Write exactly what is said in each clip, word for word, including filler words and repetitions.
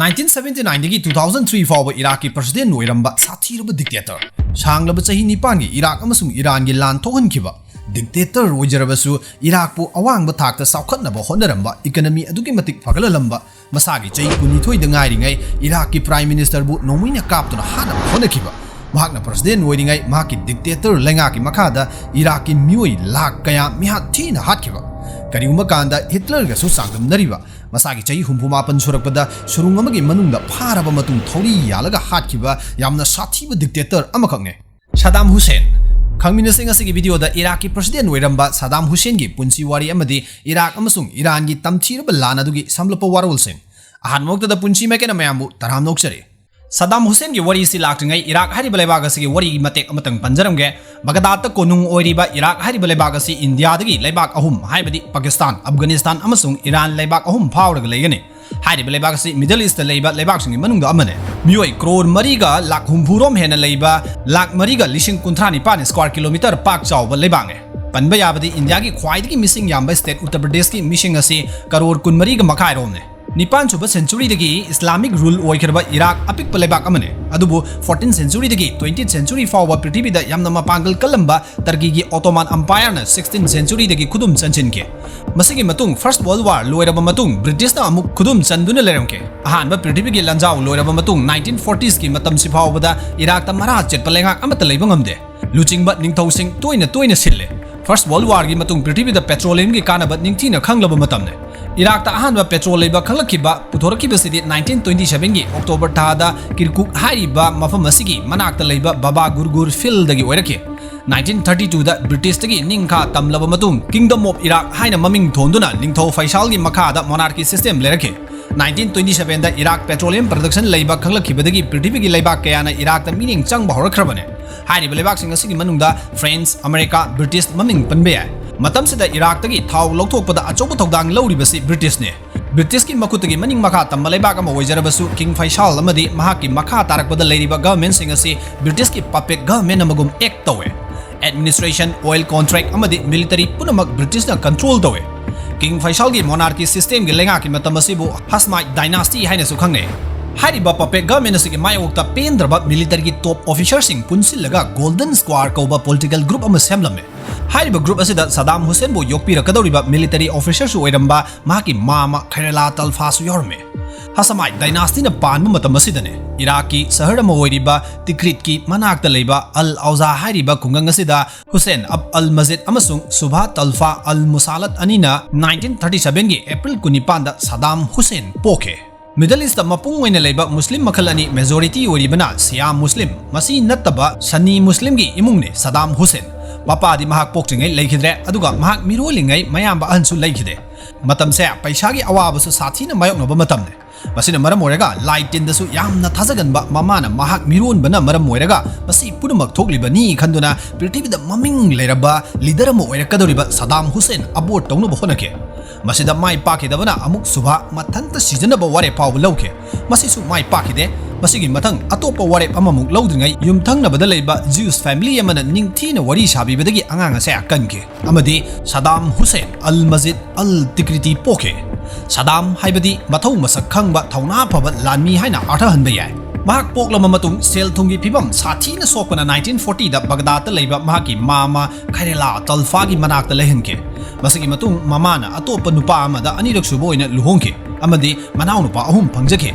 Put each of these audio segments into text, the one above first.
Nineteen seventy ꯅꯥꯏꯟꯗꯒꯤ two thousand three ꯐꯥꯎꯕ ꯏꯔꯥꯛꯀꯤ ꯄ꯭ꯔꯁꯤꯗꯦꯟ ꯑꯣꯏꯔꯝꯕ ꯁꯥꯊꯤꯔꯕ ꯗꯤꯛꯇꯦꯇꯔ, ꯁꯥꯡꯂꯕ ꯆꯍꯤ ꯅꯤꯄꯥꯟꯒꯤ ꯏꯔꯥꯛ ꯑꯃꯁꯨꯡ ꯏꯔꯥꯟꯒꯤ ꯂꯥꯟ ꯊꯣꯛꯍꯟꯈꯤꯕ ꯗꯤꯛꯇꯦꯇꯔ ꯑꯣꯏꯖꯔꯕꯁꯨ, ꯏꯔꯥꯛꯄꯨ ꯑꯋꯥꯡꯕ ꯊꯥꯛꯇ ꯆꯥꯎꯈꯠꯅꯕ ꯍꯣꯠꯅꯔꯝꯕ, ꯏꯀꯅꯃꯤ ꯑꯗꯨꯛꯀꯤ ꯃꯇꯤꯛ ꯐꯒꯠꯍꯜꯂꯝꯕ, ꯃꯁꯥꯒꯤ ꯆꯍꯤ ꯀꯨꯟꯅꯤꯊꯣꯏꯗ ꯉꯥꯏꯔꯤꯉꯩ ꯏꯔꯥꯛꯀꯤ ꯄ꯭ꯔꯥꯏꯝ ꯃꯤꯅꯤꯁꯇꯔꯕꯨ ꯅꯣꯡꯃꯩꯅ ꯀꯥꯞꯇꯨꯅ ꯍꯥꯠꯅꯕ ꯍꯣꯠꯅꯈꯤꯕ, ꯃꯍꯥꯛꯅ ꯄ꯭ꯔꯁꯤꯗꯦꯟ ꯑꯣꯏꯔꯤꯉꯩ ꯃꯍꯥꯛꯀꯤ ꯗꯤꯛꯇꯦꯇꯔ ꯂꯩꯉꯥꯛꯀꯤ ꯃꯈꯥꯗ ꯏꯔꯥꯛꯀꯤ ꯃꯤꯑꯣꯏ ꯂꯥꯈ ꯀꯌꯥ ꯃꯤꯍꯥꯠ ꯊꯤꯅ ꯍꯥꯠꯈꯤꯕ, ꯀꯔꯤꯒꯨꯝꯕ ꯀꯥꯟꯗ ꯍꯤꯠꯂꯔꯒꯁꯨ ꯆꯥꯡꯗꯝꯅꯔꯤꯕ, ꯃꯁꯥꯒꯤ ꯆꯍꯤ ꯍꯨꯝꯐꯨ ꯃꯥꯄꯟ ꯁꯨꯔꯛꯄꯗ ꯁꯨꯔꯨꯡ ꯑꯃꯒꯤ ꯃꯅꯨꯡꯗ ꯐꯥꯔꯕ ꯃꯇꯨꯡ ꯊꯧꯔꯤ ꯌꯥꯜꯂꯒ ꯍꯥꯠꯈꯤꯕ ꯌꯥꯝꯅ ꯁꯥꯊꯤꯕ ꯗꯤꯛꯇꯦꯇꯔ ꯑꯃꯈꯛꯅꯦ꯫ ꯁꯗꯥꯝ ꯍꯨꯁꯦꯟ꯫ ꯈꯪꯃꯤꯟꯅꯁꯤ ꯉꯁꯤꯒꯤ ꯚꯤꯗꯤꯑꯣꯗ ꯏꯔꯥꯛꯀꯤ ꯄ꯭ꯔꯁꯤꯗꯦꯟ ꯑꯣꯏꯔꯝꯕ ꯁꯗꯥꯝ ꯍꯨꯁꯦꯟꯒꯤ ꯄꯨꯟꯁꯤ ꯋꯥꯔꯤ ꯑꯃꯗꯤ ꯏꯔꯥꯛ ꯑꯃꯁꯨꯡ ꯏꯔꯥꯟꯒꯤ ꯇꯝꯊꯤꯔꯕ ꯂꯥꯟ ꯑꯗꯨꯒꯤ ꯁꯝꯂꯞꯄ ꯋꯥꯔꯣꯜꯁꯤꯡ꯫ ꯑꯍꯥꯟꯕꯃꯛꯇꯗ ꯄꯨꯟꯁꯤ ꯃꯥꯏꯀꯩꯅ ꯃꯌꯥꯝꯕꯨ ꯇꯔꯥꯝꯅ ꯑꯣꯛꯆꯔꯤ꯫ ꯁꯗꯥꯝ ꯍꯨꯁꯦꯟꯒꯤ ꯋꯥꯔꯤꯁꯤ ꯂꯥꯛꯇ꯭ꯔꯤꯉꯩ ꯏꯔꯥꯛ ꯍꯥꯏꯔꯤꯕ ꯂꯩꯕꯥꯛ ꯑꯁꯤꯒꯤ ꯋꯥꯔꯤꯒꯤ ꯃꯇꯦꯛ ꯑꯃꯇꯪ ꯄꯟꯖꯔꯝꯒꯦ꯫ ꯕꯒꯗꯥꯗꯇ ꯀꯣꯅꯨꯡ ꯑꯣꯏꯔꯤꯕ ꯏꯔꯥꯛ ꯍꯥꯏꯔꯤꯕ ꯂꯩꯕꯥꯛ ꯑꯁꯤ ꯏꯟꯗꯤꯌꯥꯗꯒꯤ ꯂꯩꯕꯥꯛ ꯑꯍꯨꯝ, ꯍꯥꯏꯕꯗꯤ ꯄꯥꯀꯤꯁꯇꯥꯟ, ꯑꯐꯒꯥꯅꯤꯁꯇꯥꯟ ꯑꯃꯁꯨꯡ ꯏꯔꯥꯟ ꯂꯩꯕꯥꯛ ꯑꯍꯨꯝ ꯐꯥꯎꯔꯒ ꯂꯩꯒꯅꯤ꯫ ꯍꯥꯏꯔꯤꯕ ꯂꯩꯕꯥꯛ ꯑꯁꯤ ꯃꯤꯗꯜ ꯏꯁꯇ ꯂꯩꯕ ꯂꯩꯕꯥꯛꯁꯤꯡꯒꯤ ꯃꯅꯨꯡꯗ ꯑꯃꯅꯤ꯫ ꯃꯤꯑꯣꯏ ꯀ꯭ꯔꯣꯔ ꯃꯔꯤꯒ ꯂꯥꯛ ꯍꯨꯝꯐꯨ ꯔꯣꯝ ꯍꯦꯟꯅ ꯂꯩꯕ, ꯂꯥꯛ ꯃꯔꯤꯒ ꯂꯤꯁꯤꯡ ꯀꯨꯟꯊ꯭ꯔꯥ ꯅꯤꯄꯥꯟ ꯁ꯭ꯀ꯭ꯋꯥꯔ ꯀꯤꯂꯣꯃꯤꯇꯔ ꯄꯥꯛ ꯆꯥꯎꯕ ꯂꯩꯕꯥꯛꯅꯤ꯫ ꯄꯟꯕ ꯌꯥꯕꯗꯤ ꯏꯟꯗꯤꯌꯥꯒꯤ ꯈ꯭ꯋꯥꯏꯗꯒꯤ ꯃꯤꯁꯤꯡ ꯌꯥꯝꯕ ꯁ꯭ꯇꯦꯠ ꯎꯠꯇꯔ ꯄ꯭ꯔꯗꯦꯁꯀꯤ ꯃꯤꯁꯤꯡ ꯑꯁꯤ ꯀꯔꯣꯔ ꯀꯨꯟꯃꯔꯤꯒ ꯃꯈꯥꯏ ꯔꯣꯝꯅꯤ꯫ ꯅꯤꯄꯥꯟ ꯁꯨꯕ ꯁꯦꯟꯆꯨꯔꯤꯗꯒꯤ ꯏꯁꯂꯥꯃꯤꯛ ꯔꯨꯜ ꯑꯣꯏꯈ꯭ꯔꯕ ꯏꯔꯥꯛ ꯑꯄꯤꯛꯄ ꯂꯩꯕꯥꯛ ꯑꯃꯅꯤ, ꯑꯗꯨꯕꯨ ꯐꯣꯔꯇꯤꯟ ꯁꯦꯟꯆꯨꯔꯤꯗꯒꯤ ꯇ꯭ꯋꯦꯟꯇꯤ ꯁꯦꯟꯆꯨꯔꯤ ꯐꯥꯎꯕ ꯄ꯭ꯔꯤꯊꯤꯕꯤꯗ ꯌꯥꯝꯅ ꯃꯄꯥꯡꯒꯜ ꯀꯜꯂꯝꯕ ꯇꯔꯀꯤꯒꯤ ꯑꯣꯇꯣꯃꯥꯟ ꯑꯝꯄꯥꯌꯔꯅ ꯁꯤꯛꯁꯇꯤꯟ ꯁꯦꯟꯆꯨꯔꯤꯗꯒꯤ ꯈꯨꯗꯨꯝ ꯆꯟꯁꯤꯟꯈꯤ꯫ ꯃꯁꯤꯒꯤ ꯃꯇꯨꯡ ꯐꯥꯔꯁꯠ ꯋꯥꯔꯜꯗ ꯋꯥꯔ ꯂꯣꯏꯔꯕ ꯃꯇꯨꯡ ꯕ꯭ꯔꯤꯇꯤꯁꯅ ꯑꯃꯨꯛ ꯈꯨꯗꯨꯝ ꯆꯟꯗꯨꯅ ꯂꯩꯔꯝꯈꯤ꯫ ꯑꯍꯥꯟꯕ ꯄ꯭ꯔꯤꯊꯤꯕꯤꯒꯤ ꯂꯥꯟꯖꯥꯎ ꯂꯣꯏꯔꯕ ꯃꯇꯨꯡ ꯅꯥꯏꯟꯇꯤꯟ ꯐꯣꯔꯇꯤꯁꯀꯤ ꯃꯇꯝꯁꯤ ꯐꯥꯎꯕꯗ ꯏꯔꯥꯛꯇ ꯃꯔꯥ ꯆꯦꯠꯄ ꯂꯩꯉꯥꯛ ꯑꯃꯠꯇ ꯂꯩꯕ ꯉꯝꯗꯦ꯫ ꯂꯨꯆꯤꯡꯕ ꯅꯤꯡꯊꯧꯁꯤꯡ ꯇꯣꯏꯅ ꯇꯣꯏꯅ ꯁꯤꯜꯂꯦ꯫ ꯐꯥꯔꯁꯠ ꯋꯥꯔꯜꯗ ꯋꯥꯔꯒꯤ ꯃꯇꯨꯡ ꯄ꯭ꯔꯤꯊꯤꯕꯤꯗ ꯄꯦꯇ꯭ꯔꯣꯂꯤꯌꯝꯒꯤ ꯀꯥꯟꯅꯕ ꯅꯤꯡꯊꯤꯅ ꯈꯪꯂꯕ ꯃꯇꯝꯅꯤ꯫ ꯏꯔꯥꯛꯇ ꯑꯍꯥꯟꯕ ꯄꯦꯇ꯭ꯔꯣꯜ ꯂꯩꯕ ꯈꯪꯂꯛꯈꯤꯕ ꯄꯨꯊꯣꯔꯛꯈꯤꯕꯁꯤꯗꯤ ꯅꯥꯏꯟꯇꯤꯟ ꯇ꯭ꯋꯦꯟꯇꯤ ꯁꯚꯦꯟꯒꯤ ꯑꯣꯛꯇꯣꯕꯔ ꯊꯥꯗ ꯀꯤꯔꯀꯨꯛ ꯍꯥꯏꯔꯤꯕ ꯃꯐꯝ ꯑꯁꯤꯒꯤ ꯃꯅꯥꯛꯇ ꯂꯩꯕ ꯕꯥꯕꯥ ꯒꯨꯔꯒꯨꯔ ꯐꯤꯜꯗꯒꯤ ꯑꯣꯏꯔꯛꯈꯤ꯫ ꯅꯥꯏꯟꯇꯤꯟ ꯊꯥꯔꯇꯤ ꯇꯨꯗ ꯕ꯭ꯔꯤꯇꯤꯁꯇꯒꯤ ꯅꯤꯡꯈꯥ ꯇꯝꯂꯕ ꯃꯇꯨꯡ ꯀꯤꯡꯗꯝ ꯑꯣꯐ ꯏꯔꯥꯛ ꯍꯥꯏꯅ ꯃꯃꯤꯡ ꯊꯣꯟꯗꯨꯅ ꯅꯤꯡꯊꯧ ꯐꯩꯁꯥꯜꯒꯤ ꯃꯈꯥꯗ ꯃꯣꯅꯥꯔꯀꯤ ꯁꯤꯁꯇꯦꯝ ꯂꯩꯔꯛꯈꯤ꯫ ꯅꯥꯏꯟꯇꯤꯟ ꯇ꯭ꯋꯦꯟꯇꯤ ꯁꯚꯦꯟꯗ ꯏꯔꯥꯛ ꯄꯦꯇ꯭ꯔꯣꯂꯤꯌꯝ ꯄ꯭ꯔꯗꯛꯁꯟ ꯂꯩꯕ ꯈꯪꯂꯛꯈꯤꯕꯗꯒꯤ ꯄ꯭ꯔꯤꯊꯤꯕꯤꯒꯤ ꯂꯩꯕꯥꯛ ꯀꯌꯥꯅ ꯏꯔꯥꯛꯇ ꯃꯤꯠꯌꯦꯡ ꯆꯪꯕ ꯍꯧꯔꯛꯈ꯭ꯔꯕꯅꯤ꯫ ꯍꯥꯏꯔꯤꯕ ꯂꯩꯕꯥꯛꯁꯤꯡ ꯑꯁꯤꯒꯤ ꯃꯅꯨꯡꯗ ꯐ꯭ꯔꯦꯟꯁ, ꯑꯃꯦꯔꯤꯀꯥ, ꯕ꯭ꯔꯤꯇꯤꯁ ꯃꯃꯤꯡ ꯄꯟꯕ ꯌꯥꯏ꯫ ꯃꯇꯝꯁꯤꯗ ꯏꯔꯥꯛꯇꯒꯤ ꯊꯥꯎ ꯂꯧꯊꯣꯛꯄꯗ ꯑꯆꯧꯕ ꯊꯧꯗꯥꯡ ꯂꯧꯔꯤꯕꯁꯤ ꯕ꯭ꯔꯤꯇꯤꯁꯅꯤ꯫ ꯕ꯭ꯔꯤꯇꯤꯁꯀꯤ ꯃꯈꯨꯠꯇꯒꯤ ꯃꯅꯤꯡ ꯃꯈꯥ ꯇꯝꯕ ꯂꯩꯕꯥꯛ ꯑꯃ ꯑꯣꯏꯖꯔꯕꯁꯨ, ꯀꯤꯡ ꯐꯩꯁꯥꯜ ꯑꯃꯗꯤ ꯃꯍꯥꯛꯀꯤ ꯃꯈꯥ ꯇꯥꯔꯛꯄꯗ ꯂꯩꯔꯤꯕ ꯒꯚꯔꯟꯃꯦꯟꯠꯁꯤꯡ ꯑꯁꯤ ꯕ꯭ꯔꯤꯇꯤꯁꯀꯤ ꯄꯄꯦꯠ ꯒꯚꯔꯟꯃꯦꯟꯠ ꯑꯃꯒꯨꯝ ꯑꯦꯛ ꯇꯧꯏ꯫ ꯑꯦꯗꯃꯤꯅꯤꯁꯇ꯭ꯔꯦꯁꯟ, ꯑꯣꯏꯜ ꯀꯣꯟꯇ꯭ꯔꯦꯛ ꯑꯃꯗꯤ ꯃꯤꯂꯤꯇꯔꯤ ꯄꯨꯝꯅꯃꯛ ꯕ꯭ꯔꯤꯇꯤꯁꯅ ꯀꯟꯇ꯭ꯔꯣꯜ ꯇꯧꯏ꯫ ꯀꯤꯡ ꯐꯩꯁꯥꯜꯒꯤ ꯃꯣꯅꯥꯔꯀꯤ ꯁꯤꯁꯇꯦꯝꯒꯤ ꯂꯩꯉꯥꯛꯀꯤ ꯃꯇꯝ ꯑꯁꯤꯕꯨ ꯍꯁꯃꯥꯏꯠ ꯗꯥꯏꯅꯥꯁꯇꯤ ꯍꯥꯏꯅꯁꯨ ꯈꯪꯅꯩ꯫ ꯍꯥꯏꯔꯤꯕ ꯄꯄꯦꯠ ꯒꯚꯔꯟꯃꯦꯟꯠ ꯑꯁꯤꯒꯤ ꯃꯥꯌꯣꯛꯇ ꯄꯦꯟꯗ꯭ꯔꯕ ꯃꯤꯂꯤꯇꯔꯤꯒꯤ ꯇꯣꯞ ꯑꯣꯐꯤꯁꯔꯁꯤꯡ ꯄꯨꯟꯁꯤꯜꯂꯒ ꯒꯣꯜꯗꯟ ꯁ꯭ꯀ꯭ꯋꯥꯔ ꯀꯧꯕ ꯄꯣꯂꯤꯇꯤꯀꯦꯜ ꯒ꯭ꯔꯨꯞ ꯑꯃ ꯁꯦꯝꯂꯝꯃꯤ꯫ ꯍꯥꯏꯔꯤꯕ ꯒ꯭ꯔꯨꯞ ꯑꯁꯤꯗ ꯁꯗꯥꯝ ꯍꯨꯁꯦꯟꯕꯨ ꯌꯣꯛꯄꯤꯔꯛꯀꯗꯧꯔꯤꯕ ꯃꯤꯂꯤꯇꯔꯤ ꯑꯣꯐꯤꯁꯔꯁꯨ ꯑꯣꯏꯔꯝꯕ ꯃꯍꯥꯛꯀꯤ ꯃꯥꯃ ꯈꯩꯔꯦꯂꯥ ꯇꯜꯐꯥꯁꯨ ꯌꯥꯎꯔꯝꯃꯤ꯫ ꯍꯁꯃꯥꯏꯠ ꯗꯥꯏꯅꯥꯁꯇꯤꯅ ꯄꯥꯟꯕ ꯃꯇꯝ ꯑꯁꯤꯗꯅꯦ, ꯏꯔꯥꯛꯀꯤ ꯁꯍꯔ ꯑꯃ ꯑꯣꯏꯔꯤꯕ ꯇꯤꯀ꯭ꯔꯤꯠꯀꯤ ꯃꯅꯥꯛꯇ ꯂꯩꯕ ꯑꯜ ꯑꯧꯖꯥ ꯍꯥꯏꯔꯤꯕ ꯈꯨꯡꯒꯪ ꯑꯁꯤꯗ ꯍꯨꯁꯦꯟ ꯑꯕ ꯑꯜ ꯃꯖꯤꯗ ꯑꯃꯁꯨꯡ ꯁꯨꯚꯥ ꯇꯜꯐꯥ ꯑꯜ ꯃꯨꯁꯥꯂꯠ ꯑꯅꯤꯅ ꯅꯥꯏꯟꯇꯤꯟ ꯊꯥꯔꯇꯤ ꯁꯚꯦꯟꯒꯤ ꯑꯦꯄ꯭ꯔꯤꯜ ꯀꯨꯟꯅꯤꯄꯥꯟꯗ ꯁꯗꯥꯝ ꯍꯨꯁꯦꯟ ꯄꯣꯛꯈꯤ꯫ ꯃꯤꯗꯜ ꯏꯁꯇ ꯃꯄꯨꯡ ꯑꯣꯏꯅ ꯂꯩꯕ ꯃꯨꯁꯂꯤꯝ ꯃꯈꯜ ꯑꯅꯤ, ꯃꯦꯖꯣꯔꯤꯇꯤ ꯑꯣꯏꯔꯤꯕꯅ ꯁꯤꯌꯥ ꯃꯨꯁꯂꯤꯝ, ꯃꯁꯤ ꯅꯠꯇꯕ ꯁꯟꯅꯤ ꯃꯨꯁꯂꯤꯝꯒꯤ ꯏꯃꯨꯡꯅꯤ ꯁꯗꯥꯝ ꯍꯨꯁꯦꯟ꯫ ꯃꯄꯥꯗꯤ ꯃꯍꯥꯛ ꯄꯣꯛꯇ꯭ꯔꯤꯉꯩ ꯂꯩꯈꯤꯗ꯭ꯔꯦ, ꯑꯗꯨꯒ ꯃꯍꯥꯛ ꯃꯤꯔꯣꯜꯂꯤꯉꯩ ꯃꯌꯥꯝꯕ ꯑꯍꯟꯁꯨ ꯂꯩꯈꯤꯗꯦ꯫ ꯃꯇꯝꯁꯦ ꯄꯩꯁꯥꯒꯤ ꯑꯋꯥꯕꯁꯨ ꯁꯥꯊꯤꯅ ꯃꯥꯌꯣꯛꯅꯕ ꯃꯇꯝꯅꯤ꯫ ꯃꯁꯤꯅ ꯃꯔꯝ ꯑꯣꯏꯔꯒ ꯂꯥꯏ ꯇꯤꯟꯗꯁꯨ ꯌꯥꯝꯅ ꯊꯥꯖꯒꯟꯕ ꯃꯃꯥꯅ ꯃꯍꯥꯛ ꯃꯤꯔꯣꯟꯕꯅ ꯃꯔꯝ ꯑꯣꯏꯔꯒ ꯃꯁꯤ ꯄꯨꯝꯅꯃꯛ ꯊꯣꯛꯂꯤꯕꯅꯤ ꯈꯟꯗꯨꯅ ꯄ꯭ꯔꯤꯊꯤꯕꯤꯗ ꯃꯃꯤꯡ ꯂꯩꯔꯕ ꯂꯤꯗꯔ ꯑꯃ ꯑꯣꯏꯔꯛꯀꯗꯧꯔꯤꯕ ꯁꯗꯥꯝ ꯍꯨꯁꯦꯟ ꯑꯕꯣꯔꯠ ꯇꯧꯅꯕ ꯍꯣꯠꯅꯈꯤ꯫ ꯃꯁꯤꯗ ꯃꯥꯏ ꯄꯥꯛꯈꯤꯗꯕꯅ ꯑꯃꯨꯛ ꯁꯨꯚꯥ ꯃꯊꯟꯇ ꯁꯤꯖꯅꯕ ꯋꯥꯔꯦꯞ ꯐꯥꯎꯕ ꯂꯧꯈꯤ꯫ ꯃꯁꯤꯁꯨ ꯃꯥꯏ ꯄꯥꯛꯈꯤꯗꯦ꯫ ꯃꯁꯤꯒꯤ ꯃꯊꯪ ꯑꯇꯣꯞꯄ ꯋꯥꯔꯦꯞ ꯑꯃꯃꯨꯛ ꯂꯧꯗ꯭ꯔꯤꯉꯩ ꯌꯨꯝꯊꯪꯅꯕꯗ ꯂꯩꯕ ꯖ꯭ꯌꯨꯁ ꯐꯦꯃꯤꯂꯤ ꯑꯃꯅ ꯅꯤꯡꯊꯤꯅ ꯋꯥꯔꯤ ꯁꯥꯕꯤꯕꯗꯒꯤ ꯑꯉꯥꯡ ꯑꯁꯦ ꯀꯟꯈꯤ꯫ ꯑꯃꯗꯤ ꯁꯗꯥꯝ ꯍꯨꯁꯦꯟ ꯑꯜ ꯃꯖꯤꯗ ꯑꯜ ꯇꯤꯀ꯭ꯔꯤꯇꯤ ꯄꯣꯛꯈꯤ꯫ ꯁꯗꯥꯝ ꯍꯥꯏꯕꯗꯤ ꯃꯊꯧ ꯃꯁꯛ ꯈꯪꯕ, ꯊꯧꯅꯥ ꯐꯕ ꯂꯥꯟꯃꯤ ꯍꯥꯏꯅ ꯑꯥꯔꯊꯍꯟꯕ ꯌꯥꯏ꯫ ꯃꯍꯥꯛ ꯄꯣꯛꯂꯕ ꯃꯇꯨꯡ ꯁꯦꯜ ꯊꯨꯝꯒꯤ ꯐꯤꯕꯝ ꯁꯥꯊꯤꯅ ꯁꯣꯛꯄꯅ ꯅꯥꯏꯟꯇꯤꯟ ꯐꯣꯔꯇꯤꯗ ꯕꯒꯗꯥꯗꯇ ꯂꯩꯕ ꯃꯍꯥꯛꯀꯤ ꯃꯥꯃ ꯈꯩꯔꯦꯂꯥ ꯇꯜꯐꯥꯒꯤ ꯃꯅꯥꯛꯇ ꯂꯩꯍꯟꯈꯤ꯫ ꯃꯁꯤꯒꯤ ꯃꯇꯨꯡ ꯃꯃꯥꯅ ꯑꯇꯣꯞꯄ ꯅꯨꯄꯥ ꯑꯃꯗ ꯑꯅꯤꯔꯛ ꯁꯨꯕ ꯑꯣꯏꯅ ꯂꯨꯍꯣꯡꯈꯤ ꯑꯃꯗꯤ ꯃꯅꯥꯎꯅꯨꯄꯥ ꯑꯍꯨꯝ ꯐꯪꯖꯈꯤ꯫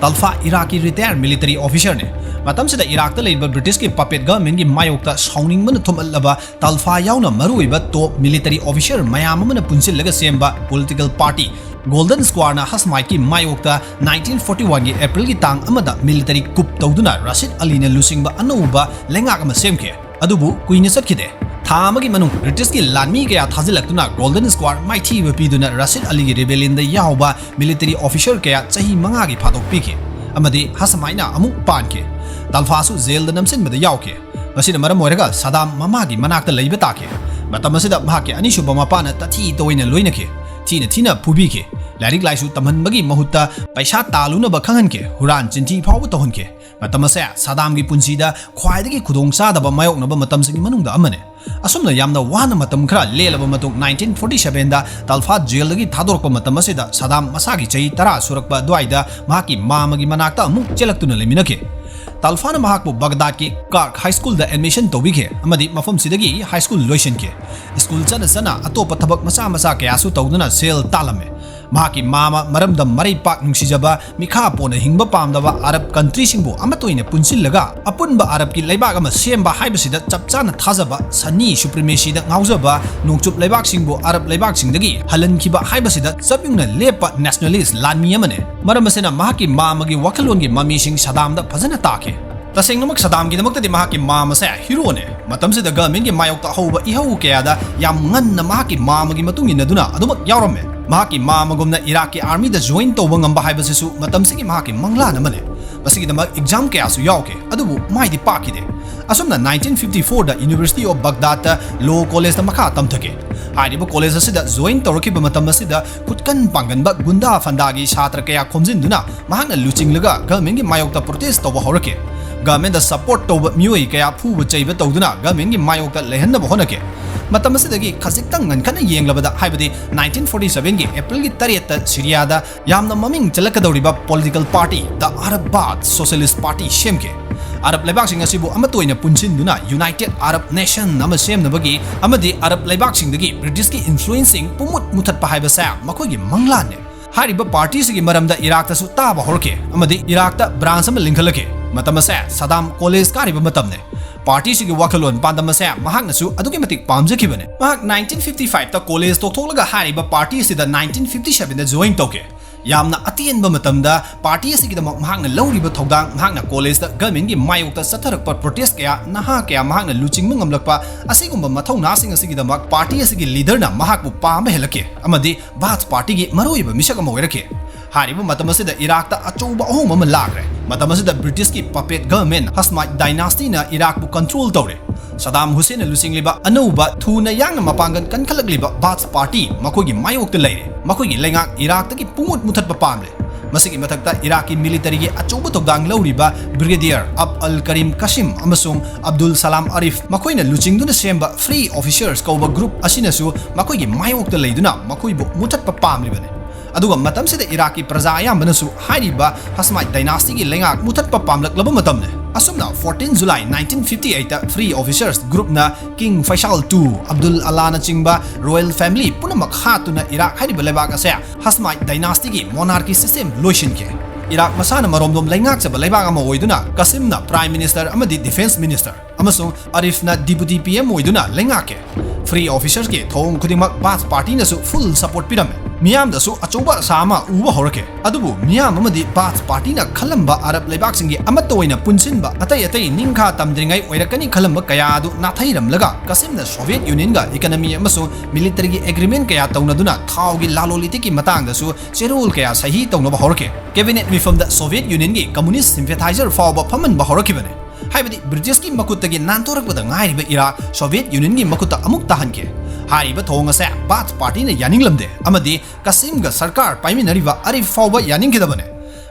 ꯇꯜꯐꯥ ꯏꯔꯥꯛꯀꯤ ꯔꯤꯇꯥꯌꯔ ꯃꯤꯂꯤꯇꯔꯤ ꯑꯣꯐꯤꯁꯔꯅꯤ꯫ ꯃꯇꯝꯁꯤꯗ ꯏꯔꯥꯛꯇ ꯂꯩꯕ ꯕ꯭ꯔꯤꯇꯤꯁꯀꯤ ꯄꯄꯦꯠ ꯒꯚꯔꯟꯃꯦꯟꯠꯀꯤ ꯃꯥꯌꯣꯛꯇ ꯁꯥꯎꯅꯤꯡꯕꯅ ꯊꯨꯝꯍꯠꯂꯕ ꯇꯜꯐꯥ ꯌꯥꯎꯅ ꯃꯔꯨꯑꯣꯏꯕ ꯇꯣꯞ ꯃꯤꯂꯤꯇꯔꯤ ꯑꯣꯐꯤꯁꯔ ꯃꯌꯥꯝ ꯑꯃꯅ ꯄꯨꯟꯁꯤꯜꯂꯒ ꯁꯦꯝꯕ ꯄꯣꯂꯤꯇꯤꯀꯦꯜ ꯄꯥꯔꯇꯤ ꯒꯣꯜꯗꯟ ꯁ꯭ꯀ꯭ꯋꯥꯔꯅ ꯍꯁꯃꯥꯏꯠꯀꯤ ꯃꯥꯌꯣꯛꯇ ꯅꯥꯏꯟꯇꯤꯟ ꯐꯣꯔꯇꯤ ꯋꯥꯟꯒꯤ ꯑꯦꯄ꯭ꯔꯤꯜꯒꯤ ꯇꯥꯡ ꯑꯃꯗ ꯃꯤꯂꯤꯇꯔꯤ ꯀꯨꯞ ꯇꯧꯗꯨꯅ ꯔꯥꯁꯤꯗ ꯑꯂꯤꯅ ꯂꯨꯆꯤꯡꯕ ꯑꯅꯧꯕ ꯂꯩꯉꯥꯛ ꯑꯃ ꯁꯦꯝꯈꯤ꯫ ꯑꯗꯨꯕꯨ ꯀꯨꯏꯅ ꯆꯠꯈꯤꯗꯦ꯫ ꯊꯥ ꯑꯃꯒꯤ ꯃꯅꯨꯡ ꯕ꯭ꯔꯤꯇꯤꯁꯀꯤ ꯂꯥꯟꯃꯤ ꯀꯌꯥ ꯊꯥꯖꯤꯜꯂꯛꯇꯨꯅ ꯒꯣꯜꯗꯟ ꯁ꯭ꯀ꯭ꯋꯥꯔ ꯃꯥꯏꯊꯤꯕ ꯄꯤꯗꯨꯅ ꯔꯥꯁꯤꯗ ꯑꯂꯤꯒꯤ ꯔꯤꯕꯦꯂꯤꯌꯟꯗ ꯌꯥꯎꯕ ꯃꯤꯂꯤꯇꯔꯤ ꯑꯣꯐꯤꯁꯔ ꯀꯌꯥ ꯆꯍꯤ ꯃꯉꯥꯒꯤ ꯐꯥꯗꯣꯛ ꯄꯤꯈꯤ ꯑꯃꯗꯤ ꯍꯁꯃꯥꯏꯠꯅ ꯑꯃꯨꯛ ꯄꯥꯟꯈꯤ꯫ ꯇꯜꯐꯥꯁꯨ ꯖꯦꯜꯗ ꯅꯝꯁꯤꯟꯕꯗ ꯌꯥꯎꯈꯤ꯫ ꯃꯁꯤꯅ ꯃꯔꯝ ꯑꯣꯏꯔꯒ ꯁꯗꯥꯝ ꯃꯃꯥꯒꯤ ꯃꯅꯥꯛꯇ ꯂꯩꯕ ꯇꯥꯈꯤ꯫ ꯃꯇꯝ ꯑꯁꯤꯗ ꯃꯍꯥꯛꯀꯤ ꯑꯅꯤꯁꯨꯕ ꯃꯄꯥꯅ ꯇꯊꯤ ꯇꯣꯏꯅ ꯂꯣꯏꯅꯈꯤ, ꯊꯤꯅ ꯊꯤꯅ ꯐꯨꯕꯤꯈꯤ, ꯂꯥꯏꯔꯤꯛ ꯂꯥꯏꯁꯨ ꯇꯝꯍꯟꯕꯒꯤ ꯃꯍꯨꯠꯇ ꯄꯩꯁꯥ ꯇꯥꯜꯂꯨꯅꯕ ꯈꯪꯍꯟꯈꯤ, ꯍꯨꯔꯥꯟ ꯆꯤꯟꯊꯤ ꯐꯥꯎꯕ ꯇꯧꯍꯟꯈꯤ꯫ ꯃꯇꯝ ꯑꯁꯦ ꯁꯗꯥꯝꯒꯤ ꯄꯨꯟꯁꯤꯗ ꯈ꯭ꯋꯥꯏꯗꯒꯤ ꯈꯨꯗꯣꯡ ꯆꯥꯗꯕ ꯃꯥꯌꯣꯛꯅꯕ ꯃꯇꯝꯁꯤꯡꯒꯤ ꯃꯅꯨꯡꯗ ꯑꯃꯅꯤ꯫ ꯑꯁꯨꯝꯅ ꯌꯥꯝꯅ ꯋꯥꯅ ꯃꯇꯝ ꯈꯔ ꯂꯦꯜꯂꯕ ꯃꯇꯨꯡ, nineteen forty seven ꯗ ꯇꯜꯐꯥ ꯖꯦꯜꯗꯒꯤ ꯊꯥꯗꯣꯔꯛꯄ ꯃꯇꯝ ꯑꯁꯤꯗ ꯁꯗꯥꯝ ꯃꯁꯥꯒꯤ ꯆꯍꯤ ꯇꯔꯥ ꯁꯨꯔꯛꯄ ꯑꯗꯨꯋꯥꯏꯗ ꯃꯍꯥꯛꯀꯤ ꯃꯥꯃꯒꯤ ꯃꯅꯥꯛꯇ ꯑꯃꯨꯛ ꯆꯦꯜꯂꯛꯇꯨꯅ ꯂꯩꯃꯤꯟꯅꯈꯤ꯫ ꯇꯜꯐꯥꯅ ꯃꯍꯥꯛꯄꯨ ꯕꯒꯗꯥꯗꯀꯤ ꯀꯥꯔꯛ ꯍꯥꯏ ꯁ꯭ꯀꯨꯜꯗ ꯑꯦꯗꯃꯤꯁꯟ ꯇꯧꯕꯤꯈꯤ ꯑꯃꯗꯤ ꯃꯐꯝꯁꯤꯗꯒꯤ ꯍꯥꯏ ꯁ꯭ꯀꯨꯜ ꯂꯣꯏꯁꯤꯟꯈꯤ꯫ ꯁ꯭ꯀꯨꯜ ꯆꯠꯅ ꯆꯠꯅ ꯑꯇꯣꯞꯄ ꯊꯕꯛ ꯃꯆꯥ ꯃꯆꯥ ꯀꯌꯥꯁꯨ ꯇꯧꯗꯨꯅ ꯁꯦꯜ ꯇꯥꯜꯂꯝꯃꯤ꯫ ꯃꯍꯥꯛꯀꯤ ꯃꯥꯃ ꯃꯔꯝꯗꯝ ꯃꯔꯩ ꯄꯥꯛ ꯅꯨꯡꯁꯤꯖꯕ, ꯃꯤꯈꯥ ꯄꯣꯟꯅ ꯍꯤꯡꯕ ꯄꯥꯝꯗꯕ ꯑꯔꯕ ꯀꯟꯇ꯭ꯔꯤꯁꯤꯡꯕꯨ ꯑꯃꯠꯇ ꯑꯣꯏꯅ ꯄꯨꯟꯁꯤꯜꯂꯒ ꯑꯄꯨꯟꯕ ꯑꯔꯕꯀꯤ ꯂꯩꯕꯥꯛ ꯑꯃ ꯁꯦꯝꯕ ꯍꯥꯏꯕꯁꯤꯗ ꯆꯞ ꯆꯥꯅ ꯊꯥꯖꯕ, ꯁꯟꯅꯤ ꯁꯨꯄ꯭ꯔꯤꯃꯦꯁꯤꯗ ꯉꯥꯎꯖꯕ, ꯅꯣꯡꯆꯨꯞ ꯂꯩꯕꯥꯛꯁꯤꯡꯕꯨ ꯑꯔꯕ ꯂꯩꯕꯥꯛꯁꯤꯡꯗꯒꯤ ꯍꯜꯍꯟꯈꯤꯕ ꯍꯥꯏꯕꯁꯤꯗ ꯆꯞ ꯌꯨꯡꯅ ꯂꯦꯞꯄ ꯅꯦꯁꯅꯦꯂꯤꯁ ꯂꯥꯟꯃꯤ ꯑꯃꯅꯤ꯫ ꯃꯔꯝ ꯑꯁꯤꯅ ꯃꯍꯥꯛꯀꯤ ꯃꯥꯃꯒꯤ ꯋꯥꯈꯜꯂꯣꯟꯒꯤ ꯃꯃꯤꯁꯤꯡ ꯁꯗꯥꯝꯗ ꯐꯖꯅ ꯇꯥꯈꯤ꯫ ꯇꯁꯦꯡꯅꯃꯛ ꯁꯗꯥꯝꯒꯤꯗꯃꯛꯇꯗꯤ ꯃꯍꯥꯛꯀꯤ ꯃꯥꯃꯁꯦ ꯍꯤꯔꯣꯅꯦ꯫ ꯃꯇꯝꯁꯤꯗ ꯒꯚꯔꯟꯃꯦꯟꯒꯤ ꯃꯥꯌꯣꯛꯇ ꯍꯧꯕ ꯏꯍꯧ ꯀꯌꯥꯗ ꯌꯥꯝ ꯉꯟꯅ ꯃꯍꯥꯛꯀꯤ ꯃꯥꯃꯒꯤ ꯃꯇꯨꯡ ꯏꯟꯅꯗꯨꯅ ꯑꯗꯨꯃꯛ ꯌꯥꯎꯔꯝꯃꯦ꯫ ꯃꯍꯥꯛꯀꯤ ꯃꯥꯃꯒꯨꯝꯅ ꯏꯔꯥꯛꯀꯤ ꯑꯥꯔꯃꯤꯗ ꯖꯣꯏꯟ ꯇꯧꯕ ꯉꯝꯕ ꯍꯥꯏꯕꯁꯤꯁꯨ ꯃꯇꯝꯁꯤꯒꯤ ꯃꯍꯥꯛꯀꯤ ꯃꯪꯂꯥꯟ ꯑꯃꯅꯤ꯫ ꯃꯁꯤꯒꯤꯗꯃꯛ ꯑꯦꯛꯖꯥꯝ ꯀꯌꯥꯁꯨ ꯌꯥꯎꯈꯤ, ꯑꯗꯨꯕꯨ ꯃꯥꯏꯗꯤ ꯄꯥꯛꯈꯤꯗꯦ꯫ ꯑꯁꯨꯝꯅ nineteen fifty four the University of Baghdad ꯇ ꯂꯣ ꯀꯣꯂꯦꯖꯇ ꯃꯈꯥ ꯇꯝꯊꯈꯤ꯫ ꯍꯥꯏꯔꯤꯕ ꯀꯣꯂꯦꯖ ꯑꯁꯤꯗ ꯖꯣꯏꯟ ꯇꯧꯔꯛꯈꯤꯕ ꯃꯇꯝ ꯑꯁꯤꯗ ꯈꯨꯠꯀꯟ ꯄꯥꯡꯒꯟꯕ ꯒꯨꯟꯗꯥ ꯐꯟꯗꯥꯒꯤ ꯁꯥꯇ꯭ꯔ ꯀꯌꯥ ꯈꯣꯝꯖꯤꯟꯗꯨꯅ ꯃꯍꯥꯛꯅ ꯂꯨꯆꯤꯡꯂꯒ ꯒꯚꯔꯟꯃꯦꯟꯒꯤ ꯃꯥꯌꯣꯛꯇ ꯄ꯭ꯔꯣꯇꯦꯁ ꯇꯧꯕ ꯍꯧꯔꯛꯈꯤ꯫ ꯒꯚꯔꯟꯃꯦꯟꯗ ꯁꯄꯣꯔꯠ ꯇꯧꯕ ꯃꯤꯑꯣꯏ ꯀꯌꯥ ꯐꯨꯕ ꯆꯩꯕ ꯇꯧꯗꯨꯅ ꯒꯚꯔꯟꯃꯦꯟꯒꯤ ꯃꯥꯌꯣꯛꯇ ꯂꯩꯍꯟꯅꯕ ꯍꯣꯠꯅꯈꯤ꯫ ꯃꯇꯝ ꯑꯁꯤꯗꯒꯤ ꯈꯖꯤꯛꯇꯪ ꯉꯟꯈꯠꯅ ꯌꯦꯡꯂꯕꯗ, ꯍꯥꯏꯕꯗꯤ nineteen forty seven ꯒꯤ ꯑꯦꯄ꯭ꯔꯤꯜꯒꯤ ꯇꯔꯦꯠꯇ ꯁꯤꯔꯤꯌꯥꯗ ꯌꯥꯝꯅ ꯃꯃꯤꯡ ꯆꯠꯂꯛꯀꯗꯧꯔꯤꯕ political party, The Arab Baath Socialist Party ꯁꯦꯝꯈꯤ꯫ ꯑꯔꯕ ꯂꯩꯕꯥꯛꯁꯤꯡ ꯑꯁꯤꯕꯨ ꯑꯃꯠꯇ ꯑꯣꯏꯅ ꯄꯨꯟꯁꯤꯟꯗꯨꯅ ꯌꯨꯅꯥꯏꯇꯦꯗ ꯑꯔꯕ ꯅꯦꯁꯟ ꯑꯃ ꯁꯦꯝꯅꯕꯒꯤ ꯑꯃꯗꯤ ꯑꯔꯕ ꯂꯩꯕꯥꯛꯁꯤꯡꯗꯒꯤ ꯕ꯭ꯔꯤꯇꯤꯁꯀꯤ ꯏꯟꯐ꯭ꯂꯨꯌꯦꯟꯁꯁꯤꯡ ꯄꯨꯝꯃꯨꯠ ꯃꯨꯊꯠꯄ ꯍꯥꯏꯕꯁꯦ ꯃꯈꯣꯏꯒꯤ ꯃꯪꯂꯥꯟꯅꯤ꯫ ꯍꯥꯏꯔꯤꯕ ꯄꯥꯔꯇꯤꯁꯤꯒꯤ ꯃꯔꯝꯗ ꯏꯔꯥꯛꯇꯁꯨ ꯇꯥꯕ ꯍꯧꯔꯛꯈꯤ ꯑꯃꯗꯤ ꯏꯔꯥꯛꯇ ꯕ꯭ꯔꯥꯟꯁ ꯑꯃ ꯂꯤꯡꯈꯠꯂꯛꯈꯤ꯫ ꯃꯇꯝ ꯑꯁꯦ ꯁꯗꯥꯝ ꯀꯣꯂꯦꯖ ꯀꯥꯔꯤꯕ ꯃꯇꯝꯅꯤ꯫ ꯄꯥꯔꯇꯤꯁꯤꯒꯤ ꯋꯥꯈꯜꯂꯣꯟ ꯄꯥꯟꯗꯝ ꯑꯁꯦ ꯃꯍꯥꯛꯅꯁꯨ ꯑꯗꯨꯛꯀꯤ ꯃꯇꯤꯛ ꯄꯥꯝꯖꯈꯤꯕꯅꯤ꯫ ꯃꯍꯥꯛ nineteen fifty five ꯇ ꯀꯣꯂꯦꯖ ꯇꯣꯛꯊꯣꯛꯂꯒ ꯍꯥꯏꯔꯤꯕ ꯄꯥꯔꯇꯤ ꯑꯁꯤꯗ nineteen fifty seven ꯗ ꯖꯣꯏꯟ ꯇꯧꯈꯤ꯫ ꯌꯥꯝꯅ ꯑꯇꯦꯟꯕ ꯃꯇꯝꯗ ꯄꯥꯔꯇꯤ ꯑꯁꯤꯒꯤꯗꯃꯛ ꯃꯍꯥꯛꯅ ꯂꯧꯔꯤꯕ ꯊꯧꯗꯥꯡ, ꯃꯍꯥꯛꯅ ꯀꯣꯂꯦꯖꯇ ꯒꯚꯔꯟꯃꯦꯟꯒꯤ ꯃꯥꯌꯣꯛꯇ ꯆꯠꯊꯔꯛꯄ ꯄ꯭ꯔꯣꯇꯦꯁ ꯀꯌꯥ, ꯅꯍꯥ ꯀꯌꯥ ꯃꯍꯥꯛꯅ ꯂꯨꯆꯤꯡꯕ ꯉꯝꯂꯛꯄ, ꯑꯁꯤꯒꯨꯝꯕ ꯃꯊꯧꯅꯥꯁꯤꯡ ꯑꯁꯤꯒꯤꯗꯃꯛ ꯄꯥꯔꯇꯤ ꯑꯁꯤꯒꯤ ꯂꯤꯗꯔꯅ ꯃꯍꯥꯛꯄꯨ ꯄꯥꯝꯕ ꯍꯦꯜꯂꯛꯈꯤ ꯑꯃꯗꯤ ꯕꯥꯊ ꯄꯥꯔꯇꯤꯒꯤ ꯃꯔꯨꯑꯣꯏꯕ ꯃꯤꯁꯛ ꯑꯃ ꯑꯣꯏꯔꯛꯈꯤ꯫ ꯍꯥꯏꯔꯤꯕ ꯃꯇꯝ ꯑꯁꯤꯗ ꯏꯔꯥꯛꯇ ꯑꯆꯧꯕ ꯑꯍꯣꯡꯕ ꯑꯃ ꯂꯥꯛꯈ꯭ꯔꯦ꯫ ꯃꯇꯝ ꯑꯁꯤꯗ ꯕ꯭ꯔꯤꯇꯤꯁꯀꯤ ꯄꯄꯦꯠ ꯒꯚꯔꯟꯃꯦꯟ ꯍꯁꯃꯥꯏꯠ ꯗꯥꯏꯅꯥꯁꯇꯤꯅ ꯏꯔꯥꯛꯄꯨ ꯀꯟꯇ꯭ꯔꯣꯜ ꯇꯧꯔꯦ꯫ ꯁꯗꯥꯝ ꯍꯨꯁꯦꯟꯅ ꯂꯨꯆꯤꯡꯂꯤꯕ ꯑꯅꯧꯕ, ꯊꯨꯅ ꯌꯥꯡꯅ ꯃꯄꯥꯡꯒꯜ ꯀꯟꯈꯠꯂꯛꯂꯤꯕ ꯕꯥꯊ ꯄꯥꯔꯇꯤ ꯃꯈꯣꯏꯒꯤ ꯃꯥꯌꯣꯛꯇ ꯂꯩꯔꯦ꯫ ꯃꯈꯣꯏꯒꯤ ꯂꯩꯉꯥꯛ ꯏꯔꯥꯛꯇꯒꯤ ꯄꯨꯡꯃꯨꯠ ꯃꯨꯊꯠꯄ ꯄꯥꯝꯂꯦ꯫ ꯃꯁꯤꯒꯤ ꯃꯊꯛꯇ ꯏꯔꯥꯛꯀꯤ ꯃꯤꯂꯤꯇꯔꯤꯒꯤ ꯑꯆꯧꯕ ꯊꯧꯗꯥꯡ ꯂꯧꯔꯤꯕ ꯕ꯭ꯔꯤꯒꯦꯗꯤꯌꯔ ꯑꯕ ꯑꯜ ꯀꯔꯤꯝ ꯀꯥꯁꯤꯝ ꯑꯃꯁꯨꯡ ꯑꯕꯗꯨꯜ ꯁꯂꯥꯝ ꯑꯔꯤꯐ ꯃꯈꯣꯏꯅ ꯂꯨꯆꯤꯡꯗꯨꯅ ꯁꯦꯝꯕ ꯐ꯭ꯔꯤ ꯑꯣꯐꯤꯁꯔꯁ ꯀꯧꯕ ꯒ꯭ꯔꯨꯞ ꯑꯁꯤꯅꯁꯨ ꯃꯈꯣꯏꯒꯤ ꯃꯥꯌꯣꯛꯇ ꯂꯩꯗꯨꯅ ꯃꯈꯣꯏꯕꯨ ꯃꯨꯊꯠꯄ ꯄꯥꯝꯂꯤꯕꯅꯤ꯫ ꯑꯗꯨꯒ ꯃꯇꯝꯁꯤꯗ ꯏꯔꯥꯛꯀꯤ ꯄ꯭ꯔꯖꯥ ꯑꯌꯥꯝꯕꯅꯁꯨ ꯍꯥꯏꯔꯤꯕ ꯍꯁꯃꯥꯏꯠ ꯗꯥꯏꯅꯥꯁꯇꯤꯒꯤ ꯂꯩꯉꯥꯛ ꯃꯨꯊꯠꯄ ꯄꯥꯝꯂꯛꯂꯕ ꯃꯇꯝꯅꯤ꯫ ꯑꯁꯨꯝꯅ fourteen July nineteen fifty eight free officers ꯒ꯭ꯔꯨꯞꯅ ꯀꯤꯡ ꯐꯩꯁꯥꯜ two, ꯑꯕꯗꯨꯜ ꯑꯂꯥꯅꯆꯤꯡꯕ ꯔꯣꯌꯦꯜ ꯐꯦꯃꯤꯂꯤ ꯄꯨꯝꯅꯃꯛ ꯍꯥꯠꯇꯨꯅ ꯏꯔꯥꯛ ꯍꯥꯏꯔꯤꯕ ꯂꯩꯕꯥꯛ ꯑꯁꯦ ꯍꯁꯃꯥꯏꯠ ꯗꯥꯏꯅꯥꯁꯇꯤꯒꯤ ꯃꯣꯅꯥꯔꯀꯤ ꯁꯤꯁꯇꯦꯝ ꯂꯣꯏꯁꯤꯟꯈꯤ꯫ ꯏꯔꯥꯛ ꯃꯁꯥꯅ ꯃꯔꯣꯝꯗꯣꯝ ꯂꯩꯉꯥꯛꯆꯕ ꯂꯩꯕꯥꯛ ꯑꯃ ꯑꯣꯏꯗꯨꯅ ꯀꯥꯁꯤꯝꯅ ꯄ꯭ꯔꯥꯏꯝ ꯃꯤꯅꯤꯁꯇꯔ ꯑꯃꯗꯤ ꯗꯤꯐꯦꯟꯁ ꯃꯤꯅꯤꯁꯇꯔ ꯑꯃꯁꯨꯡ ꯑꯔꯤꯐꯅ ꯗꯤꯄꯨꯇꯤ ꯄꯤ ꯑꯦꯝ ꯑꯣꯏꯗꯨꯅ ꯂꯩꯉꯥꯛꯈꯤ꯫ ꯐ꯭ꯔꯤ ꯑꯣꯐꯤꯁꯔꯁꯀꯤ ꯊꯧꯑꯣꯡ ꯈꯨꯗꯤꯡꯃꯛ ꯕꯥꯊ ꯄꯥꯔꯇꯤꯅꯁꯨ ꯐꯨꯜ ꯁꯄꯣꯔꯠ ꯄꯤꯔꯝꯃꯤ꯫ ꯃꯤꯌꯥꯝꯗꯁꯨ ꯑꯆꯧꯕ ꯑꯁꯥ ꯑꯃ ꯎꯕ ꯍꯧꯔꯛꯈꯤ꯫ ꯑꯗꯨꯕꯨ ꯃꯤꯌꯥꯝ ꯑꯃꯗꯤ ꯕꯥꯊ ꯄꯥꯔꯇꯤꯅ ꯈꯜꯂꯝꯕ ꯑꯔꯕ ꯂꯩꯕꯥꯛꯁꯤꯡꯒꯤ ꯑꯃꯠꯇ ꯑꯣꯏꯅ ꯄꯨꯟꯁꯤꯟꯕ ꯑꯇꯩ ꯑꯇꯩ ꯅꯤꯡꯈꯥ ꯇꯝꯗ꯭ꯔꯤꯉꯩ ꯑꯣꯏꯔꯛꯀꯅꯤ ꯈꯜꯂꯝꯕ ꯀꯌꯥ ꯑꯗꯨ ꯅꯥꯊꯩꯔꯝꯂꯒ ꯀꯥꯁꯤꯝꯅ ꯁꯣꯚꯤꯌꯦꯠ ꯌꯨꯅꯤꯌꯟꯒ ꯏꯀꯅꯃꯤ ꯑꯃꯁꯨꯡ ꯃꯤꯂꯤꯇꯔꯤꯒꯤ ꯑꯦꯒ꯭ꯔꯤꯃꯦꯟ ꯀꯌꯥ ꯇꯧꯅꯗꯨꯅ ꯊꯥꯎꯒꯤ ꯂꯂꯣꯟ ꯏꯇꯤꯛꯀꯤ ꯃꯇꯥꯡꯗꯁꯨ ꯆꯦꯔꯣꯜ ꯀꯌꯥ ꯁꯍꯤ ꯇꯧꯅꯕ ꯍꯧꯔꯛꯈꯤ꯫ ꯀꯦꯕꯤꯅꯦꯠ ꯃꯤꯐꯝꯗ ꯁꯣꯚꯤꯌꯦꯠ ꯌꯨꯅꯤꯌꯟꯒꯤ ꯀꯝꯃꯨꯅꯤꯁ ꯁꯤꯝꯄꯦꯊꯥꯏꯖꯔ ꯐꯥꯎꯕ ꯐꯝꯍꯟꯕ ꯍꯧꯔꯛꯈꯤꯕꯅꯤ꯫ ꯍꯥꯏꯕꯗꯤ ꯕ꯭ꯔꯤꯇꯤꯁꯀꯤ ꯃꯈꯨꯠꯇꯒꯤ ꯅꯥꯟꯊꯣꯔꯛꯄꯗ ꯉꯥꯏꯔꯤꯕ ꯏꯔꯥꯛ ꯁꯣꯚꯤꯌꯦꯠ ꯌꯨꯅꯤꯌꯟꯒꯤ ꯃꯈꯨꯠꯇ ꯑꯃꯨꯛ ꯇꯥꯍꯟꯈꯤ꯫ ꯍꯥꯏꯔꯤꯕ ꯊꯧꯑꯣꯡ ꯑꯁꯦ ꯕꯥꯊ ꯄꯥꯔꯇꯤꯅ ꯌꯥꯅꯤꯡꯂꯝꯗꯦ ꯑꯃꯗꯤ ꯀꯥꯁꯤꯝꯒ ꯁꯔꯀꯥꯔ ꯄꯥꯏꯃꯤꯟꯅꯔꯤꯕ ꯑꯔꯤꯐ ꯐꯥꯎꯕ ꯌꯥꯅꯤꯡꯈꯤꯗꯕꯅꯤ꯫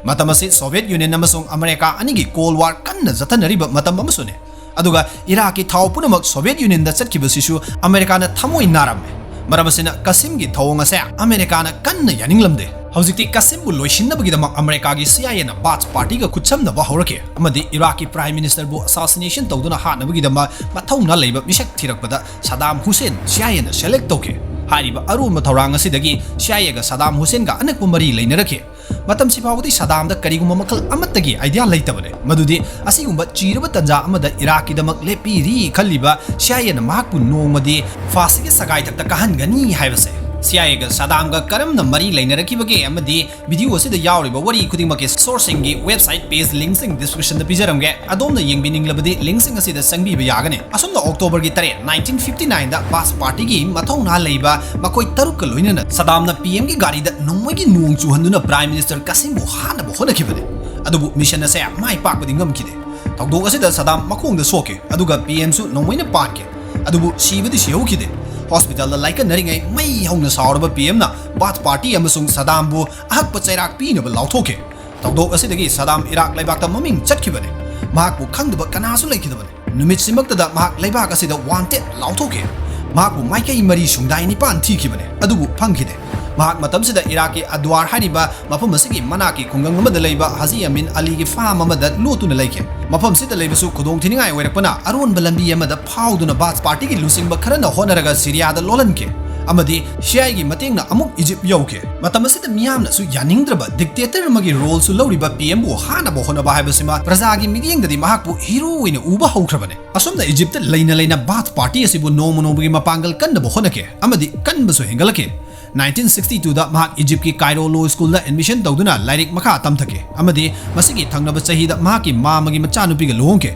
ꯃꯇꯝ ꯑꯁꯤ ꯁꯣꯚꯤꯌꯦꯠ ꯌꯨꯅꯤꯌꯟ ꯑꯃꯁꯨꯡ ꯑꯃꯦꯔꯤꯀꯥ ꯑꯅꯤꯒꯤ ꯀꯣꯜ ꯋꯥꯔ ꯀꯟꯅ ꯆꯠꯊꯅꯔꯤꯕ ꯃꯇꯝ ꯑꯃꯁꯨꯅꯤ꯫ ꯑꯗꯨꯒ ꯏꯔꯥꯛꯀꯤ ꯊꯥꯎ ꯄꯨꯝꯅꯃꯛ ꯁꯣꯚꯤꯌꯦꯠ ꯌꯨꯅꯤꯌꯟꯗ ꯆꯠꯈꯤꯕꯁꯤꯁꯨ ꯑꯃꯦꯔꯤꯀꯥꯅ ꯊꯃꯣꯏ ꯅꯥꯔꯝꯃꯤ꯫ ꯃꯔꯝ ꯑꯁꯤꯅ ꯀꯥꯁꯤꯝꯒꯤ ꯊꯧꯑꯣꯡ ꯑꯁꯦ ꯑꯃꯦꯔꯤꯀꯥꯅ ꯀꯟꯅ ꯌꯥꯅꯤꯡꯂꯝꯗꯦ꯫ ꯍꯧꯖꯤꯛꯇꯤ ꯀꯥꯁꯤꯝꯕꯨ ꯂꯣꯏꯁꯤꯟꯅꯕꯒꯤꯗꯃꯛ ꯑꯃꯦꯔꯤꯀꯥꯒꯤ ꯁꯤ ꯑꯥꯏ ꯑꯦꯅ ꯕꯥꯊ ꯄꯥꯔꯇꯤꯒ ꯈꯨꯠꯁꯝꯅꯕ ꯍꯧꯔꯛꯈꯤ ꯑꯃꯗꯤ ꯏꯔꯥꯛꯀꯤ ꯄ꯭ꯔꯥꯏꯝ ꯃꯤꯅꯤꯁꯇꯔꯕꯨ ꯑꯁꯥꯁꯤꯅꯦꯁꯟ ꯇꯧꯗꯨꯅ ꯍꯥꯠꯅꯕꯒꯤꯗꯃꯛ ꯃꯊꯧꯅꯥ ꯂꯩꯕ ꯃꯤꯁꯛ ꯊꯤꯔꯛꯄꯗ ꯁꯗꯥꯝ ꯍꯨꯁꯦꯟ ꯁꯤ ꯑꯥꯏ ꯑꯦꯅ ꯁꯦꯂꯦꯛ ꯇꯧꯈꯤ꯫ ꯍꯥꯏꯔꯤꯕ ꯑꯔꯣꯟꯕ ꯊꯧꯔꯥꯡ ꯑꯁꯤꯗꯒꯤ ꯁꯤ ꯑꯥꯏ ꯑꯦꯒ ꯁꯗꯥꯝ ꯍꯨꯁꯦꯟꯒ ꯑꯅꯛꯄ ꯃꯔꯤ ꯂꯩꯅꯔꯛꯈꯤ꯫ ꯃꯇꯝꯁꯤ ꯐꯥꯎꯕꯗꯤ ꯁꯗꯥꯝꯗ ꯀꯔꯤꯒꯨꯝꯕ ꯃꯈꯜ ꯑꯃꯠꯇꯒꯤ ꯑꯥꯏꯗꯤꯌꯥ ꯂꯩꯇꯕꯅꯤ, ꯃꯗꯨꯗꯤ ꯑꯁꯤꯒꯨꯝꯕ ꯆꯤꯔꯕ ꯇꯟꯖꯥ ꯑꯃꯗ ꯏꯔꯥꯛꯀꯤꯗꯃꯛ ꯂꯦꯞꯄꯤꯔꯤ ꯈꯜꯂꯤꯕ ꯁꯤ ꯑꯥꯏ ꯑꯦꯅ ꯃꯍꯥꯛꯄꯨ ꯅꯣꯡꯃꯗꯤ ꯐꯥꯁꯤꯒꯤ ꯁꯒꯥꯏꯊꯛꯇ ꯀꯥꯍꯟꯒꯅꯤ ꯍꯥꯏꯕꯁꯦ꯫ ꯁꯤ ꯑꯥꯏ ꯑꯦꯒ ꯁꯗꯥꯝꯒ ꯀꯔꯝꯅ ꯃꯔꯤ ꯂꯩꯅꯔꯛꯈꯤꯕꯒꯦ ꯑꯃꯗꯤ ꯚꯤꯗꯤꯑꯣ ꯑꯁꯤꯗ ꯌꯥꯎꯔꯤꯕ ꯋꯥꯔꯤ ꯈꯨꯗꯤꯡꯃꯛꯀꯤ ꯁꯣꯔꯁꯁꯤꯡꯒꯤ ꯋꯦꯕꯁꯥꯏꯠ ꯄꯦꯖ ꯂꯤꯡꯛꯁꯤꯡ ꯗꯤꯁꯀ꯭ꯔꯤꯞꯁꯟꯗ ꯄꯤꯖꯔꯝꯒꯦ꯫ ꯑꯗꯣꯝꯅ ꯌꯦꯡꯕꯤꯅꯤꯡꯂꯕꯗꯤ ꯂꯤꯡꯛꯁꯤꯡ ꯑꯁꯤꯗ ꯆꯪꯕꯤꯕ ꯌꯥꯒꯅꯤ꯫ ꯑꯁꯨꯝꯅ ꯑꯣꯛꯇꯣꯕꯔꯒꯤ ꯇꯔꯦꯠ, nineteen fifty nineꯗ ꯕꯥꯊ ꯄꯥꯔꯇꯤꯒꯤ ꯃꯊꯧꯅꯥ ꯂꯩꯕ ꯃꯈꯣꯏ ꯇꯔꯨꯛꯀ ꯂꯣꯏꯅꯅ ꯁꯗꯥꯝꯅ ꯄꯤ ꯑꯦꯝꯒꯤ ꯒꯥꯔꯤꯗ ꯅꯣꯡꯃꯩꯒꯤ ꯅꯣꯡ ꯆꯨꯍꯟꯗꯨꯅ ꯄ꯭ꯔꯥꯏꯝ ꯃꯤꯅꯤꯁꯇꯔ ꯀꯥꯁꯤꯝꯕꯨ ꯍꯥꯠꯅꯕ ꯍꯣꯠꯅꯈꯤꯕꯅꯤ꯫ ꯑꯗꯨꯕꯨ ꯃꯤꯁꯟ ꯑꯁꯦ ꯃꯥꯏ ꯄꯥꯛꯄꯗꯤ ꯉꯝꯈꯤꯗꯦ꯫ ꯊꯧꯗꯣꯛ ꯑꯁꯤꯗ ꯁꯗꯥꯝ ꯃꯈꯣꯡꯗ ꯁꯣꯛꯈꯤ, ꯑꯗꯨꯒ ꯄꯤ ꯑꯦꯝꯁꯨ ꯅꯣꯡꯃꯩꯅ ꯄꯥꯟꯈꯤ꯫ ꯑꯗꯨꯕꯨ ꯁꯤꯕꯗꯤ ꯁꯤꯍꯧꯈꯤꯗꯦ꯫ ꯍꯣꯁꯄꯤꯇꯥꯜꯗ ꯂꯥꯏꯀꯠꯅꯔꯤꯉꯩ ꯃꯩ ꯍꯧꯅ ꯁꯥꯎꯔꯕ ꯄꯤ ꯑꯦꯝꯅ ꯕꯥꯊ ꯄꯥꯔꯇꯤ ꯑꯃꯁꯨꯡ ꯁꯗꯥꯝꯕꯨ ꯑꯍꯛꯄ ꯆꯩꯔꯥꯛ ꯄꯤꯅꯕ ꯂꯥꯎꯊꯣꯛꯈꯤ꯫ ꯊꯧꯗꯣꯛ ꯑꯁꯤꯗꯒꯤ ꯁꯗꯥꯝ ꯏꯔꯥꯛ ꯂꯩꯕꯥꯛꯇ ꯃꯃꯤꯡ ꯆꯠꯈꯤꯕꯅꯤ꯫ ꯃꯍꯥꯛꯄꯨ ꯈꯪꯗꯕ ꯀꯅꯥꯁꯨ ꯂꯩꯈꯤꯗꯕꯅꯤ꯫ ꯅꯨꯃꯤꯠꯁꯤꯃꯛꯇꯗ ꯃꯍꯥꯛ ꯂꯩꯕꯥꯛ ꯑꯁꯤꯗ ꯋꯥꯟꯇꯦꯗ ꯂꯥꯎꯊꯣꯛꯈꯤ꯫ ꯃꯍꯥꯛꯄꯨ ꯃꯥꯏꯀꯩ ꯃꯔꯤ ꯁꯨꯡꯗꯥꯏ ꯅꯤꯄꯥꯟ ꯊꯤꯈꯤꯕꯅꯤ, ꯑꯗꯨꯕꯨ ꯐꯪꯈꯤꯗꯦ꯫ ꯃꯍꯥꯛ ꯃꯇꯝꯁꯤꯗ ꯏꯔꯥꯛꯀꯤ ꯑꯗ꯭ꯋꯥꯔ ꯍꯥꯏꯔꯤꯕ ꯃꯐꯝ ꯑꯁꯤꯒꯤ ꯃꯅꯥꯛꯀꯤ ꯈꯨꯡꯒꯪ ꯑꯃꯗ ꯂꯩꯕ ꯍꯥꯖꯤ ꯑꯃꯤꯟ ꯑꯂꯤꯒꯤ ꯐꯥꯔꯝ ꯑꯃꯗ ꯂꯣꯠꯇꯨꯅ ꯂꯩꯈꯤ꯫ ꯃꯐꯝꯁꯤꯗ ꯂꯩꯕꯁꯨ ꯈꯨꯗꯣꯡꯊꯤꯅꯤꯡꯉꯥꯏ ꯑꯣꯏꯔꯛꯄꯅ ꯑꯔꯣꯟꯕ ꯂꯝꯕꯤ ꯑꯃꯗ ꯐꯥꯎꯗꯨꯅ ꯕꯥꯊ ꯄꯥꯔꯇꯤꯒꯤ ꯂꯨꯆꯤꯡꯕ ꯈꯔꯅ ꯍꯣꯠꯅꯔꯒ ꯁꯤꯔꯤꯌꯥꯗ ꯂꯣꯜꯍꯟꯈꯤ ꯑꯃꯗꯤ ꯁꯤ ꯑꯥꯏ ꯑꯦꯒꯤ ꯃꯇꯦꯡꯅ ꯑꯃꯨꯛ ꯏꯖꯤꯞ ꯌꯧꯈꯤ꯫ ꯃꯇꯝ ꯑꯁꯤꯗ ꯃꯤꯌꯥꯝꯅꯁꯨ ꯌꯥꯅꯤꯡꯗ꯭ꯔꯕ ꯗꯤꯛꯇꯦꯇꯔ ꯑꯃꯒꯤ ꯔꯣꯜꯁꯨ ꯂꯧꯔꯤꯕ ꯄꯤ ꯑꯦꯝꯕꯨ ꯍꯥꯠꯅꯕ ꯍꯣꯠꯅꯕ ꯍꯥꯏꯕꯁꯤꯃ ꯄ꯭ꯔꯖꯥꯒꯤ ꯃꯤꯠꯌꯦꯡꯗꯗꯤ ꯃꯍꯥꯛꯄꯨ ꯍꯤꯔꯣ ꯑꯣꯏꯅ ꯎꯕ ꯍꯧꯈ꯭ꯔꯕꯅꯤ꯫ ꯑꯁꯨꯝꯅ ꯏꯖꯤꯞꯇ ꯂꯩꯅ ꯂꯩꯅ ꯕꯥꯊ ꯄꯥꯔꯇꯤ ꯑꯁꯤꯕꯨ ꯅꯣꯡꯃ ꯅꯣꯡꯃꯒꯤ ꯃꯄꯥꯡꯒꯜ ꯀꯟꯅꯕ ꯍꯣꯠꯅꯈꯤ ꯑꯃꯗꯤ ꯀꯟꯕꯁꯨ ꯍꯦꯟꯒꯠꯂꯛꯈꯤ꯫ ꯅꯥꯏꯟꯇꯤꯟ ꯁꯤꯛꯁꯇꯤ ꯇꯨꯗ ꯃꯍꯥꯛ ꯏꯖꯤꯞꯀꯤ ꯀꯥꯏꯔꯣ ꯂꯣ ꯁ꯭ꯀꯨꯜꯗ ꯑꯦꯗꯃꯤꯁꯟ ꯇꯧꯗꯨꯅ ꯂꯥꯏꯔꯤꯛ ꯃꯈꯥ ꯇꯝꯊꯈꯤ ꯑꯃꯗꯤ ꯃꯁꯤꯒꯤ ꯊꯪꯅꯕ ꯆꯍꯤꯗ ꯃꯍꯥꯛꯀꯤ ꯃꯥꯃꯒꯤ ꯃꯆꯥꯅꯨꯄꯤꯒ ꯂꯨꯍꯣꯡꯈꯤ꯫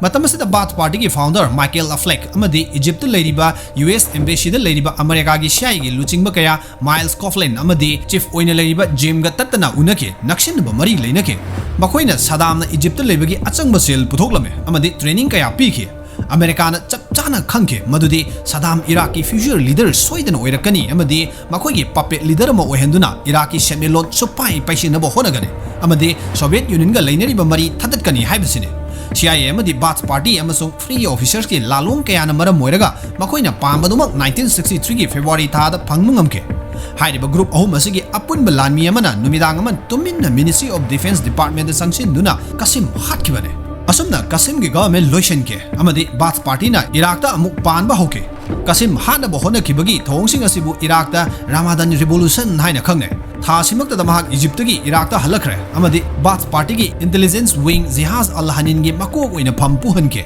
ꯃꯇꯝ ꯑꯁꯤꯗ ꯕꯥꯊ ꯄꯥꯔꯇꯤꯒꯤ ꯐꯥꯎꯟꯗꯔ ꯃꯥꯏꯀꯦꯜ ꯑꯐ꯭ꯂꯦꯛ ꯑꯃꯗꯤ ꯏꯖꯤꯞꯇ ꯂꯩꯔꯤꯕ ꯌꯨ ꯑꯦꯁ ꯑꯦꯝꯕꯦꯁꯤꯗ ꯂꯩꯔꯤꯕ ꯑꯃꯦꯔꯤꯀꯥꯒꯤ ꯁꯤ ꯑꯥꯏ ꯑꯦꯒꯤ ꯂꯨꯆꯤꯡꯕ ꯀꯌꯥ, ꯃꯥꯏꯜꯁ ꯀꯣꯐꯂꯤꯟ ꯑꯃꯗꯤ ꯆꯤꯐ ꯑꯣꯏꯅ ꯂꯩꯔꯤꯕ ꯖꯤꯝꯒ ꯇꯠꯇꯅ ꯎꯅꯈꯤ, ꯅꯛꯁꯤꯟꯅꯕ ꯃꯔꯤ ꯂꯩꯅꯈꯤ꯫ ꯃꯈꯣꯏꯅ ꯁꯗꯥꯝꯅ ꯏꯖꯤꯞꯇ ꯂꯩꯕꯒꯤ ꯑꯆꯪꯕ ꯁꯦꯜ ꯄꯨꯊꯣꯛꯂꯝꯃꯤ ꯑꯃꯗꯤ ꯇ꯭ꯔꯦꯅꯤꯡ ꯀꯌꯥ ꯄꯤꯈꯤ꯫ ꯑꯃꯦꯔꯤꯀꯥꯅ ꯆꯞ ꯆꯥꯅ ꯈꯪꯈꯤ ꯃꯗꯨꯗꯤ ꯁꯗꯥꯝ ꯏꯔꯥꯛꯀꯤ ꯐ꯭ꯌꯨꯆꯔ ꯂꯤꯗꯔ ꯁꯣꯏꯗꯅ ꯑꯣꯏꯔꯛꯀꯅꯤ ꯑꯃꯗꯤ ꯃꯈꯣꯏꯒꯤ ꯄꯄꯦꯠ ꯂꯤꯗꯔ ꯑꯃ ꯑꯣꯏꯍꯟꯗꯨꯅ ꯏꯔꯥꯛꯀꯤ ꯁꯦꯟꯃꯤꯠꯂꯣꯟ ꯁꯨꯞꯄꯥꯏ ꯄꯥꯏꯁꯤꯟꯅꯕ ꯍꯣꯠꯅꯒꯅꯤ ꯑꯃꯗꯤ ꯁꯣꯚꯤꯌꯦꯠ ꯌꯨꯅꯤꯌꯟꯒ ꯂꯩꯅꯔꯤꯕ ꯃꯔꯤ ꯊꯗꯠꯀꯅꯤ ꯍꯥꯏꯕꯁꯤꯅꯤ꯫ ꯁꯤ ꯑꯥꯏ ꯑꯦ ꯑꯃꯗꯤ ꯕꯥꯊ ꯄꯥꯔꯇꯤ ꯑꯃꯁꯨꯡ ꯐ꯭ꯔꯤ ꯑꯣꯐꯤꯁꯔꯁꯀꯤ ꯂꯥꯂꯣꯡ ꯀꯌꯥꯅ ꯃꯔꯝ ꯑꯣꯏꯔꯒ ꯃꯈꯣꯏꯅ ꯄꯥꯝꯕꯗꯨꯃꯛ ꯅꯥꯏꯟꯇꯤꯟ ꯁꯤꯛꯁꯇꯤ ꯊ꯭ꯔꯤꯒꯤ ꯐꯦꯕ꯭ꯔꯨꯋꯥꯔꯤ ꯊꯥꯗ ꯐꯪꯕ ꯉꯝꯈꯤ꯫ ꯍꯥꯏꯔꯤꯕ ꯒ꯭ꯔꯨꯞ ꯑꯍꯨꯝ ꯑꯁꯤꯒꯤ ꯑꯄꯨꯟꯕ ꯂꯥꯟꯃꯤ ꯑꯃꯅ ꯅꯨꯃꯤꯗꯥꯡ ꯑꯃ ꯇꯨꯃꯤꯟꯅ ꯃꯤꯅꯤꯁꯇ꯭ꯔꯤ ꯑꯣꯐ ꯗꯤꯐꯦꯟꯁ ꯗꯤꯄꯥꯔꯠꯃꯦꯟꯗ ꯆꯪꯁꯤꯟꯗꯨꯅ ꯀꯥꯁꯤꯝ ꯍꯥꯠꯈꯤꯕꯅꯤ꯫ ꯑꯁꯨꯝꯅ ꯀꯥꯁꯤꯝꯒꯤ ꯒꯚꯔꯟꯃꯦꯟ ꯂꯣꯏꯁꯤꯟꯈꯤ ꯑꯃꯗꯤ ꯕꯥꯊ ꯄꯥꯔꯇꯤꯅ ꯏꯔꯥꯛꯇ ꯑꯃꯨꯛ ꯄꯥꯟꯕ ꯍꯧꯈꯤ꯫ ꯀꯥꯁꯤꯝ ꯍꯥꯠꯅꯕ ꯍꯣꯠꯅꯈꯤꯕꯒꯤ ꯊꯧꯑꯣꯡꯁꯤꯡ ꯑꯁꯤꯕꯨ ꯏꯔꯥꯛꯇ ꯔꯥꯃꯥꯗꯥꯟ ꯔꯤꯚꯣꯂꯨꯁꯟ ꯍꯥꯏꯅ ꯈꯪꯅꯩ꯫ ꯊꯥ ꯑꯁꯤꯃꯛꯇꯗ ꯃꯍꯥꯛ ꯏꯖꯤꯞꯇꯒꯤ ꯏꯔꯥꯛꯇ ꯍꯜꯂꯛꯈ꯭ꯔꯦ ꯑꯃꯗꯤ ꯕꯥꯊ ꯄꯥꯔꯇꯤꯒꯤ ꯏꯟꯇꯦꯂꯤꯖꯦꯟꯁ ꯋꯤꯡ ꯖꯤꯍꯥꯖ ꯑꯜ ꯍꯅꯤꯟꯒꯤ ꯃꯀꯣꯛ ꯑꯣꯏꯅ ꯐꯝ ꯄꯨꯍꯟꯈꯤ꯫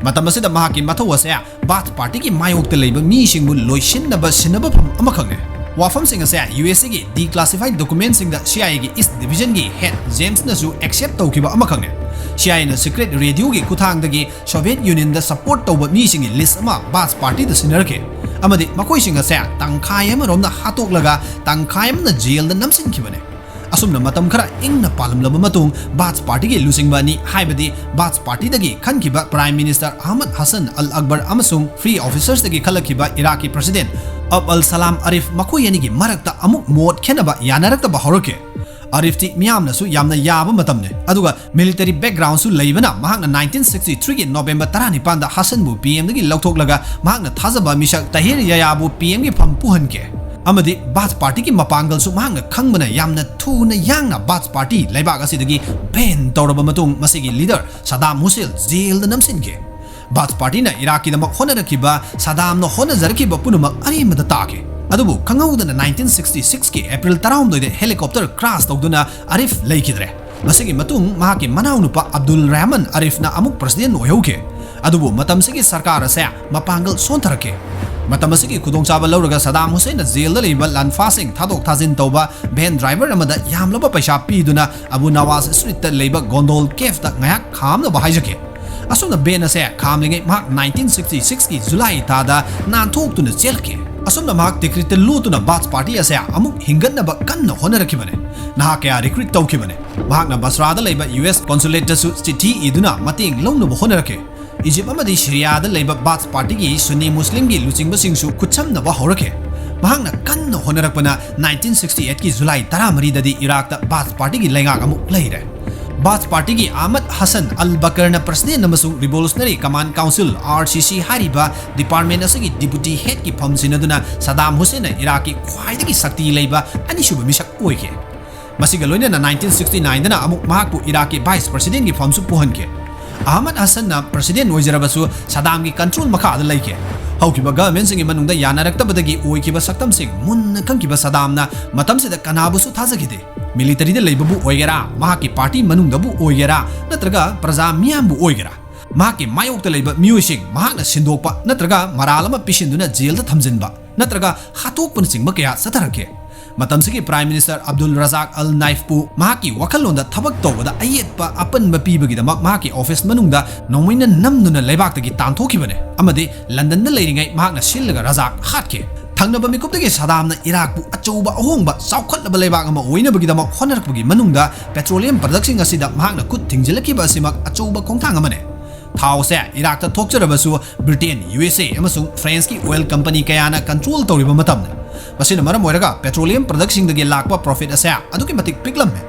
ꯃꯇꯝ ꯑꯁꯤꯗ ꯃꯍꯥꯛꯀꯤ ꯃꯊꯧ ꯑꯁꯦ ꯕꯥꯊ ꯄꯥꯔꯇꯤꯒꯤ ꯃꯥꯌꯣꯛꯇ ꯂꯩꯕ ꯃꯤꯁꯤꯡꯕꯨ ꯂꯣꯏꯁꯤꯟꯅꯕ ꯁꯤꯟꯅꯕꯐꯝ ꯑꯃꯈꯛꯅꯤ꯫ ꯋꯥꯐꯝꯁꯤꯡ ꯑꯁꯦ ꯌꯨ ꯑꯦꯁ ꯑꯦꯒꯤ ꯗꯤꯀ꯭ꯂꯥꯁꯤꯐꯥꯏꯗ ꯗꯣꯀꯨꯃꯦꯟꯁꯤꯡꯗ ꯁꯤ ꯑꯥꯏ ꯑꯦꯒꯤ ꯏꯁ ꯗꯤꯚꯤꯖꯟꯒꯤ ꯍꯦꯗ ꯖꯦꯝꯁꯅꯁꯨ ꯑꯦꯛꯁꯦꯞ ꯇꯧꯈꯤꯕ ꯑꯃꯈꯛꯅꯤ꯫ ꯁꯤ ꯑꯥꯏ ꯑꯦꯅ ꯁꯤꯀ꯭ꯔꯦꯠ ꯔꯦꯗꯤꯑꯣꯒꯤ ꯈꯨꯠꯊꯥꯡꯗꯒꯤ ꯁꯣꯚꯤꯌꯦꯠ ꯌꯨꯅꯤꯌꯟꯗ ꯁꯄꯣꯔꯠ ꯇꯧꯕ ꯃꯤꯁꯤꯡꯒꯤ ꯂꯤꯁ ꯑꯃ ꯕꯥꯊ ꯄꯥꯔꯇꯤꯗ ꯁꯤꯟꯅꯔꯛꯈꯤ ꯑꯃꯗꯤ ꯃꯈꯣꯏꯁꯤꯡ ꯑꯁꯦ ꯇꯪꯈꯥꯏ ꯑꯃꯔꯣꯝꯗ ꯍꯥꯠꯇꯣꯛꯂꯒ ꯇꯪꯈꯥꯏ ꯑꯃꯅ ꯖꯦꯜꯗ ꯅꯝꯁꯤꯟꯈꯤꯕꯅꯤ꯫ ꯑꯁꯨꯝꯅ ꯃꯇꯝ ꯈꯔ ꯏꯪꯅ ꯄꯥꯜꯂꯝꯂꯕ ꯃꯇꯨꯡ, ꯕꯥꯊ ꯄꯥꯔꯇꯤꯒꯤ ꯂꯨꯆꯤꯡꯕ ꯑꯅꯤ, ꯍꯥꯏꯕꯗꯤ Ba'ath ꯄꯥꯔꯇꯤꯗꯒꯤ ꯈꯟꯈꯤꯕ Prime Minister Ahmad Hasan ꯑꯜ ꯑꯛꯕꯔ ꯑꯃꯁꯨꯡ Free Officersꯇꯒꯤ ꯈꯜꯂꯛꯈꯤꯕ ꯏꯔꯥꯛꯀꯤ President ꯑꯕ ꯑꯜ ꯁꯂꯥꯝ ꯑꯔꯤꯐ, ꯃꯈꯣꯏ ꯑꯅꯤꯒꯤ ꯃꯔꯛꯇ ꯑꯃꯨꯛ ꯃꯣꯠ ꯈꯦꯠꯅꯕ, ꯌꯥꯅꯔꯛꯇꯕ ꯍꯧꯔꯛꯈꯤ꯫ ꯑꯔꯤꯐꯇꯤ ꯃꯤꯌꯥꯝꯅꯁꯨ ꯌꯥꯝꯅ ꯌꯥꯕ ꯃꯇꯝꯅꯤ, ꯑꯗꯨꯒ military backgroundꯁꯨ ꯂꯩꯕꯅ ꯃꯍꯥꯛꯅ nineteen sixty threeꯒꯤ November ꯇꯔꯥꯅꯤꯄꯥꯟꯗ ꯍꯁꯟꯕꯨ PMꯗꯒꯤ ꯂꯧꯊꯣꯛꯂꯒ ꯃꯍꯥꯛꯅ ꯊꯥꯖꯕ ꯃꯤꯁꯛ ꯇꯍꯤꯔ ꯌꯥꯌꯥꯕꯨ PMꯒꯤ ꯐꯝ ꯄꯨꯍꯟꯈꯤ꯫ ꯑꯃꯗꯤ ꯕꯥꯊ ꯄꯥꯔꯇꯤꯒꯤ ꯃꯄꯥꯡꯒꯜꯁꯨ ꯃꯍꯥꯛꯅ ꯈꯪꯕꯅ ꯌꯥꯝꯅ ꯊꯨꯅ ꯌꯥꯡꯅ ꯕꯥꯊ ꯄꯥꯔꯇꯤ ꯂꯩꯕꯥꯛ ꯑꯁꯤꯗꯒꯤ ban ꯇꯧꯔꯕ ꯃꯇꯨꯡ, ꯃꯁꯤꯒꯤ leader ꯁꯗꯥꯝ ꯍꯨꯁꯦꯟ ꯖꯦꯜꯗ ꯅꯝꯁꯤꯟꯈꯤ꯫ ꯕꯥꯊ ꯄꯥꯔꯇꯤꯅ ꯏꯔꯥꯛꯀꯤꯗꯃꯛ ꯍꯣꯠꯅꯔꯛꯈꯤꯕ, ꯁꯗꯥꯝꯅ ꯍꯣꯠꯅꯖꯔꯛꯈꯤꯕ ꯄꯨꯝꯅꯃꯛ ꯑꯔꯦꯝꯕꯗ ꯇꯥꯈꯤ꯫ ꯑꯗꯨꯕꯨ ꯈꯪꯍꯧꯗꯅ nineteen sixty sixꯀꯤ April ꯇꯔꯥꯍꯨꯝꯗꯣꯏꯗ helicopter crash ꯇꯧꯗꯨꯅ ꯑꯔꯤꯐ ꯂꯩꯈꯤꯗ꯭ꯔꯦ꯫ ꯃꯁꯤꯒꯤ ꯃꯇꯨꯡ ꯃꯍꯥꯛꯀꯤ ꯃꯅꯥꯎꯅꯨꯄꯥ ꯑꯕꯗꯨꯜ ꯔꯍꯃꯟ ꯑꯔꯤꯐꯅ ꯑꯃꯨꯛ President ꯑꯣꯏꯍꯧꯈꯤ꯫ ꯑꯗꯨꯕꯨ ꯃꯇꯝꯁꯤꯒꯤ ꯁꯔꯀꯥꯔ ꯑꯁꯦ ꯃꯄꯥꯡꯒꯜ ꯁꯣꯟꯊꯔꯛꯈꯤ꯫ ꯃꯇꯝ ꯑꯁꯤꯒꯤ ꯈꯨꯗꯣꯡꯆꯥꯕ ꯂꯧꯔꯒ ꯁꯗꯥꯝ ꯍꯨꯁꯦꯟꯅ ꯖꯦꯜꯗ ꯂꯩꯕ ꯂꯥꯟꯐꯥꯁꯤꯡ ꯊꯥꯗꯣꯛ ꯊꯥꯖꯤꯟ ꯇꯧꯕ van driver ꯑꯃꯗ ꯌꯥꯝꯂꯕ ꯄꯩꯁꯥ ꯄꯤꯗꯨꯅ ꯑꯕꯨ ꯅꯋꯥꯖ streetꯇ ꯂꯩꯕ ꯒꯣꯟꯗꯣꯜ caveꯇ ꯉꯥꯏꯍꯥꯛ ꯈꯥꯝꯅꯕ ꯍꯥꯏꯖꯈꯤ꯫ ꯑꯁꯨꯝꯅ van ꯑꯁꯦ ꯈꯥꯝꯂꯤꯉꯩ ꯃꯍꯥꯛ nineteen sixty sixꯀꯤ July ꯊꯥꯗ ꯅꯥꯟꯊꯣꯛꯇꯨꯅ ꯆꯦꯜꯂꯛꯈꯤ꯫ ꯑꯁꯨꯝꯅ ꯃꯍꯥꯛ Tikritꯇ ꯂꯣꯠꯇꯨꯅ ꯕꯥꯊ ꯄꯥꯔꯇꯤ ꯑꯁꯦ ꯑꯃꯨꯛ ꯍꯤꯡꯒꯠꯅꯕ ꯀꯟꯅ ꯍꯣꯠꯅꯔꯛꯈꯤꯕꯅꯤ꯫ ꯅꯍꯥ ꯀꯌꯥ recruit ꯇꯧꯈꯤꯕꯅꯤ꯫ ꯃꯍꯥꯛꯅ ꯕꯁ꯭ꯔꯥꯗ ꯂꯩꯕ US consulateꯇꯁꯨ ꯆꯤꯊꯤ ꯏꯗꯨꯅ ꯃꯇꯦꯡ ꯂꯧꯅꯕ ꯍꯣꯠꯅꯔꯛꯈꯤ꯫ ꯏꯖꯤꯞ ꯑꯃꯗꯤ ꯁꯤꯔꯤꯌꯥꯗ ꯂꯩꯕ ꯕꯥꯊ ꯄꯥꯔꯇꯤꯒꯤ ꯁꯨꯟꯅꯤ ꯃꯨꯁꯂꯤꯝꯒꯤ ꯂꯨꯆꯤꯡꯕꯁꯤꯡꯁꯨ ꯈꯨꯠꯁꯝꯅꯕ ꯍꯧꯔꯛꯈꯤ꯫ ꯃꯍꯥꯛꯅ ꯀꯟꯅ ꯍꯣꯠꯅꯔꯛꯄꯅ nineteen sixty eightꯀꯤ July ꯇꯔꯥꯃꯔꯤꯗꯗꯤ ꯏꯔꯥꯛꯇ ꯕꯥꯊ ꯄꯥꯔꯇꯤꯒꯤ ꯂꯩꯉꯥꯛ ꯑꯃꯨꯛ ꯂꯩꯔꯦ꯫ ꯕꯥꯊ ꯄꯥꯔꯇꯤꯒꯤ ꯑꯍꯃꯗ ꯍꯁꯟ ꯑꯜ ꯕꯀꯔꯅ President ꯑꯃꯁꯨꯡ Revolutionary Command Council, RCC, ꯍꯥꯏꯔꯤꯕ department ꯑꯁꯤꯒꯤ deputy headꯀꯤ ꯐꯝ ꯁꯤꯟꯅꯗꯨꯅ ꯁꯗꯥꯝ ꯍꯨꯁꯦꯟꯅ ꯏꯔꯥꯛꯀꯤ ꯈ꯭ꯋꯥꯏꯗꯒꯤ ꯁꯛꯇꯤ ꯂꯩꯕ ꯑꯅꯤꯁꯨꯕ ꯃꯤꯁꯛ ꯑꯣꯏꯈꯤ꯫ ꯃꯁꯤꯒ ꯂꯣꯏꯅꯅ nineteen sixty nineꯗꯅ ꯑꯃꯨꯛ ꯃꯍꯥꯛꯄꯨ ꯏꯔꯥꯛꯀꯤ Vice Presidentꯀꯤ ꯐꯝꯁꯨ ꯄꯨꯍꯟꯈꯤ꯫ ꯑꯍꯃꯗ ꯍꯁꯟꯅ President ꯑꯣꯏꯖꯔꯕꯁꯨ ꯁꯗꯥꯝꯒꯤ control ꯃꯈꯥꯗ ꯂꯩꯈꯤ꯫ ꯍꯧꯈꯤꯕ governmentꯁꯤꯡꯒꯤ ꯃꯅꯨꯡꯗ ꯌꯥꯅꯔꯛꯇꯕꯗꯒꯤ ꯑꯣꯏꯈꯤꯕ ꯁꯛꯇꯝꯁꯤꯡ ꯃꯨꯟꯅ ꯈꯪꯈꯤꯕ ꯁꯗꯥꯝꯅ ꯃꯇꯝꯁꯤꯗ ꯀꯅꯥꯕꯨꯁꯨ ꯊꯥꯖꯈꯤꯗꯦ꯫ Militaryꯗ ꯂꯩꯕꯕꯨ ꯑꯣꯏꯒꯦꯔꯥ, ꯃꯍꯥꯛꯀꯤ party ꯃꯅꯨꯡꯗꯕꯨ ꯑꯣꯏꯒꯦꯔꯥ, ꯅꯠꯇ꯭ꯔꯒ ꯄ꯭ꯔꯖꯥ ꯃꯤꯌꯥꯝꯕꯨ ꯑꯣꯏꯒꯦꯔꯥ, ꯃꯍꯥꯛꯀꯤ ꯃꯥꯌꯣꯛꯇ ꯂꯩꯕ ꯃꯤꯑꯣꯏꯁꯤꯡ ꯃꯍꯥꯛꯅ ꯁꯤꯟꯗꯣꯛꯄ ꯅꯠꯇ꯭ꯔꯒ ꯃꯔꯥꯜ ꯑꯃ ꯄꯤꯁꯤꯟꯗꯨꯅ ꯖꯦꯜꯗ ꯊꯝꯖꯤꯟꯕ ꯅꯠꯇ꯭ꯔꯒ ꯍꯥꯠꯇꯣꯛꯄꯅꯆꯤꯡꯕ ꯀꯌꯥ ꯆꯠꯊꯔꯛꯈꯤ꯫ ꯃꯇꯝꯁꯤꯒꯤ Prime Minister ꯑꯕꯗꯨꯜ ꯔꯖꯥꯛ ꯑꯜ ꯅꯥꯏꯐꯄꯨ ꯃꯍꯥꯛꯀꯤ ꯋꯥꯈꯜꯂꯣꯟꯗ ꯊꯕꯛ ꯇꯧꯕꯗ ꯑꯌꯦꯠꯄ ꯑꯄꯟꯕ ꯄꯤꯕꯒꯤꯗꯃꯛ ꯃꯍꯥꯛꯀꯤ office ꯃꯅꯨꯡꯗ ꯅꯣꯡꯃꯩꯅ ꯅꯝꯗꯨꯅ ꯂꯩꯕꯥꯛꯇꯒꯤ ꯇꯥꯟꯊꯣꯛꯈꯤꯕꯅꯤ ꯑꯃꯗꯤ ꯂꯟꯗꯟꯗ ꯂꯩꯔꯤꯉꯩ ꯃꯍꯥꯛꯅ ꯁꯤꯜꯂꯒ ꯔꯖꯥꯛ ꯍꯥꯠꯈꯤ꯫ ꯊꯪꯅꯕ ꯃꯤꯀꯨꯞꯇꯒꯤ ꯁꯗꯥꯝꯅ ꯏꯔꯥꯛꯄꯨ ꯑꯆꯧꯕ ꯑꯍꯣꯡꯕ, ꯆꯥꯎꯈꯠꯂꯕ ꯂꯩꯕꯥꯛ ꯑꯃ ꯑꯣꯏꯅꯕꯒꯤꯗꯃꯛ ꯍꯣꯠꯅꯔꯛꯄꯒꯤ ꯃꯅꯨꯡꯗ petroleum productꯁꯤꯡ ꯑꯁꯤꯗ ꯃꯍꯥꯛꯅ ꯈꯨꯠ ꯊꯤꯡꯖꯤꯜꯂꯛꯈꯤꯕ ꯑꯁꯤꯃꯛ ꯑꯆꯧꯕ ꯈꯣꯡꯊꯥꯡ ꯑꯃꯅꯤ꯫ ꯊꯥꯎꯁꯦ ꯏꯔꯥꯛꯇ ꯊꯣꯛꯆꯔꯕꯁꯨ, ꯕ꯭ꯔꯤꯇꯦꯟ, ꯌꯨ ꯑꯦꯁ ꯑꯦ ꯑꯃꯁꯨꯡ ꯐ꯭ꯔꯦꯟꯁꯀꯤ oil company ꯀꯌꯥꯅ control ꯇꯧꯔꯤꯕ ꯃꯇꯝꯅꯤ꯫ ꯃꯁꯤꯅ ꯃꯔꯝ ꯑꯣꯏꯔꯒ petroleum productꯁꯤꯡꯗꯒꯤ ꯂꯥꯛꯄ profit ꯑꯁꯦ ꯑꯗꯨꯛꯀꯤ ꯃꯇꯤꯛ ꯄꯤꯛꯂꯝꯃꯤ꯫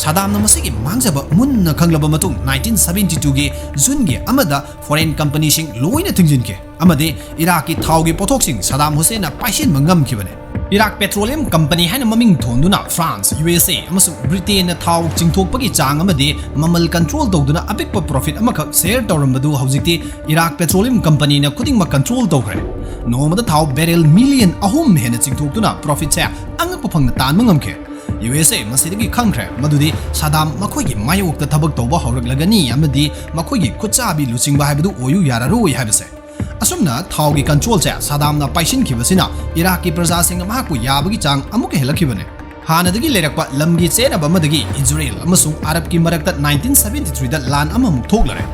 ꯁꯗꯥꯝꯅ ꯃꯁꯤꯒꯤ ꯃꯥꯡꯖꯕ ꯃꯨꯟꯅ ꯈꯪꯂꯕ ꯃꯇꯨꯡ, nineteen seventy twoꯒꯤ Juneꯒꯤ ꯑꯃꯗ foreign companyꯁꯤꯡ ꯂꯣꯏꯅ ꯊꯤꯡꯖꯤꯟꯈꯤ ꯑꯃꯗꯤ ꯏꯔꯥꯛꯀꯤ ꯊꯥꯎꯒꯤ ꯄꯣꯠꯊꯣꯛꯁꯤꯡ ꯁꯗꯥꯝ ꯍꯨꯁꯦꯟꯅ ꯄꯥꯏꯁꯤꯟꯕ ꯉꯝꯈꯤꯕꯅꯤ꯫ ꯏꯔꯥꯛ Petroleum Company ꯍꯥꯏꯅ ꯃꯃꯤꯡ ꯊꯣꯟꯗꯨꯅ France, ꯌꯨ ꯑꯦꯁ ꯑꯦ ꯑꯃꯁꯨꯡ ꯕ꯭ꯔꯤꯇꯦꯟꯅ ꯊꯥꯎ ꯆꯤꯡꯊꯣꯛꯄꯒꯤ ꯆꯥꯡ ꯑꯃꯗꯤ ꯃꯃꯜ control ꯇꯧꯗꯨꯅ ꯑꯄꯤꯛꯄ profit ꯑꯃꯈꯛ share ꯇꯧꯔꯝꯕꯗꯨ ꯍꯧꯖꯤꯛꯇꯤ ꯏꯔꯥꯛ Petroleum Companyꯅ ꯈꯨꯗꯤꯡꯃꯛ control ꯇꯧꯈ꯭ꯔꯦ꯫ ꯅꯣꯡꯃꯗ ꯊꯥꯎ barrel million ꯑꯍꯨꯝ ꯍꯦꯟꯅ ꯆꯤꯡꯊꯣꯛꯇꯨꯅ profitꯁꯦ ꯑꯉꯛꯄ ꯐꯪꯅ ꯇꯥꯟꯕ ꯉꯝꯈꯤ꯫ ꯌꯨ ꯑꯦꯁ ꯑꯦ ꯃꯁꯤꯗꯒꯤ ꯈꯪꯈ꯭ꯔꯦ ꯃꯗꯨꯗꯤ ꯁꯗꯥꯝ ꯃꯈꯣꯏꯒꯤ ꯃꯥꯌꯣꯛꯇ ꯊꯕꯛ ꯇꯧꯕ ꯍꯧꯔꯛꯂꯒꯅꯤ ꯑꯃꯗꯤ ꯃꯈꯣꯏꯒꯤ ꯈꯨꯠꯆꯥꯕꯤ ꯂꯨꯆꯤꯡꯕ ꯍꯥꯏꯕꯗꯨ ꯑꯣꯏꯌꯨ ꯌꯥꯔꯔꯣꯏ ꯍꯥꯏꯕꯁꯦ꯫ ꯑꯁꯨꯝꯅ ꯊꯥꯎꯒꯤ controlꯁꯦ ꯁꯗꯥꯝꯅ ꯄꯥꯏꯁꯤꯟꯈꯤꯕꯁꯤꯅ ꯏꯔꯥꯛꯀꯤ ꯄ꯭ꯔꯖꯥꯁꯤꯡꯅ ꯃꯍꯥꯛꯄꯨ ꯌꯥꯕꯒꯤ ꯆꯥꯡ ꯑꯃꯨꯛꯀ ꯍꯦꯜꯂꯛꯈꯤꯕꯅꯤ꯫ ꯍꯥꯟꯅꯗꯒꯤ ꯂꯩꯔꯛꯄ ꯂꯝꯒꯤ ꯆꯦꯠꯅꯕ ꯑꯃꯗꯒꯤ ꯏꯖꯔꯦꯜ ꯑꯃꯁꯨꯡ ꯑꯔꯕꯀꯤ ꯃꯔꯛꯇ nineteen seventy threeꯗ ꯂꯥꯟ ꯑꯃꯃꯨꯛ ꯊꯣꯛꯂꯔꯦ꯫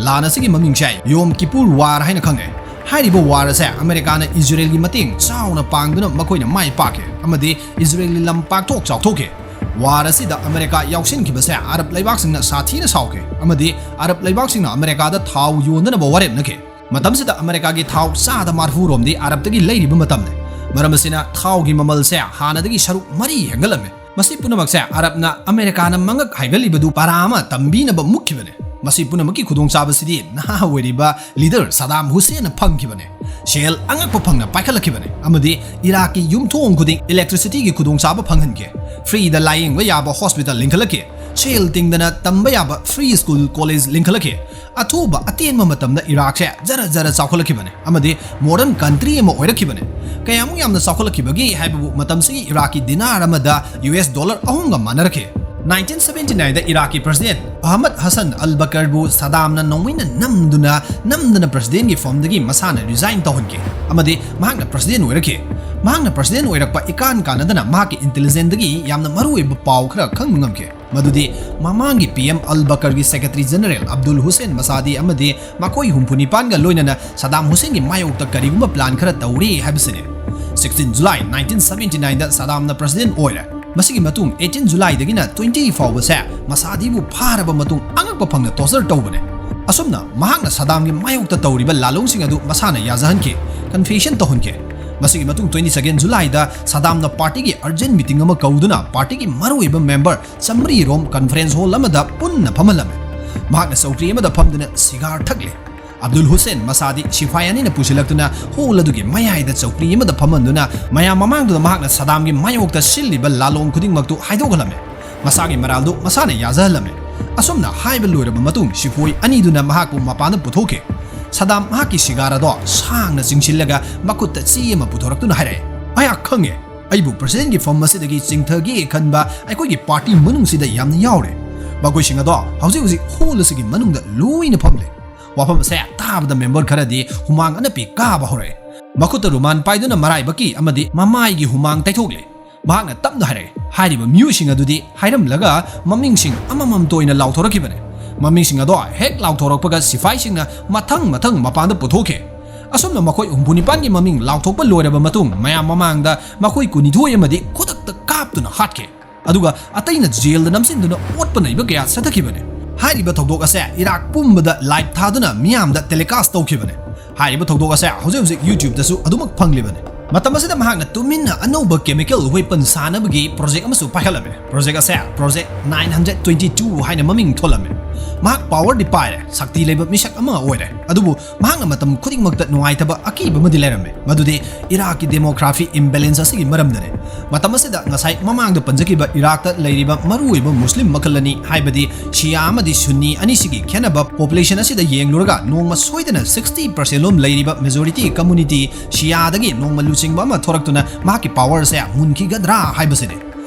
ꯂꯥꯟ ꯑꯁꯤꯒꯤ ꯃꯃꯤꯡꯁꯦ ꯌꯣꯝ ꯀꯤꯄꯨꯔ ꯋꯥꯔ ꯍꯥꯏꯅ ꯈꯪꯅꯩ꯫ ꯍꯥꯏꯔꯤꯕ ꯋꯥꯔ ꯑꯁꯦ ꯑꯃꯦꯔꯤꯀꯥꯅ ꯏꯖꯔꯦꯜꯒꯤ ꯃꯇꯦꯡ ꯆꯥꯎꯅ ꯄꯥꯡꯗꯨꯅ ꯃꯈꯣꯏꯅ ꯃꯥꯏ ꯄꯥꯛꯈꯤ ꯑꯃꯗꯤ ꯏꯖꯔꯦꯜꯒꯤ ꯂꯝ ꯄꯥꯛꯊꯣꯛ ꯆꯥꯎꯊꯣꯛꯈꯤ꯫ ꯋꯥꯔ ꯑꯁꯤꯗ ꯑꯃꯦꯔꯤꯀꯥ ꯌꯥꯎꯁꯤꯟꯈꯤꯕꯁꯦ ꯑꯔꯕ ꯂꯩꯕꯥꯛꯁꯤꯡꯅ ꯁꯥꯊꯤꯅ ꯁꯥꯎꯈꯤ ꯑꯃꯗꯤ ꯑꯔꯕ ꯂꯩꯕꯥꯛꯁꯤꯡꯅ ꯑꯃꯦꯔꯤꯀꯥꯗ ꯊꯥꯎ ꯌꯣꯟꯗꯅꯕ ꯋꯥꯔꯦꯞꯅꯈꯤ꯫ ꯃꯇꯝꯁꯤꯗ ꯑꯃꯦꯔꯤꯀꯥꯒꯤ ꯊꯥꯎ ꯆꯥꯗ ꯃꯔꯤꯐꯨ ꯔꯣꯝꯗꯤ ꯑꯔꯕꯇꯒꯤ ꯂꯩꯔꯤꯕ ꯃꯇꯝꯅꯤ꯫ ꯃꯔꯝ ꯑꯁꯤꯅ ꯊꯥꯎꯒꯤ ꯃꯃꯜꯁꯦ ꯍꯥꯟꯅꯗꯒꯤ ꯁꯔꯨꯛ ꯃꯔꯤ ꯍꯦꯟꯒꯠꯂꯝꯃꯤ꯫ ꯃꯁꯤ ꯄꯨꯝꯅꯃꯛꯁꯦ ꯑꯔꯕꯅ ꯑꯃꯦꯔꯤꯀꯥꯅ ꯃꯉꯛ ꯍꯥꯏꯒꯠꯂꯤꯕꯗꯨ ꯄꯔꯥ ꯑꯃ ꯇꯝꯕꯤꯅꯕ ꯃꯨꯛꯈꯤꯕꯅꯤ꯫ ꯃꯁꯤ ꯄꯨꯝꯅꯃꯛꯀꯤ ꯈꯨꯗꯣꯡꯆꯥꯕꯁꯤꯗꯤ ꯅꯍꯥ ꯑꯣꯏꯔꯤꯕ leader ꯁꯗꯥꯝ ꯍꯨꯁꯦꯟꯅ ꯐꯪꯈꯤꯕꯅꯤ꯫ ꯁꯦꯜ ꯑꯉꯛꯄ ꯐꯪꯅ ꯄꯥꯏꯈꯠꯂꯛꯈꯤꯕꯅꯤ ꯑꯃꯗꯤ ꯏꯔꯥꯛꯀꯤ ꯌꯨꯝꯊꯣꯡ ꯈꯨꯗꯤꯡ electricityꯒꯤ ꯈꯨꯗꯣꯡꯆꯥꯕ ꯐꯪꯍꯟꯈꯤ꯫ Freeꯗ ꯂꯥꯌꯦꯡꯕ ꯌꯥꯕ hospital ꯂꯤꯡꯈꯠꯂꯛꯈꯤ꯫ ꯁꯦꯜ ꯇꯤꯡꯗꯅ ꯇꯝꯕ ꯌꯥꯕ free school, college ꯂꯤꯡꯈꯠꯂꯛꯈꯤ꯫ ꯑꯊꯨꯕ ꯑꯇꯦꯟꯕ ꯃꯇꯝꯗ ꯏꯔꯥꯛꯁꯦ ꯖꯔ ꯖꯔ ꯆꯥꯎꯈꯠꯂꯛꯈꯤꯕꯅꯤ ꯑꯃꯗꯤ modern country ꯑꯃ ꯑꯣꯏꯔꯛꯈꯤꯕꯅꯤ꯫ ꯀꯌꯥꯃꯨꯛ ꯌꯥꯝꯅ ꯆꯥꯎꯈꯠꯂꯛꯈꯤꯕꯒꯦ ꯍꯥꯏꯕꯕꯨ ꯃꯇꯝꯁꯤꯒꯤ ꯏꯔꯥꯛꯀꯤ dinar ꯑꯃꯗ ꯌꯨ ꯑꯦꯁ dollar ꯑꯍꯨꯝꯒ ꯃꯥꯟꯅꯔꯛꯈꯤ꯫ Nineteen seventy nineꯗ ꯏꯔꯥꯛꯀꯤ president Ahmad Hasan ꯑꯜ ꯕꯀꯔꯕꯨ ꯁꯗꯥꯝꯅ ꯅꯣꯡꯃꯩꯅ ꯅꯝꯗꯨꯅ ꯅꯝꯗꯅ presidentꯀꯤ ꯐꯝꯗꯒꯤ ꯃꯁꯥꯅ resign ꯇꯧꯍꯟꯈꯤ ꯑꯃꯗꯤ ꯃꯍꯥꯛꯅ president ꯑꯣꯏꯔꯛꯈꯤ꯫ ꯃꯍꯥꯛꯅ president ꯑꯣꯏꯔꯛꯄ ꯏꯀꯥꯟ ꯀꯥꯟꯅꯗꯅ ꯃꯍꯥꯛꯀꯤ intelligenceꯗꯒꯤ ꯌꯥꯝꯅ ꯃꯔꯨꯑꯣꯏꯕ ꯄꯥꯎ ꯈꯔ ꯈꯪꯕ ꯉꯝꯈꯤ꯫ ꯃꯗꯨꯗꯤ ꯃꯃꯥꯡꯒꯤ ꯄꯤ ꯑꯦꯝ ꯑꯜ ꯕꯀꯔꯒꯤ secretary general ꯑꯕꯗꯨꯜ ꯍꯨꯁꯦꯟ ꯃꯁꯥꯗꯤ ꯑꯃꯗꯤ ꯃꯈꯣꯏ ꯍꯨꯝꯐꯨ ꯅꯤꯄꯥꯟꯒ ꯂꯣꯏꯅꯅ ꯁꯗꯥꯝ ꯍꯨꯁꯦꯟꯒꯤ ꯃꯥꯌꯣꯛꯇ ꯀꯔꯤꯒꯨꯝꯕ plan ꯈꯔ ꯇꯧꯔꯤ ꯍꯥꯏꯕꯁꯤꯅꯤ꯫ Sixteen July nineteen seventy nine ꯗ ꯁꯗꯥꯝꯅ president ꯑꯣꯏꯔꯦ꯫ ꯃꯁꯤꯒꯤ ꯃꯇꯨꯡ eighteen July ꯗꯒꯤꯅ twenty ꯐꯥꯎꯕꯁꯦ ꯃꯁꯥꯗꯤꯕꯨ ꯐꯥꯔꯕ ꯃꯇꯨꯡ ꯑꯉꯛꯄ ꯐꯪꯅ torture ꯇꯧꯕꯅꯦ꯫ ꯑꯁꯨꯝꯅ ꯃꯍꯥꯛꯅ ꯁꯗꯥꯝꯒꯤ ꯃꯥꯌꯣꯛꯇ ꯇꯧꯔꯤꯕ ꯂꯥꯂꯣꯡꯁꯤꯡ ꯑꯗꯨ ꯃꯁꯥꯅ ꯌꯥꯖꯍꯟꯈꯤ, confession ꯇꯧꯍꯟꯈꯤ꯫ ꯃꯁꯤꯒꯤ ꯃꯇꯨꯡ twenty second July ꯗ ꯁꯗꯥꯝꯅ party ꯒꯤ urgent meeting ꯑꯃ ꯀꯧꯗꯨꯅ party ꯒꯤ ꯃꯔꯨꯑꯣꯏꯕ member ꯆꯥꯃꯔꯤ ꯔꯣꯝ conference hall ꯑꯃꯗ ꯄꯨꯟꯅ ꯐꯝꯍꯜꯂꯝꯃꯤ꯫ ꯃꯍꯥꯛꯅ ꯆꯧꯀ꯭ꯔꯤ ꯑꯃꯗ ꯐꯝꯗꯨꯅ cigar ꯊꯛꯂꯤ꯫ ꯑꯕꯗꯨꯜ ꯍꯨꯁꯦꯟ ꯃꯁꯥꯗꯤ ꯁꯤꯐꯥꯏ ꯑꯅꯤꯅ ꯄꯨꯁꯤꯜꯂꯛꯇꯨꯅ hall ꯑꯗꯨꯒꯤ ꯃꯌꯥꯏꯗ ꯆꯧꯀ꯭ꯔꯤ ꯑꯃꯗ ꯐꯝꯍꯟꯗꯨꯅ ꯃꯌꯥꯝ ꯃꯃꯥꯡꯗꯨꯗ ꯃꯍꯥꯛꯅ ꯁꯗꯥꯝꯒꯤ ꯃꯥꯌꯣꯛꯇ ꯁꯤꯜꯂꯤꯕ ꯂꯥꯂꯣꯡ ꯈꯨꯗꯤꯡꯃꯛꯇꯨ ꯍꯥꯏꯗꯣꯛꯍꯜꯂꯝꯃꯤ꯫ ꯃꯁꯥꯒꯤ ꯃꯔꯥꯜꯗꯨ ꯃꯁꯥꯅ ꯌꯥꯖꯍꯜꯂꯝꯃꯤ꯫ ꯑꯁꯨꯝꯅ ꯍꯥꯏꯕ ꯂꯣꯏꯔꯕ ꯃꯇꯨꯡ ꯁꯤꯐꯣꯏ ꯑꯅꯤꯗꯨꯅ ꯃꯍꯥꯛꯄꯨ ꯃꯄꯥꯟꯗ ꯄꯨꯊꯣꯛꯈꯤ꯫ ꯁꯗꯥꯝ ꯃꯍꯥꯛꯀꯤ cigar ꯑꯗꯣ ꯁꯥꯡꯅ ꯆꯤꯡꯁꯤꯜꯂꯒ ꯃꯈꯨꯠꯇ ꯆꯦ ꯑꯃ ꯄꯨꯊꯣꯔꯛꯇꯨꯅ ꯍꯥꯏꯔꯛꯑꯦ, "ꯑꯩꯍꯥꯛ ꯈꯪꯉꯦ, ꯑꯩꯕꯨ president ꯒꯤ ꯐꯝ ꯑꯁꯤꯗꯒꯤ ꯆꯤꯡꯊꯒꯦ ꯈꯟꯕ ꯑꯩꯈꯣꯏꯒꯤ party ꯃꯅꯨꯡꯁꯤꯗ ꯌꯥꯝꯅ ꯌꯥꯎꯔꯦ꯫ ꯃꯈꯣꯏꯁꯤꯡ ꯑꯗꯣ ꯍꯧꯖꯤꯛ ꯍꯧꯖꯤꯛ hall ꯑꯁꯤꯒꯤ ꯃꯅꯨꯡꯗ ꯂꯣꯏꯅ ꯐꯝꯂꯦ꯫" ꯋꯥꯐꯝ ꯑꯁꯦ ꯇꯥꯕꯗ member ꯈꯔꯗꯤ ꯍꯨꯃꯥꯡ ꯑꯅꯞꯄꯤ ꯀꯥꯕ ꯍꯧꯔꯛꯑꯦ꯫ ꯃꯈꯨꯠꯇ ꯔꯨꯃꯥꯟ ꯄꯥꯏꯗꯨꯅ ꯃꯔꯥꯏꯕꯛꯀꯤ ꯑꯃꯗꯤ ꯃꯃꯥꯏꯒꯤ ꯍꯨꯃꯥꯡ ꯇꯩꯊꯣꯛꯂꯦ꯫ ꯃꯍꯥꯛꯅ ꯇꯞꯅ ꯍꯥꯏꯔꯛꯑꯦ꯫ ꯍꯥꯏꯔꯤꯕ ꯃꯤꯑꯣꯏꯁꯤꯡ ꯑꯗꯨꯗꯤ ꯍꯥꯏꯔꯝꯂꯒ ꯃꯃꯤꯡꯁꯤꯡ ꯑꯃꯃꯝꯇ ꯑꯣꯏꯅ ꯂꯥꯎꯊꯣꯔꯛꯈꯤꯕꯅꯦ꯫ ꯃꯃꯤꯡꯁꯤꯡ ꯑꯗꯣ ꯍꯦꯛ ꯂꯥꯎꯊꯣꯔꯛꯄꯒ ꯁꯤꯐꯥꯏꯁꯤꯡꯅ ꯃꯊꯪ ꯃꯊꯪ ꯃꯄꯥꯟꯗ ꯄꯨꯊꯣꯛꯈꯤ꯫ ꯑꯁꯨꯝꯅ ꯃꯈꯣꯏ ꯍꯨꯝꯐꯨ ꯅꯤꯄꯥꯟꯒꯤ ꯃꯃꯤꯡ ꯂꯥꯎꯊꯣꯛꯄ ꯂꯣꯏꯔꯕ ꯃꯇꯨꯡ ꯃꯌꯥꯝ ꯃꯃꯥꯡꯗ ꯃꯈꯣꯏ ꯀꯨꯟꯅꯤꯊꯣꯏ ꯑꯃꯗꯤ ꯈꯨꯗꯛꯇ ꯀꯥꯞꯇꯨꯅ ꯍꯥꯠꯈꯤ꯫ ꯑꯗꯨꯒ ꯑꯇꯩꯅ jail ꯗ ꯅꯝꯁꯤꯟꯗꯨꯅ ꯑꯣꯠꯄ ꯅꯩꯕ ꯀꯌꯥ ꯆꯠꯊꯈꯤꯕꯅꯦ꯫ ꯍꯥꯏꯔꯤꯕ ꯊꯧꯗꯣꯛ ꯑꯁꯦ ꯏꯔꯥꯛ ꯄꯨꯝꯕꯗ live ꯊꯥꯗꯨꯅ ꯃꯤꯌꯥꯝꯗ telecast ꯇꯧꯈꯤꯕꯅꯦ꯫ ꯍꯥꯏꯔꯤꯕ ꯊꯧꯗꯣꯛ ꯑꯁꯦ ꯍꯧꯖꯤꯛ ꯍꯧꯖꯤꯛ YouTube ꯗꯁꯨ ꯑꯗꯨꯃꯛ ꯐꯪꯂꯤꯕꯅꯦ꯫ ꯃꯇꯝ ꯑꯁꯤꯗ ꯃꯍꯥꯛꯅ ꯇꯨꯃꯤꯟꯅ ꯑꯅꯧꯕ chemical weapon ꯁꯥꯅꯕꯒꯤ project ꯑꯃꯁꯨ ꯄꯥꯏꯈꯠꯂꯝꯃꯦ꯫ Project ꯑꯁꯦ Project nine hundred twenty two ꯍꯥꯏꯅ ꯃꯃꯤꯡ ꯊꯣꯜꯂꯝꯃꯦ꯫ ꯃꯍꯥꯛ power ꯗꯤ ꯄꯥꯏꯔꯦ, ꯁꯛꯇꯤ ꯂꯩꯕ ꯃꯤꯁꯛ ꯑꯃ ꯑꯣꯏꯔꯦ, ꯑꯗꯨꯕꯨ ꯃꯍꯥꯛꯅ ꯃꯇꯝ ꯈꯨꯗꯤꯡꯃꯛꯇ ꯅꯨꯡꯉꯥꯏꯇꯕ ꯑꯀꯤꯕ ꯑꯃꯗꯤ ꯂꯩꯔꯝꯃꯦ, ꯃꯗꯨꯗꯤ ꯏꯔꯥꯛꯀꯤ demography imbalance ꯑꯁꯤꯒꯤ ꯃꯔꯝꯗꯅꯦ꯫ ꯃꯇꯝ ꯑꯁꯤꯗ ꯉꯁꯥꯏ ꯃꯃꯥꯡꯗ ꯄꯟꯖꯈꯤꯕ ꯏꯔꯥꯛꯇ ꯂꯩꯔꯤꯕ ꯃꯔꯨꯑꯣꯏꯕ ꯃꯨꯁꯂꯤꯝ ꯃꯈꯜ ꯑꯅꯤ, ꯍꯥꯏꯕꯗꯤ ꯁꯤꯌꯥ ꯑꯃꯗꯤ ꯁꯨꯟꯅꯤ ꯑꯅꯤꯁꯤꯒꯤ ꯈꯦꯠꯅꯕ population ꯑꯁꯤꯗ ꯌꯦꯡꯂꯨꯔꯒ ꯅꯣꯡꯃ ꯁꯣꯏꯗꯅ sixty percent ꯂꯣꯝ ꯂꯩꯔꯤꯕ majority community ꯁꯤꯌꯥꯗꯒꯤ ꯅꯣꯡꯃ ꯂꯨꯆꯤꯡꯕ ꯑꯃ ꯊꯣꯔꯛꯇꯨꯅ ꯃꯍꯥꯛꯀꯤ power ꯑꯁꯦ ꯃꯨꯟꯈꯤꯒꯗ꯭ꯔꯥ ꯍꯥꯏꯕꯁꯤꯅꯤ꯫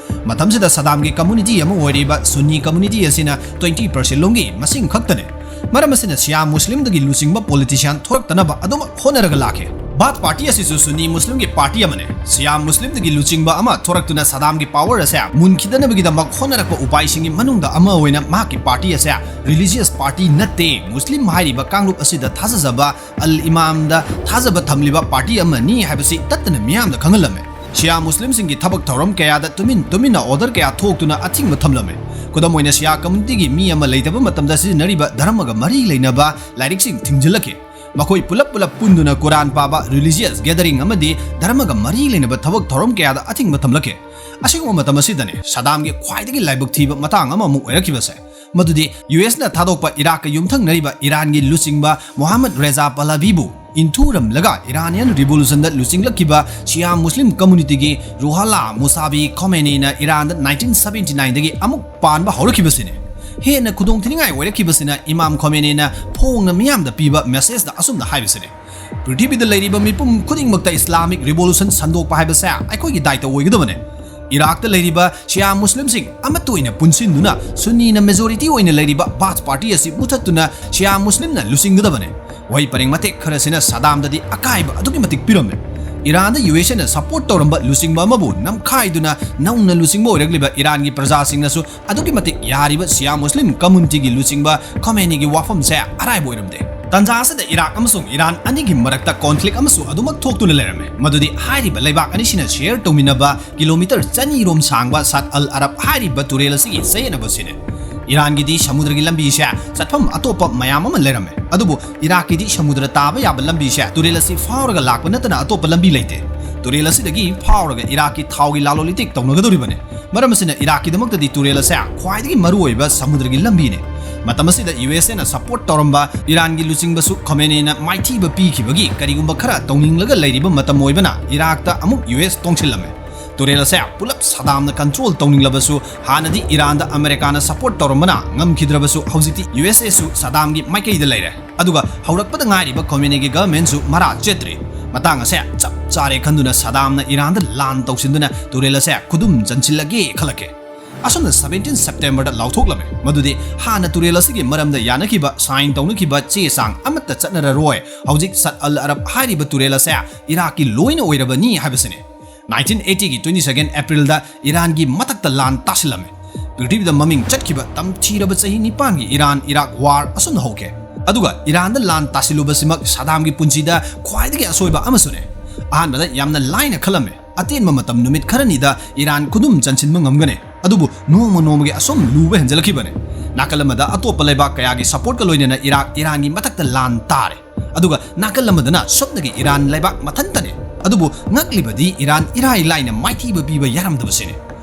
ꯃꯇꯝꯁꯤꯗ ꯁꯗꯥꯝꯒꯤ community ꯑꯃ ꯑꯣꯏꯔꯤꯕ ꯁꯨꯟꯅꯤ community ꯑꯁꯤꯅ twenty percent ꯂꯣꯝꯒꯤ ꯃꯁꯤꯡ ꯈꯛꯇꯅꯤ꯫ ꯃꯔꯝ ꯑꯁꯤꯅ ꯁꯤꯌꯥ ꯃꯨꯁꯂꯤꯝꯗꯒꯤ ꯂꯨꯆꯤꯡꯕ politician ꯊꯣꯔꯛꯇꯅꯕ ꯑꯗꯨꯃꯛ ꯍꯣꯠꯅꯔꯒ ꯂꯥꯛꯈꯤ꯫ ꯕꯥꯊ ꯄꯥꯔꯇꯤ ꯑꯁꯤꯁꯨ ꯁꯨꯟꯅꯤ ꯃꯨꯁꯂꯤꯝꯒꯤ ꯄꯥꯔꯇꯤ ꯑꯃꯅꯤ꯫ ꯁꯤꯌꯥ ꯃꯨꯁꯂꯤꯝꯗꯒꯤ ꯂꯨꯆꯤꯡꯕ ꯑꯃ ꯊꯣꯔꯛꯇꯨꯅ ꯁꯗꯥꯝꯒꯤ ꯄꯥꯋꯔ ꯑꯁꯦ ꯃꯨꯟꯈꯤꯗꯅꯕꯒꯤꯗꯃꯛ ꯍꯣꯠꯅꯔꯛꯄ ꯎꯄꯥꯏꯁꯤꯡꯒꯤ ꯃꯅꯨꯡꯗ ꯑꯃ ꯑꯣꯏꯅ ꯃꯍꯥꯛꯀꯤ ꯄꯥꯔꯇꯤ ꯑꯁꯦ ꯔꯤꯂꯤꯖꯤꯌꯁ ꯄꯥꯔꯇꯤ ꯅꯠꯇꯦ, ꯃꯨꯁꯂꯤꯝ ꯍꯥꯏꯔꯤꯕ ꯀꯥꯡꯂꯨꯞ ꯑꯁꯤꯗ ꯊꯥꯖꯖꯕ ꯑꯜ ꯏꯃꯥꯝꯗ ꯊꯥꯖꯕ ꯊꯝꯂꯤꯕ ꯄꯥꯔꯇꯤ ꯑꯃꯅꯤ ꯍꯥꯏꯕꯁꯤ ꯇꯠꯇꯅ ꯃꯤꯌꯥꯝꯗ ꯈꯪꯍꯜꯂꯝꯃꯤ꯫ ꯁꯤꯌꯥ ꯃꯨꯁꯂꯤꯝꯁꯤꯡꯒꯤ ꯊꯕꯛ ꯊꯧꯔꯝ ꯀꯌꯥꯗ ꯇꯨꯃꯤꯟ ꯇꯨꯃꯤꯟꯅ ꯑꯣꯔꯗꯔ ꯀꯌꯥ ꯊꯣꯛꯇꯨꯅ ꯑꯊꯤꯡꯕ ꯊꯝꯂꯝꯃꯤ꯫ ꯈꯨꯗꯝ ꯑꯣꯏꯅ, ꯁꯤꯌꯥ ꯀꯝꯃꯨꯅꯤꯇꯤꯒꯤ ꯃꯤ ꯑꯃ ꯂꯩꯇꯕ ꯃꯇꯝꯗ ꯁꯤꯖꯤꯟꯅꯔꯤꯕ ꯙꯔꯃꯒ ꯃꯔꯤ ꯂꯩꯅꯕ ꯂꯥꯏꯔꯤꯛꯁꯤꯡ ꯊꯤꯡꯖꯤꯜꯂꯛꯈꯤ꯫ ꯃꯈꯣꯏ ꯄꯨꯂꯞ ꯄꯨꯂꯞ ꯄꯨꯟꯗꯨꯅ ꯀꯨꯔꯥꯟ ꯄꯥꯕ, ꯔꯤꯂꯤꯖꯤꯌꯁ ꯒꯦꯗꯔꯤꯡ ꯑꯃꯗꯤ ꯙꯔꯃꯒ ꯃꯔꯤ ꯂꯩꯅꯕ ꯊꯕꯛ ꯊꯧꯔꯝ ꯀꯌꯥꯗ ꯑꯊꯤꯡꯕ ꯊꯝꯂꯛꯈꯤ꯫ ꯑꯁꯤꯒꯨꯝꯕ ꯃꯇꯝ ꯑꯁꯤꯗꯅꯤ ꯁꯗꯥꯝꯒꯤ ꯈ꯭ꯋꯥꯏꯗꯒꯤ ꯂꯥꯏꯕꯛ ꯊꯤꯕ ꯃꯇꯥꯡ ꯑꯃꯃꯨꯛ ꯑꯣꯏꯔꯛꯈꯤꯕꯁꯦ, ꯃꯗꯨꯗꯤ ꯌꯨ ꯑꯦꯁꯅ ꯊꯥꯗꯣꯛꯄ ꯏꯔꯥꯛꯀ ꯌꯨꯝꯊꯪꯅꯔꯤꯕ ꯏꯔꯥꯟꯒꯤ ꯂꯨꯆꯤꯡꯕ ꯃꯣꯍꯥꯃꯗ ꯔꯦꯖꯥ ꯄꯂꯥꯕꯤꯕꯨ ꯏꯟꯊꯨꯔꯝꯂꯒ ꯏꯔꯥꯅꯤꯌꯟ ꯔꯤꯚꯣꯂꯨꯁꯟꯗ ꯂꯨꯆꯤꯡꯂꯛꯈꯤꯕ ꯁꯤꯌꯥ ꯃꯨꯁꯂꯤꯝ ꯀꯝꯃꯨꯅꯤꯇꯤꯒꯤ ꯔꯨꯍꯥꯂꯥ ꯃꯨꯁꯥꯕꯤ ꯈꯣꯃꯦꯅꯤꯅ ꯏꯔꯥꯟꯗ ꯅꯥꯏꯟꯇꯤꯟ ꯁꯚꯦꯟꯇꯤ ꯅꯥꯏꯟꯗꯒꯤ ꯑꯃꯨꯛ ꯄꯥꯟꯕ ꯍꯧꯔꯛꯈꯤꯕꯁꯤꯅꯤ꯫ ꯍꯦꯟꯅ ꯈꯨꯗꯣꯡꯊꯤꯅꯤꯡꯉꯥꯏ ꯑꯣꯏꯔꯛꯈꯤꯕꯁꯤꯅ ꯏꯃꯥꯝ ꯈꯣꯃꯦꯅꯤꯅ ꯐꯣꯡꯅ ꯃꯤꯌꯥꯝꯗ ꯄꯤꯕ ꯃꯦꯁꯦꯖꯇ ꯑꯁꯨꯝꯅ ꯍꯥꯏꯕꯁꯤꯅꯤ: "ꯄ꯭ꯔꯤꯊꯤꯕꯤꯗ ꯂꯩꯔꯤꯕ ꯃꯤꯄꯨꯝ ꯈꯨꯗꯤꯡꯃꯛꯇ ꯏꯁꯂꯥꯃꯤꯛ ꯔꯤꯚꯣꯂꯨꯁꯟ ꯁꯟꯗꯣꯛꯄ ꯍꯥꯏꯕꯁꯦ ꯑꯩꯈꯣꯏꯒꯤ ꯗꯥꯏꯇ ꯑꯣꯏꯒꯗꯕꯅꯤ꯫ ꯏꯔꯥꯛꯇ ꯂꯩꯔꯤꯕ ꯁꯤꯌꯥ ꯃꯨꯁꯂꯤꯝꯁꯤꯡ ꯑꯃꯠꯇ ꯑꯣꯏꯅ ꯄꯨꯟꯁꯤꯟꯗꯨꯅ ꯁꯨꯟꯅꯤꯅ ꯃꯦꯖꯣꯔꯤꯇꯤ ꯑꯣꯏꯅ ꯂꯩꯔꯤꯕ ꯕꯥꯊ ꯄꯥꯔꯇꯤ ꯑꯁꯤ ꯃꯨꯊꯠꯇꯨꯅ ꯁꯤꯌꯥ ꯃꯨꯁꯂꯤꯝꯅ ꯂꯨꯆꯤꯡꯒꯗꯕꯅꯤ"꯫ ꯋꯥꯍꯩ ꯄꯔꯦꯡ ꯃꯇꯦꯛ ꯈꯔꯁꯤꯅ ꯁꯗꯥꯝꯗꯗꯤ ꯑꯀꯥꯏꯕ ꯑꯗꯨꯛꯀꯤ ꯃꯇꯤꯛ ꯄꯤꯔꯝꯃꯤ꯫ ꯏꯔꯥꯟꯗ ꯌꯨ ꯑꯦꯁ ꯑꯦꯅ ꯁꯄꯣꯔꯠ ꯇꯧꯔꯝꯕ ꯂꯨꯆꯤꯡꯕ ꯑꯃꯕꯨ ꯅꯝꯈꯥꯏꯗꯨꯅ ꯅꯧꯅ ꯂꯨꯆꯤꯡꯕ ꯑꯣꯏꯔꯛꯂꯤꯕ ꯏꯔꯥꯟꯒꯤ ꯄ꯭ꯔꯖꯥꯁꯤꯡꯅꯁꯨ ꯑꯗꯨꯛꯀꯤ ꯃꯇꯤꯛ ꯌꯥꯔꯤꯕ ꯁꯤꯌꯥ ꯃꯨꯁꯂꯤꯝ ꯀꯝꯃꯨꯅꯤꯇꯤꯒꯤ ꯂꯨꯆꯤꯡꯕ ꯈꯣꯃꯦꯅꯤꯒꯤ ꯋꯥꯐꯝꯁꯦ ꯑꯔꯥꯏꯕ ꯑꯣꯏꯔꯝꯗꯦ꯫ ꯇꯟꯖꯥ ꯑꯁꯤꯗ ꯏꯔꯥꯛ ꯑꯃꯁꯨꯡ ꯏꯔꯥꯟ ꯑꯅꯤꯒꯤ ꯃꯔꯛꯇ ꯀꯣꯟꯐ꯭ꯂꯤꯛ ꯑꯃꯁꯨ ꯑꯗꯨꯃꯛ ꯊꯣꯛꯇꯨꯅ ꯂꯩꯔꯝꯃꯤ, ꯃꯗꯨꯗꯤ ꯍꯥꯏꯔꯤꯕ ꯂꯩꯕꯥꯛ ꯑꯅꯤꯁꯤꯅ ꯁꯦꯌꯔ ꯇꯧꯃꯤꯟꯅꯕ ꯀꯤꯂꯣꯃꯤꯇꯔ ꯆꯅꯤ ꯔꯣꯝ ꯁꯥꯡꯕ ꯁꯥꯠ ꯑꯜ ꯑꯔꯕ ꯍꯥꯏꯔꯤꯕ ꯇꯨꯔꯦꯜ ꯑꯁꯤꯒꯤ ꯆꯌꯦꯠꯅꯕ ꯑꯁꯤꯅꯤ꯫ ꯏꯔꯥꯟꯒꯤꯗꯤ ꯁꯃꯨꯗ꯭ꯔꯒꯤ ꯂꯝꯕꯤꯁꯦ ꯆꯠꯐꯝ ꯑꯇꯣꯞꯄ ꯃꯌꯥꯝ ꯑꯃ ꯂꯩꯔꯝꯃꯦ, ꯑꯗꯨꯕꯨ ꯏꯔꯥꯛꯀꯤꯗꯤ ꯁꯃꯨꯗ꯭ꯔ ꯇꯥꯕ ꯌꯥꯕ ꯂꯝꯕꯤꯁꯦ ꯇꯨꯔꯦꯜ ꯑꯁꯤ ꯐꯥꯎꯔꯒ ꯂꯥꯛꯄ ꯅꯠꯇꯅ ꯑꯇꯣꯞꯄ ꯂꯝꯕꯤ ꯂꯩꯇꯦ꯫ ꯇꯨꯔꯦꯜ ꯑꯁꯤꯗꯒꯤ ꯐꯥꯎꯔꯒ ꯏꯔꯥꯛꯀꯤ ꯊꯥꯎꯒꯤ ꯂꯂꯣꯟ ꯏꯇꯤꯛ ꯇꯧꯅꯒꯗꯧꯔꯤꯕꯅꯤ꯫ ꯃꯔꯝ ꯑꯁꯤꯅ ꯏꯔꯥꯛꯀꯤꯗꯃꯛꯇꯗꯤ ꯇꯨꯔꯦꯜ ꯑꯁꯦ ꯈ꯭ꯋꯥꯏꯗꯒꯤ ꯃꯔꯨꯑꯣꯏꯕ ꯁꯃꯨꯗ꯭ꯔꯒꯤ ꯂꯝꯕꯤꯅꯤ꯫ ꯃꯇꯝ ꯑꯁꯤꯗ ꯌꯨ ꯑꯦꯁ ꯑꯦꯅ ꯁꯄꯣꯔꯠ ꯇꯧꯔꯝꯕ ꯏꯔꯥꯟꯒꯤ ꯂꯨꯆꯤꯡꯕꯁꯨ ꯈꯣꯃꯦꯅꯤꯅ ꯃꯥꯏꯊꯤꯕ ꯄꯤꯈꯤꯕꯒꯤ ꯀꯔꯤꯒꯨꯝꯕ ꯈꯔ ꯇꯧꯅꯤꯡꯂꯒ ꯂꯩꯔꯤꯕ ꯃꯇꯝ ꯑꯣꯏꯕꯅ ꯏꯔꯥꯛꯇ ꯑꯃꯨꯛ ꯌꯨ ꯑꯦꯁ ꯇꯣꯡꯁꯤꯜꯂꯝꯃꯦ꯫ ꯇꯨꯔꯦꯜ ꯑꯁꯦ ꯄꯨꯂꯞ ꯁꯗꯥꯝꯅ ꯀꯟꯇ꯭ꯔꯣꯜ ꯇꯧꯅꯤꯡꯂꯕꯁꯨ, ꯍꯥꯟꯅꯗꯤ ꯏꯔꯥꯟꯗ ꯑꯃꯦꯔꯤꯀꯥꯅ ꯁꯄꯣꯔꯠ ꯇꯧꯔꯝꯕꯅ ꯉꯝꯈꯤꯗ꯭ꯔꯕꯁꯨ, ꯍꯧꯖꯤꯛꯇꯤ ꯌꯨ ꯑꯦꯁ ꯑꯦꯁꯨ ꯁꯗꯥꯝꯒꯤ ꯃꯥꯏꯀꯩꯗ ꯂꯩꯔꯦ꯫ ꯑꯗꯨꯒ ꯍꯧꯔꯛꯄꯗ ꯉꯥꯏꯔꯤꯕ ꯈꯣꯃꯦꯅꯤꯒꯤ ꯒꯚꯔꯟꯃꯦꯟꯠꯁꯨ ꯃꯔꯥ ꯆꯦꯠꯇ꯭ꯔꯤ꯫ ꯃꯇꯥꯡ ꯑꯁꯦ ꯆꯞ ꯆꯥꯔꯦ ꯈꯟꯗꯨꯅ ꯁꯗꯥꯝꯅ ꯏꯔꯥꯟꯗ ꯂꯥꯟ ꯇꯧꯁꯤꯟꯗꯨꯅ ꯇꯨꯔꯦꯜ ꯑꯁꯦ ꯈꯨꯗꯨꯝ ꯆꯟꯁꯤꯜꯂꯒꯦ ꯈꯜꯂꯛꯈꯤ꯫ ꯑꯁꯨꯝꯅ seventeen September ꯗ ꯂꯥꯎꯊꯣꯛꯂꯝꯃꯦ ꯃꯗꯨꯗꯤ ꯍꯥꯟꯅ ꯇꯨꯔꯦꯜ ꯑꯁꯤꯒꯤ ꯃꯔꯝꯗ ꯌꯥꯅꯈꯤꯕ, sign ꯇꯧꯅꯈꯤꯕ ꯆꯦ ꯆꯥꯡ ꯑꯃꯠꯇ ꯆꯠꯅꯔꯔꯣꯏ꯫ ꯍꯧꯖꯤꯛ ꯁꯠ ꯑꯜ ꯑꯔꯕ ꯍꯥꯏꯔꯤꯕ ꯇꯨꯔꯦꯜ ꯑꯁꯦ ꯏꯔꯥꯛꯀꯤ ꯂꯣꯏꯅ ꯑꯣꯏꯔꯕꯅꯤ ꯍꯥꯏꯕꯁꯤꯅꯤ꯫ Nineteen eighty ꯒꯤ twenty second April ꯗ ꯏꯔꯥꯟꯒꯤ ꯃꯊꯛꯇ ꯂꯥꯟ ꯇꯥꯁꯤꯜꯂꯝꯃꯦ꯫ ꯄ꯭ꯔꯤꯊꯤꯕꯤꯗ ꯃꯃꯤꯡ ꯆꯠꯈꯤꯕ ꯇꯝꯊꯤꯔꯕ ꯆꯍꯤ ꯅꯤꯄꯥꯟꯒꯤ ꯏꯔꯥꯟ ꯏꯔꯥꯛ war ꯑꯁꯨꯝꯅ ꯍꯧꯈꯤ꯫ ꯑꯗꯨꯒ ꯏꯔꯥꯟꯗ ꯂꯥꯟ ꯇꯥꯁꯤꯜꯂꯨꯕꯁꯤꯃꯛ ꯁꯗꯥꯝꯒꯤ ꯄꯨꯟꯁꯤꯗ ꯈ꯭ꯋꯥꯏꯗꯒꯤ ꯑꯁꯣꯏꯕ ꯑꯃꯁꯨꯅꯦ꯫ ꯑꯍꯥꯟꯕꯗ ꯌꯥꯝꯅ ꯂꯥꯏꯅ ꯈꯜꯂꯝꯃꯦ, ꯑꯇꯦꯟꯕ ꯃꯇꯝ ꯅꯨꯃꯤꯠ ꯈꯔꯅꯤꯗ ꯏꯔꯥꯟ ꯈꯨꯗꯨꯝ ꯆꯟꯁꯤꯟꯕ ꯉꯝꯒꯅꯤ꯫ ꯑꯗꯨꯕꯨ ꯅꯣꯡꯃ ꯅꯣꯡꯃꯒꯤ ꯑꯁꯨꯝ ꯂꯨꯕ ꯍꯦꯟꯖꯜꯂꯛꯈꯤꯕꯅꯦ꯫ ꯅꯥꯀꯜ ꯑꯃꯗ ꯑꯇꯣꯞꯄ ꯂꯩꯕꯥꯛ ꯀꯌꯥꯒꯤ support ꯀ ꯂꯣꯏꯅꯅ ꯏꯔꯥꯛ ꯏꯔꯥꯟꯒꯤ ꯃꯊꯛꯇ ꯂꯥꯟ ꯇꯥꯔꯦ꯫ ꯑꯗꯨꯒ ꯅꯥꯀꯜ ꯑꯃꯗꯅ ꯁꯨꯞꯅꯒꯤ ꯏꯔꯥꯟ ꯂꯩꯕꯥꯛ ꯃꯊꯟꯇꯅꯦ꯫ ꯑꯗꯨꯕꯨ ꯉꯛꯂꯤꯕꯗꯤ ꯏꯔꯥꯟ ꯏꯔꯥꯏ ꯂꯥꯏꯅ ꯃꯥꯏꯊꯤꯕ ꯄꯤꯕ ꯌꯥꯔꯝꯗꯕꯁꯤꯅꯦ꯫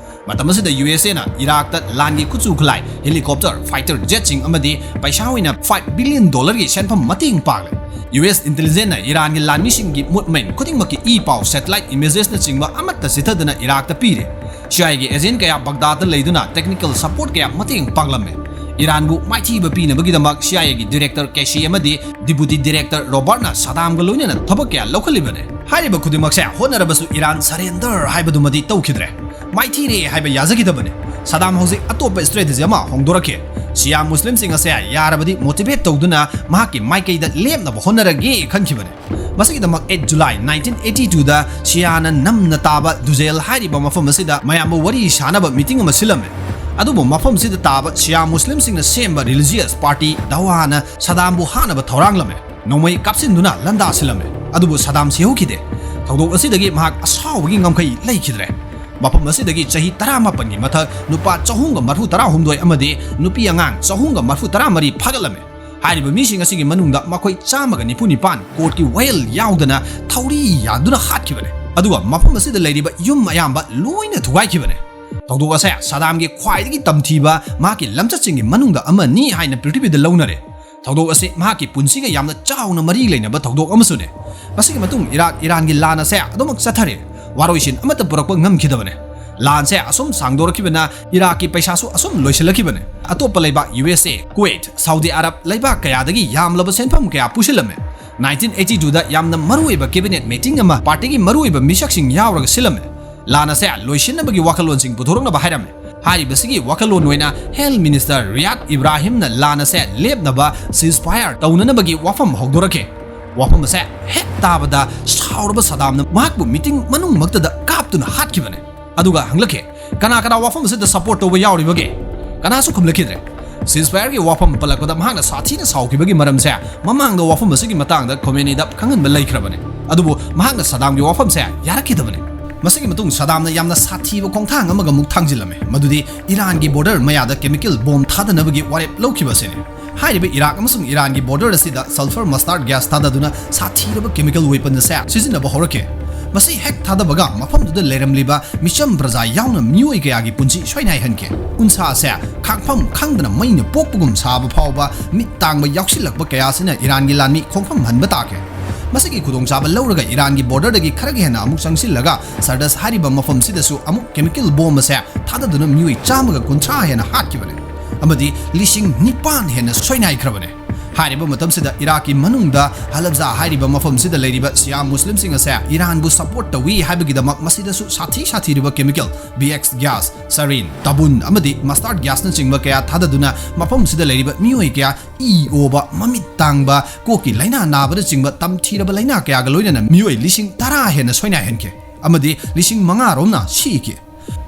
ꯃꯇꯝ ꯑꯁꯤꯗ ꯌꯨ ꯑꯦꯁ ꯑꯦꯅ ꯏꯔꯥꯛꯇ ꯂꯥꯟꯒꯤ ꯈꯨꯠꯁꯨ ꯈꯨꯠꯂꯥꯏ, helicopter, fighter jet ꯁꯤꯡ ꯑꯃꯗꯤ ꯄꯩꯁꯥ ꯑꯣꯏꯅ five billion dollar ꯒꯤ ꯁꯦꯟꯐꯝ ꯃꯇꯦꯡ ꯄꯥꯡꯂꯦ꯫ ꯌꯨ ꯑꯦꯁ intelligence ꯅ ꯏꯔꯥꯟꯒꯤ ꯂꯥꯟꯃꯤꯁꯤꯡꯒꯤ movement ꯈꯨꯗꯤꯡꯃꯛꯀꯤ ꯏ ꯄꯥꯎ, satellite images ꯅꯆꯤꯡꯕ ꯑꯃꯠꯇ ꯆꯤꯊꯗꯅ ꯏꯔꯥꯛꯇ ꯄꯤꯔꯦ꯫ ꯁꯤ ꯑꯥꯏ ꯑꯦ ꯒꯤ agent ꯀꯌꯥ ꯕꯒꯗꯥꯗ ꯂꯩꯗꯨꯅ technical support ꯀꯌꯥ ꯃꯇꯦꯡ ꯄꯥꯡꯂꯝꯃꯦ꯫ ꯏꯔꯥꯟꯕꯨ ꯃꯥꯏꯊꯤꯕ ꯄꯤꯅꯕꯒꯤꯗꯃꯛ ꯁꯤ ꯑꯥꯏ ꯑꯦ ꯒꯤ director ꯀꯦꯁꯤ ꯑꯃꯗꯤ deputy director ꯔꯣꯕꯥꯔꯠꯅ ꯁꯗꯥꯝꯒ ꯂꯣꯏꯅꯅ ꯊꯕꯛ ꯀꯌꯥ ꯂꯧꯈꯠꯂꯤꯕꯅꯦ꯫ ꯍꯥꯏꯔꯤꯕ ꯈꯨꯗꯤꯡꯃꯛꯁꯦ ꯍꯣꯠꯅꯔꯕꯁꯨ ꯏꯔꯥꯟ surrender ꯍꯥꯏꯕꯗꯨꯃꯗꯤ ꯇꯧꯈꯤꯗ꯭ꯔꯦ꯫ ꯃꯥꯏꯊꯤꯔꯦ ꯍꯥꯏꯕ ꯌꯥꯖꯈꯤꯗꯕꯅꯦ꯫ ꯁꯗꯥꯝ ꯍꯧꯖꯤꯛ ꯑꯇꯣꯞꯄ strategy ꯑꯃ ꯍꯣꯡꯗꯣꯔꯛꯈꯤ꯫ ꯁꯤꯌꯥ ꯃꯨꯁꯂꯤꯝꯁꯤꯡ ꯑꯁꯦ ꯌꯥꯔꯕꯗꯤ motivate ꯇꯧꯗꯨꯅ ꯃꯍꯥꯛꯀꯤ ꯃꯥꯏꯀꯩꯗ ꯂꯦꯞꯅꯕ ꯍꯣꯠꯅꯔꯒꯦ ꯈꯟꯈꯤꯕꯅꯦ꯫ ꯃꯁꯤꯒꯤꯗꯃꯛ eight July nineteen eighty two ꯗ ꯁꯤꯌꯥꯅ ꯅꯝꯅ ꯇꯥꯕ ꯗꯨꯖꯦꯜ ꯍꯥꯏꯔꯤꯕ ꯃꯐꯝ ꯑꯁꯤꯗ ꯃꯌꯥꯝꯕꯨ ꯋꯥꯔꯤ ꯁꯥꯅꯕ meeting ꯑꯃ ꯁꯤꯜꯂꯝꯃꯦ꯫ ꯑꯗꯨꯕꯨ ꯃꯐꯝꯁꯤꯗ ꯇꯥꯕ ꯁꯤꯌꯥ ꯃꯨꯁꯂꯤꯝꯁꯤꯡꯅ ꯁꯦꯝꯕ religious party ꯗꯋꯥꯅ ꯁꯗꯥꯝꯕꯨ ꯍꯥꯠꯅꯕ ꯊꯧꯔꯥꯡꯂꯝꯃꯦ꯫ ꯅꯣꯡꯃꯩ ꯀꯥꯞꯁꯤꯟꯗꯨꯅ ꯂꯥꯟꯗꯥꯁꯤꯜꯂꯝꯃꯦ꯫ ꯑꯗꯨꯕꯨ ꯁꯗꯥꯝ ꯁꯤꯍꯧꯈꯤꯗꯦ꯫ ꯊꯧꯗꯣꯛ ꯑꯁꯤꯗꯒꯤ ꯃꯍꯥꯛ ꯑꯁꯥꯎꯕꯒꯤ ꯉꯝꯈꯩ ꯂꯩꯈꯤꯗ꯭ꯔꯦ꯫ ꯃꯐꯝ ꯑꯁꯤꯗꯒꯤ ꯆꯍꯤ ꯇꯔꯥꯃꯥꯄꯟꯒꯤ ꯃꯊꯛ ꯅꯨꯄꯥ ꯆꯍꯨꯝꯒ ꯃꯔꯤꯐꯨ ꯇꯔꯥꯍꯨꯝꯗꯣꯏ ꯑꯃꯗꯤ ꯅꯨꯄꯤ ꯑꯉꯥꯡ ꯆꯍꯨꯝꯒ ꯃꯔꯤꯐꯨ ꯇꯔꯥꯃꯔꯤ ꯐꯥꯒꯠꯂꯝꯃꯦ꯫ ꯍꯥꯏꯔꯤꯕ ꯃꯤꯁꯤꯡ ꯑꯁꯤꯒꯤ ꯃꯅꯨꯡꯗ ꯃꯈꯣꯏ ꯆꯥꯝꯃꯒ ꯅꯤꯐꯨ ꯅꯤꯄꯥꯟ court ꯀꯤ ꯋꯥꯌꯦꯜ ꯌꯥꯎꯗꯅ ꯊꯧꯔꯤ ꯌꯥꯟꯗꯨꯅ ꯍꯥꯠꯈꯤꯕꯅꯦ꯫ ꯑꯗꯨꯒ ꯃꯐꯝ ꯑꯁꯤꯗ ꯂꯩꯔꯤꯕ ꯌꯨꯝ ꯑꯌꯥꯝꯕ ꯂꯣꯏꯅ ꯊꯨꯒꯥꯏꯈꯤꯕꯅꯦ꯫ ꯊꯧꯗꯣꯛ ꯑꯁꯦ ꯁꯗꯥꯝꯒꯤ ꯈ꯭ꯋꯥꯏꯗꯒꯤ ꯇꯝꯊꯤꯕ ꯃꯍꯥꯛꯀꯤ ꯂꯝꯆꯠꯁꯤꯡꯒꯤ ꯃꯅꯨꯡꯗ ꯑꯃꯅꯤ ꯍꯥꯏꯅ ꯄ꯭ꯔꯤꯊꯤꯕꯤꯗ ꯂꯧꯅꯔꯦ꯫ ꯊꯧꯗꯣꯛ ꯑꯁꯤ ꯃꯍꯥꯛꯀꯤ ꯄꯨꯟꯁꯤꯒ ꯌꯥꯝꯅ ꯆꯥꯎꯅ ꯃꯔꯤ ꯂꯩꯅꯕ ꯊꯧꯗꯣꯛ ꯑꯃꯁꯨꯅꯦ꯫ ꯃꯁꯤꯒꯤ ꯃꯇꯨꯡ ꯏꯔꯥꯛ ꯏꯔꯥꯟꯒꯤ ꯂꯥꯟ ꯑꯁꯦ ꯑꯗꯨꯃꯛ ꯆꯠꯊꯔꯦ꯫ ꯋꯥꯔꯣꯏꯁꯤꯟ ꯑꯃꯠꯇ ꯄꯨꯔꯛꯄ ꯉꯝꯈꯤꯗꯕꯅꯦ꯫ ꯂꯥꯟꯁꯦ ꯑꯁꯨꯝ ꯁꯥꯡꯗꯣꯔꯛꯈꯤꯕꯅ ꯏꯔꯥꯛꯀꯤ ꯄꯩꯁꯥꯁꯨ ꯑꯁꯨꯝ ꯂꯣꯏꯁꯤꯜꯂꯛꯈꯤꯕꯅꯦ꯫ ꯑꯇꯣꯞꯄ ꯂꯩꯕꯥꯛ ꯌꯨ ꯑꯦꯁ ꯑꯦ, ꯀꯨꯋꯦꯠ, ꯁꯥꯎꯗꯤ ꯑꯔꯕ ꯂꯩꯕꯥꯛ ꯀꯌꯥꯗꯒꯤ ꯌꯥꯝꯂꯕ ꯁꯦꯟꯐꯝ ꯀꯌꯥ ꯄꯨꯁꯤꯜꯂꯝꯃꯦ꯫ Nineteen eighty two ꯗ ꯌꯥꯝꯅ ꯃꯔꯨꯑꯣꯏꯕ cabinet meeting ꯑꯃ party ꯒꯤ ꯃꯔꯨꯑꯣꯏꯕ ꯃꯤꯁꯛꯁꯤꯡ ꯌꯥꯎꯔꯒ ꯁꯤꯜꯂꯝꯃꯦ꯫ ꯂꯥꯟ ꯑꯁꯦ ꯂꯣꯏꯁꯤꯟꯅꯕꯒꯤ ꯋꯥꯈꯜꯂꯣꯟꯁꯤꯡ ꯄꯨꯊꯣꯔꯛꯅꯕ ꯍꯥꯏꯔꯝꯃꯦ꯫ ꯍꯥꯏꯔꯤꯕꯁꯤꯒꯤ ꯋꯥꯈꯜꯂꯣꯟ ꯑꯣꯏꯅ ꯍꯦꯜꯊ ꯃꯤꯅꯤꯁꯇꯔ ꯔꯤꯌꯥꯗ ꯏꯕ꯭ꯔꯥꯍꯤꯝꯅ ꯂꯥꯟ ꯑꯁꯦ ꯂꯦꯞꯅꯕ ceasefire ꯇꯧꯅꯅꯕꯒꯤ ꯋꯥꯐꯝ ꯍꯧꯗꯣꯔꯛꯈꯤ꯫ ꯋꯥꯐꯝ ꯑꯁꯦ ꯍꯦꯛ ꯇꯥꯕꯗ ꯁꯥꯎꯔꯕ ꯁꯗꯥꯝꯅ ꯃꯍꯥꯛꯄꯨ ꯃꯤꯇꯤꯡ ꯃꯅꯨꯡꯃꯛꯇꯗ ꯀꯥꯞꯇꯨꯅ ꯍꯥꯠꯈꯤꯕꯅꯦ꯫ ꯑꯗꯨꯒ ꯍꯪꯂꯛꯈꯤ, "ꯀꯅꯥ ꯀꯅꯥ ꯋꯥꯐꯝ ꯑꯁꯤꯗ support ꯇꯧꯕ ꯌꯥꯎꯔꯤꯕꯒꯦ?" ꯀꯅꯥꯁꯨ ꯈꯨꯝꯂꯛꯈꯤꯗ꯭ꯔꯦ꯫ Ceasefire ꯒꯤ ꯋꯥꯐꯝ ꯄꯜꯂꯛꯄꯗ ꯃꯍꯥꯛꯅ ꯁꯥꯊꯤꯅ ꯁꯥꯎꯈꯤꯕꯒꯤ ꯃꯔꯝꯁꯦ ꯃꯃꯥꯡꯗ ꯋꯥꯐꯝ ꯑꯁꯤꯒꯤ ꯃꯇꯥꯡꯗ ꯈꯣꯃꯦꯅꯤꯗ ꯈꯪꯍꯟꯕ ꯂꯩꯈ꯭ꯔꯕꯅꯦ꯫ ꯑꯗꯨꯕꯨ ꯃꯍꯥꯛꯅ ꯁꯗꯥꯝꯒꯤ ꯋꯥꯐꯝꯁꯦ ꯌꯥꯔꯛꯈꯤꯗꯕꯅꯦ꯫ ꯃꯁꯤꯒꯤ ꯃꯇꯨꯡ ꯁꯗꯥꯝꯅ ꯌꯥꯝꯅ ꯁꯥꯊꯤꯕ ꯈꯣꯡꯊꯥꯡ ꯑꯃꯒ ꯑꯃꯨꯛ ꯊꯥꯡꯖꯤꯜꯂꯝꯃꯦ, ꯃꯗꯨꯗꯤ ꯏꯔꯥꯟꯒꯤ border ꯃꯌꯥꯗ chemical bomb ꯊꯥꯗꯅꯕꯒꯤ ꯋꯥꯔꯦꯞ ꯂꯧꯈꯤꯕ ꯑꯁꯤꯅꯤ꯫ ꯍꯥꯏꯔꯤꯕ ꯏꯔꯥꯛ ꯑꯃꯁꯨꯡ ꯏꯔꯥꯟꯒꯤ border ꯑꯁꯤꯗ sulphur mustard gas ꯊꯥꯗꯗꯨꯅ ꯁꯥꯊꯤꯔꯕ chemical weapon ꯑꯁꯦ ꯁꯤꯖꯤꯟꯅꯕ ꯍꯧꯔꯛꯈꯤ꯫ ꯃꯁꯤ ꯍꯦꯛ ꯊꯥꯗꯕꯒ ꯃꯐꯝꯗꯨꯗ ꯂꯩꯔꯝꯂꯤꯕ ꯃꯤꯆꯝ ꯄ꯭ꯔꯖꯥ ꯌꯥꯎꯅ ꯃꯤꯑꯣꯏ ꯀꯌꯥꯒꯤ ꯄꯨꯟꯁꯤ ꯁꯣꯏꯅꯥꯏꯍꯟꯈꯤ꯫ ꯎꯟꯁꯥ ꯑꯁꯦ ꯈꯥꯡꯐꯝ ꯈꯪꯗꯅ ꯃꯩꯅ ꯄꯣꯛꯄꯒꯨꯝ ꯁꯥꯕ ꯐꯥꯎꯕ ꯃꯤꯠ ꯇꯥꯡꯕ ꯌꯥꯎꯁꯤꯜꯂꯛꯄ ꯀꯌꯥ ꯑꯁꯤꯅ ꯏꯔꯥꯟꯒꯤ ꯂꯥꯟꯃꯤ ꯈꯣꯡꯐꯝ ꯍꯟꯕ ꯇꯥꯈꯤ꯫ ꯃꯁꯤꯒꯤ ꯈꯨꯗꯣꯡꯆꯥꯕ ꯂꯧꯔꯒ ꯏꯔꯥꯟꯒꯤ border ꯗꯒꯤ ꯈꯔꯒ ꯍꯦꯟꯅ ꯑꯃꯨꯛ ꯆꯪꯁꯤꯜꯂꯒ ꯁꯔꯗꯁ ꯍꯥꯏꯔꯤꯕ ꯃꯐꯝꯁꯤꯗꯁꯨ ꯑꯃꯨꯛ chemical bomb ꯑꯁꯦ ꯊꯥꯗꯗꯨꯅ ꯃꯤꯑꯣꯏ ꯆꯥꯝꯃꯒ ꯀꯨꯟꯊ꯭ꯔꯥ ꯍꯦꯟꯅ ꯍꯥꯠꯈꯤꯕꯅꯤ ꯑꯃꯗꯤ ꯂꯤꯁꯤꯡ ꯅꯤꯄꯥꯟ ꯍꯦꯟꯅ ꯁꯣꯏꯅꯥꯏꯈ꯭ꯔꯕꯅꯤ꯫ ꯍꯥꯏꯔꯤꯕ ꯃꯇꯝꯁꯤꯗ ꯏꯔꯥꯛꯀꯤ ꯃꯅꯨꯡꯗ ꯍꯂꯕꯖꯥ ꯍꯥꯏꯔꯤꯕ ꯃꯐꯝꯁꯤꯗ ꯂꯩꯔꯤꯕ ꯁꯤꯌꯥ ꯃꯨꯁꯂꯤꯝꯁꯤꯡ ꯑꯁꯦ ꯏꯔꯥꯟꯕꯨ support ꯇꯧꯏ ꯍꯥꯏꯕꯒꯤꯗꯃꯛ ꯃꯁꯤꯗꯁꯨ ꯁꯥꯊꯤ ꯁꯥꯊꯤꯔꯕ chemical, B X gas, sarin, tabun ꯑꯃꯗꯤ mustard gas ꯅꯆꯤꯡꯕ ꯀꯌꯥ ꯊꯥꯗꯗꯨꯅ ꯃꯐꯝꯁꯤꯗ ꯂꯩꯔꯤꯕ ꯃꯤꯑꯣꯏ ꯀꯌꯥ ꯏ ꯑꯣꯕ, ꯃꯃꯤꯠ ꯇꯥꯡꯕ, ꯀꯣꯛꯀꯤ ꯂꯥꯏꯅꯥ ꯅꯥꯕꯅꯆꯤꯡꯕ ꯇꯝꯊꯤꯔꯕ ꯂꯥꯏꯅꯥ ꯀꯌꯥꯒ ꯂꯣꯏꯅꯅ ꯃꯤꯑꯣꯏ ꯂꯤꯁꯤꯡ ꯇꯔꯥ ꯍꯦꯟꯅ ꯁꯣꯏꯅꯥꯏꯍꯟꯈꯤ ꯑꯃꯗꯤ ꯂꯤꯁꯤꯡ ꯃꯉꯥ ꯔꯣꯝꯅ ꯁꯤꯈꯤ꯫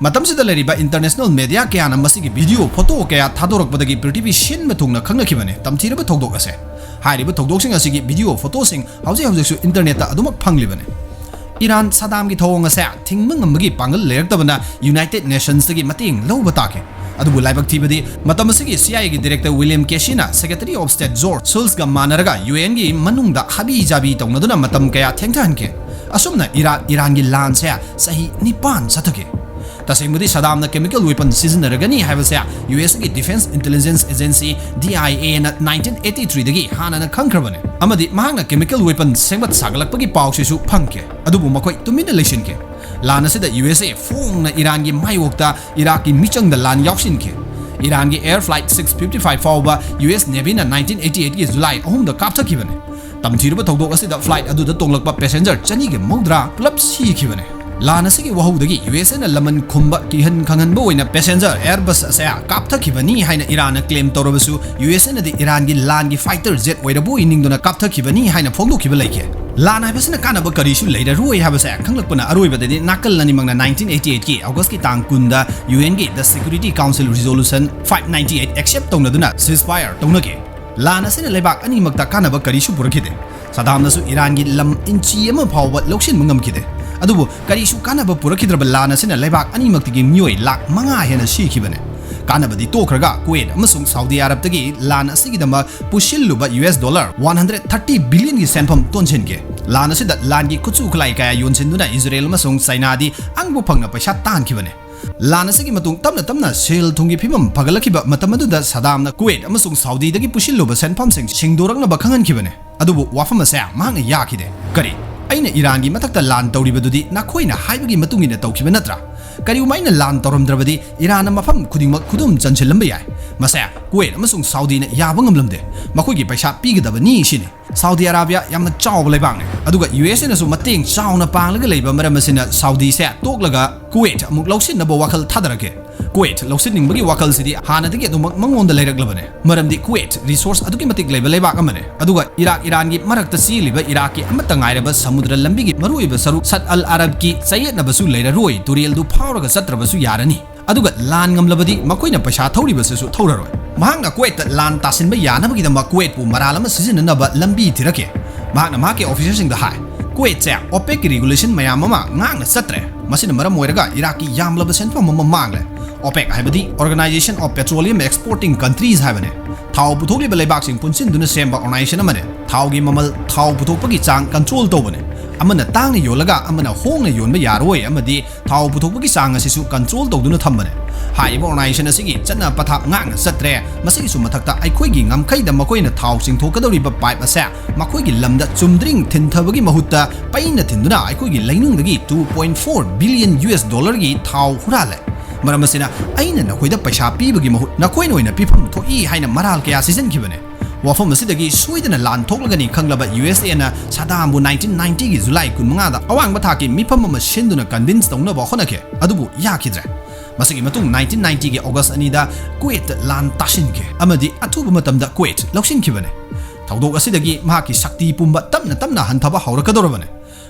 ꯃꯇꯝꯁꯤꯗ ꯂꯩꯔꯤꯕ international media ꯀꯌꯥꯅ ꯃꯁꯤꯒꯤ video, photo ꯀꯌꯥ ꯊꯥꯗꯣꯔꯛꯄꯗꯒꯤ ꯄ꯭ꯔꯤꯊꯤꯕꯤ ꯁꯤꯟꯕ ꯊꯨꯡꯅ ꯈꯪꯅꯈꯤꯕꯅꯤ ꯇꯝꯊꯤꯔꯕ ꯊꯧꯗꯣꯛ ꯑꯁꯦ꯫ ꯍꯥꯏꯔꯤꯕ ꯊꯧꯗꯣꯛꯁꯤꯡ ꯑꯁꯤꯒꯤ video, photo ꯁꯤꯡ ꯍꯧꯖꯤꯛ ꯍꯧꯖꯤꯛꯁꯨ internet ꯇ ꯑꯗꯨꯃꯛ ꯐꯪꯂꯤꯕꯅꯤ꯫ ꯏꯔꯥꯟ ꯁꯗꯥꯝꯒꯤ ꯊꯧꯑꯣꯡ ꯑꯁꯦ ꯊꯤꯡꯕ ꯉꯝꯕꯒꯤ ꯄꯥꯡꯒꯜ ꯂꯩꯔꯛꯇꯕꯅ United Nations ꯇꯒꯤ ꯃꯇꯦꯡ ꯂꯧꯕ ꯇꯥꯈꯤ꯫ ꯑꯗꯨꯕꯨ ꯂꯥꯏꯕꯛ ꯊꯤꯕꯗꯤ ꯃꯇꯝ ꯑꯁꯤꯒꯤ C I A ꯒꯤ director William Casey ꯅ Secretary of State George Shultz ꯒ ꯃꯥꯟꯅꯔꯒ U N ꯒꯤ ꯃꯅꯨꯡꯗ ꯍꯥꯕꯤ ꯖꯥꯕꯤ ꯇꯧꯅꯗꯨꯅ ꯃꯇꯝ ꯀꯌꯥ ꯊꯦꯡꯊꯍꯟꯈꯤ꯫ ꯑꯁꯨꯝꯅ ꯏꯔꯥꯛ ꯏꯔꯥꯟꯒꯤ ꯂꯥꯟꯁꯦ ꯆꯍꯤ ꯅꯤꯄꯥꯟ ꯆꯠꯊꯈꯤ꯫ ꯇꯁꯦꯡꯕꯗꯤ ꯁꯗꯥꯝꯅ chemical weapon ꯁꯤꯖꯤꯟꯅꯔꯒꯅꯤ ꯍꯥꯏꯕꯁꯦ U S ꯒꯤ Defense Intelligence Agency, D I A ꯅ nineteen eighty three ꯗꯒꯤ ꯍꯥꯟꯅꯅ ꯈꯪꯈ꯭ꯔꯕꯅꯤ ꯑꯃꯗꯤ ꯃꯍꯥꯛꯅ chemical weapon ꯁꯦꯝꯒꯠ ꯁꯥꯒꯠꯂꯛꯄꯒꯤ ꯄꯥꯎꯁꯤꯁꯨ ꯐꯪꯈꯤ꯫ ꯑꯗꯨꯕꯨ ꯃꯈꯣꯏ ꯇꯨꯃꯤꯟꯅ ꯂꯩꯁꯤꯟꯈꯤ꯫ ꯂꯥꯟ ꯑꯁꯤꯗ U S A ꯐꯣꯡꯅ ꯏꯔꯥꯟꯒꯤ ꯃꯥꯌꯣꯛꯇ ꯏꯔꯥꯛꯀꯤ ꯃꯤꯆꯪꯗ ꯂꯥꯟ ꯌꯥꯎꯁꯤꯟꯈꯤ꯫ ꯏꯔꯥꯟꯒꯤ air flight six fifty five ꯐꯥꯎꯕ U S Navy ꯅ nineteen eighty eight ꯀꯤ July ꯑꯍꯨꯝꯗ ꯀꯥꯞꯊꯈꯤꯕꯅꯤ꯫ ꯇꯝꯊꯤꯔꯕ ꯊꯧꯗꯣꯛ ꯑꯁꯤꯗ flight ꯑꯗꯨꯗ ꯇꯣꯡꯂꯛꯄ passenger ꯆꯅꯤꯒ ꯃꯧꯗ꯭ꯔꯥ ꯄꯨꯂꯞ ꯁꯤꯈꯤꯕꯅꯤ꯫ ꯂꯥꯟ ꯑꯁꯤꯒꯤ ꯋꯥꯍꯧꯗꯒꯤ ꯌꯨ ꯑꯦꯁ ꯑꯦꯅ ꯂꯃꯟ ꯈꯨꯝꯕ ꯀꯤꯍꯟ ꯈꯪꯍꯟꯕ ꯑꯣꯏꯅ passenger Airbus ꯑꯁꯦ ꯀꯥꯞꯊꯈꯤꯕꯅꯤ ꯍꯥꯏꯅ ꯏꯔꯥꯟꯅ claim ꯇꯧꯔꯕꯁꯨ, ꯌꯨ ꯑꯦꯁ ꯑꯦꯅꯗꯤ ꯏꯔꯥꯟꯒꯤ ꯂꯥꯟꯒꯤ fighter jet ꯑꯣꯏꯔꯕꯣꯏ ꯅꯤꯡꯗꯨꯅ ꯀꯥꯞꯊꯈꯤꯕꯅꯤ ꯍꯥꯏꯅ ꯐꯣꯡꯗꯣꯛꯈꯤꯕ ꯂꯩꯈꯤ꯫ ꯂꯥꯟ ꯍꯥꯏꯕꯁꯤꯅ ꯀꯥꯟꯅꯕ ꯀꯔꯤꯁꯨ ꯂꯩꯔꯔꯣꯏ ꯍꯥꯏꯕꯁꯦ ꯈꯪꯂꯛꯄꯅ ꯑꯔꯣꯏꯕꯗꯗꯤ ꯅꯥꯀꯜ ꯑꯅꯤꯃꯛꯅ nineteen eighty eight ꯀꯤ August ꯀꯤ ꯇꯥꯡ ꯀꯨꯟꯗ U N ꯒꯤ The Security Council Resolution five ninety eight accept ꯇꯧꯅꯗꯨꯅ ceasefire ꯇꯧꯅꯈꯤ꯫ ꯂꯥꯟ ꯑꯁꯤꯅ ꯂꯩꯕꯥꯛ ꯑꯅꯤꯃꯛꯇ ꯀꯥꯟꯅꯕ ꯀꯔꯤꯁꯨ ꯄꯨꯔꯛꯈꯤꯗꯦ꯫ ꯁꯗꯥꯝꯅꯁꯨ ꯏꯔꯥꯟꯒꯤ ꯂꯝ ꯏꯟꯆꯤ ꯑꯃ ꯐꯥꯎꯕ ꯂꯧꯁꯤꯟꯕ ꯉꯝꯈꯤꯗꯦ꯫ ꯑꯗꯨꯕꯨ ꯀꯔꯤꯁꯨ ꯀꯥꯟꯅꯕ ꯄꯨꯔꯛꯈꯤꯗ꯭ꯔꯕ ꯂꯥꯟ ꯑꯁꯤꯅ ꯂꯩꯕꯥꯛ ꯑꯅꯤꯃꯛꯇꯒꯤ ꯃꯤꯑꯣꯏ ꯂꯥꯈ ꯃꯉꯥ ꯍꯦꯟꯅ ꯁꯤꯈꯤꯕꯅꯦ꯫ ꯀꯥꯟꯅꯕꯗꯤ ꯇꯣꯛꯈ꯭ꯔꯒ ꯀꯨꯋꯦꯠ ꯑꯃꯁꯨꯡ ꯁꯥꯎꯗꯤ ꯑꯔꯕꯇꯒꯤ ꯂꯥꯟ ꯑꯁꯤꯒꯤꯗꯃꯛ ꯄꯨꯁꯤꯜꯂꯨꯕ U S dollar one hundred thirty billion ꯒꯤ ꯁꯦꯟꯐꯝ ꯇꯣꯟꯁꯤꯟꯈꯤ꯫ ꯂꯥꯟ ꯑꯁꯤꯗ ꯂꯥꯟꯒꯤ ꯈꯨꯠꯁꯨ ꯈꯨꯠꯂꯥꯏ ꯀꯌꯥ ꯌꯣꯟꯁꯤꯟꯗꯨꯅ ꯏꯖꯔꯦꯜ ꯑꯃꯁꯨꯡ ꯆꯥꯏꯅꯥꯗꯤ ꯑꯪꯕ ꯐꯪꯅ ꯄꯩꯁꯥ ꯇꯥꯟꯈꯤꯕꯅꯦ꯫ ꯂꯥꯟ ꯑꯁꯤꯒꯤ ꯃꯇꯨꯡ ꯇꯞꯅ ꯇꯞꯅ ꯁꯦꯜ ꯊꯨꯝꯒꯤ ꯐꯤꯕꯝ ꯐꯒꯠꯂꯛꯈꯤꯕ ꯃꯇꯝ ꯑꯗꯨꯗ ꯁꯗꯥꯝꯅ ꯀꯨꯋꯦꯠ ꯑꯃꯁꯨꯡ ꯁꯥꯎꯗꯤꯗꯒꯤ ꯄꯨꯁꯤꯜꯂꯨꯕ ꯁꯦꯟꯐꯝꯁꯤꯡ ꯁꯤꯡꯗꯣꯔꯛꯅꯕ ꯈꯪꯍꯟꯈꯤꯕꯅꯦ꯫ ꯑꯗꯨꯕꯨ ꯋꯥꯐꯝ ꯑꯁꯦ ꯃꯍꯥꯛꯅ ꯌꯥꯈꯤꯗꯦ꯫ "ꯀꯔꯤ? ꯑꯩꯅ ꯏꯔꯥꯟꯒꯤ ꯃꯊꯛꯇ ꯂꯥꯟ ꯇꯧꯔꯤꯕꯗꯨꯗꯤ ꯅꯈꯣꯏꯅ ꯍꯥꯏꯕꯒꯤ ꯃꯇꯨꯡ ꯏꯟꯅ ꯇꯧꯈꯤꯕ ꯅꯠꯇ꯭ꯔꯥ? ꯀꯔꯤꯒꯨꯝꯕ ꯑꯩꯅ ꯂꯥꯟ ꯇꯧꯔꯝꯗ꯭ꯔꯕꯗꯤ ꯏꯔꯥꯟꯅ ꯃꯐꯝ ꯈꯨꯗꯤꯡꯃꯛ ꯈꯨꯗꯨꯝ ꯆꯟꯁꯤꯜꯂꯝꯕ ꯌꯥꯏ꯫ ꯃꯁꯦ ꯀꯨꯋꯦꯠ ꯑꯃꯁꯨꯡ ꯁꯥꯎꯗꯤꯅ ꯌꯥꯕ ꯉꯝꯂꯝꯗꯦ꯫ ꯃꯈꯣꯏꯒꯤ ꯄꯩꯁꯥ ꯄꯤꯒꯗꯕꯅꯤ ꯁꯤꯅꯤ꯫ ꯁꯥꯎꯗꯤ ꯑꯔꯥꯕꯤꯌꯥ ꯌꯥꯝꯅ ꯆꯥꯎꯕ ꯂꯩꯕꯥꯛꯅꯤ, ꯑꯗꯨꯒ ꯌꯨ ꯑꯦꯁ ꯑꯦꯅꯁꯨ ꯃꯇꯦꯡ ꯆꯥꯎꯅ ꯄꯥꯡꯂꯒ ꯂꯩꯕ ꯃꯔꯝ ꯑꯁꯤꯅ ꯁꯥꯎꯗꯤꯁꯦ ꯇꯣꯛꯂꯒ ꯀꯨꯋꯦꯠ ꯑꯃꯨꯛ ꯂꯧꯁꯤꯟꯅꯕ ꯋꯥꯈꯜ ꯊꯥꯗꯔꯛꯀꯦ꯫ ꯀꯨꯋꯦꯠ ꯂꯧꯁꯤꯟꯅꯤꯡꯕꯒꯤ ꯋꯥꯈꯜꯁꯤꯗꯤ ꯍꯥꯟꯅꯗꯒꯤ ꯑꯗꯨꯃꯛ ꯃꯉꯣꯟꯗ ꯂꯩꯔꯛꯂꯕꯅꯦ, ꯃꯔꯝꯗꯤ ꯀꯨꯋꯦꯠ resource ꯑꯗꯨꯛꯀꯤ ꯃꯇꯤꯛ ꯂꯩꯕ ꯂꯩꯕꯥꯛ ꯑꯃꯅꯦ, ꯑꯗꯨꯒ ꯏꯔꯥꯛ ꯏꯔꯥꯟꯒꯤ ꯃꯔꯛꯇ ꯆꯦꯜꯂꯤꯕ ꯏꯔꯥꯛꯀꯤ ꯑꯃꯠꯇ ꯉꯥꯏꯔꯕ ꯁꯃꯨꯗ꯭ꯔ ꯂꯝꯕꯤꯒꯤ ꯃꯔꯨꯑꯣꯏꯕ ꯁꯔꯨꯛ ꯁꯠ ꯑꯜ ꯑꯔꯕꯀꯤ ꯆꯌꯦꯠꯅꯕꯁꯨ ꯂꯩꯔꯔꯣꯏ, ꯇꯨꯔꯦꯜꯗꯨ ꯐꯥꯎꯔꯒ ꯆꯠꯇ꯭ꯔꯕꯁꯨ ꯌꯥꯔꯅꯤ꯫ ꯑꯗꯨꯒ ꯂꯥꯟ ꯉꯝꯂꯕꯗꯤ ꯃꯈꯣꯏꯅ ꯄꯩꯁꯥ ꯊꯧꯔꯤꯕꯁꯤꯁꯨ ꯊꯧꯔꯔꯣꯏ꯫ ꯃꯍꯥꯛꯅ ꯀꯨꯋꯦꯠꯇ ꯂꯥꯟ ꯇꯥꯁꯤꯟꯕ ꯌꯥꯅꯕꯒꯤꯗꯃꯛ ꯀꯨꯋꯦꯠꯄꯨ ꯃꯔꯥꯜ ꯑꯃ ꯁꯤꯖꯤꯟꯅꯅꯕ ꯂꯝꯕꯤ ꯊꯤꯔꯛꯈꯤ꯫ ꯃꯍꯥꯛꯅ ꯃꯍꯥꯛꯀꯤ officerꯁꯤꯡꯗ ꯍꯥꯏ, "ꯀꯨꯋꯦꯠꯁꯦ OPECꯀꯤ regulation ꯃꯌꯥꯝ ꯑꯃ ꯉꯥꯛꯅ ꯆꯠꯇ꯭ꯔꯦ꯫ ꯃꯁꯤꯅ ꯃꯔꯝ ꯑꯣꯏꯔꯒ ꯏꯔꯥꯛꯀꯤ ꯌꯥꯝꯂꯕ ꯁꯦꯟꯐꯝ ꯑꯃ ꯃꯥꯡꯂꯦ꯫" OPEC ꯍꯥꯏꯕꯗꯤ Organization of Petroleum Exporting Countries ꯍꯥꯏꯕꯅꯦ꯫ ꯊꯥꯎ ꯄꯨꯊꯣꯛꯂꯤꯕ ꯂꯩꯕꯥꯛꯁꯤꯡ ꯄꯨꯟꯁꯤꯟꯗꯨꯅ ꯁꯦꯝꯕ organization ꯑꯃꯅꯦ꯫ ꯊꯥꯎꯒꯤ ꯃꯃꯜ, ꯊꯥꯎ ꯄꯨꯊꯣꯛꯄꯒꯤ ꯆꯥꯡ control ꯇꯧꯕꯅꯦ꯫ ꯑꯃꯅ ꯇꯥꯡꯅ ꯌꯣꯜꯂꯒ ꯑꯃꯅ ꯍꯣꯡꯅ ꯌꯣꯟꯕ ꯌꯥꯔꯣꯏ ꯑꯃꯗꯤ ꯊꯥꯎ ꯄꯨꯊꯣꯛꯄꯒꯤ ꯆꯥꯡ ꯑꯁꯤꯁꯨ control ꯇꯧꯗꯨꯅ ꯊꯝꯕꯅꯦ꯫ ꯍꯥꯏꯔꯤꯕ organization ꯑꯁꯤꯒꯤ ꯆꯠꯅ ꯄꯊꯥꯞ ꯉꯥꯛꯅ ꯆꯠꯇ꯭ꯔꯦ꯫ ꯃꯁꯤꯒꯤꯁꯨ ꯃꯊꯛꯇ ꯑꯩꯈꯣꯏꯒꯤ ꯉꯝꯈꯩꯗ ꯃꯈꯣꯏꯅ ꯊꯥꯎ ꯆꯤꯡꯊꯣꯛꯀꯗꯧꯔꯤꯕ pipe ꯑꯁꯦ ꯃꯈꯣꯏꯒꯤ ꯂꯝꯗ ꯆꯨꯝꯗ꯭ꯔꯤꯡ ꯊꯤꯟꯊꯕꯒꯤ ꯃꯍꯨꯠꯇ ꯄꯩꯅ ꯊꯤꯟꯗꯨꯅ ꯑꯩꯈꯣꯏꯒꯤ ꯂꯩꯅꯨꯡꯗꯒꯤ two point four billion U S dollarꯒꯤ ꯊꯥꯎ ꯍꯨꯔꯥꯜꯂꯦ꯫ ꯃꯔꯝ ꯑꯁꯤꯅ ꯑꯩꯅ ꯅꯈꯣꯏꯗ ꯄꯩꯁꯥ ꯄꯤꯕꯒꯤ ꯃꯍꯨꯠ ꯅꯈꯣꯏꯅ ꯑꯣꯏꯅ ꯄꯤꯐꯝ ꯊꯣꯛꯏ ꯍꯥꯏꯅ ꯃꯔꯥꯜ ꯀꯌꯥ ꯁꯤꯖꯤꯟꯈꯤꯕꯅꯦ꯫ ꯋꯥꯐꯝ ꯑꯁꯤꯗꯒꯤ ꯁꯣꯏꯗꯅ ꯂꯥꯟ ꯊꯣꯛꯂꯒꯅꯤ ꯈꯪꯂꯕ ꯌꯨ ꯑꯦꯁ ꯑꯦꯅ ꯁꯗꯥꯝꯕꯨ ꯅꯥꯏꯟꯇꯤꯟ ꯅꯥꯏꯟꯇꯤꯒꯤ ꯖꯨꯂꯥꯏ ꯀꯨꯟꯃꯉꯥꯗ ꯑꯋꯥꯡꯕ ꯊꯥꯛꯀꯤ ꯃꯤꯐꯝ ꯑꯃ ꯁꯤꯟꯗꯨꯅ ꯀꯟꯚꯤꯟꯁ ꯇꯧꯅꯕ ꯍꯣꯠꯅꯈꯤ, ꯑꯗꯨꯕꯨ ꯌꯥꯈꯤꯗ꯭ꯔꯦ꯫ ꯃꯁꯤꯒꯤ ꯃꯇꯨꯡ ꯅꯥꯏꯟꯇꯤꯟ ꯅꯥꯏꯟꯇꯤꯒꯤ ꯑꯣꯒꯁ ꯑꯅꯤꯗ ꯀꯨꯋꯦꯠꯇ ꯂꯥꯟ ꯇꯥꯁꯤꯟꯈꯤ ꯑꯃꯗꯤ ꯑꯊꯨꯕ ꯃꯇꯝꯗ ꯀꯨꯋꯦꯠ ꯂꯧꯁꯤꯟꯈꯤꯕꯅꯤ꯫ ꯊꯧꯗꯣꯛ ꯑꯁꯤꯗꯒꯤ ꯃꯍꯥꯛꯀꯤ ꯁꯛꯇꯤ ꯄꯨꯝꯕ ꯇꯞꯅ ꯇꯞꯅ ꯍꯟꯊꯕ ꯍꯧꯔꯛꯀꯗꯧꯔꯕꯅꯤ꯫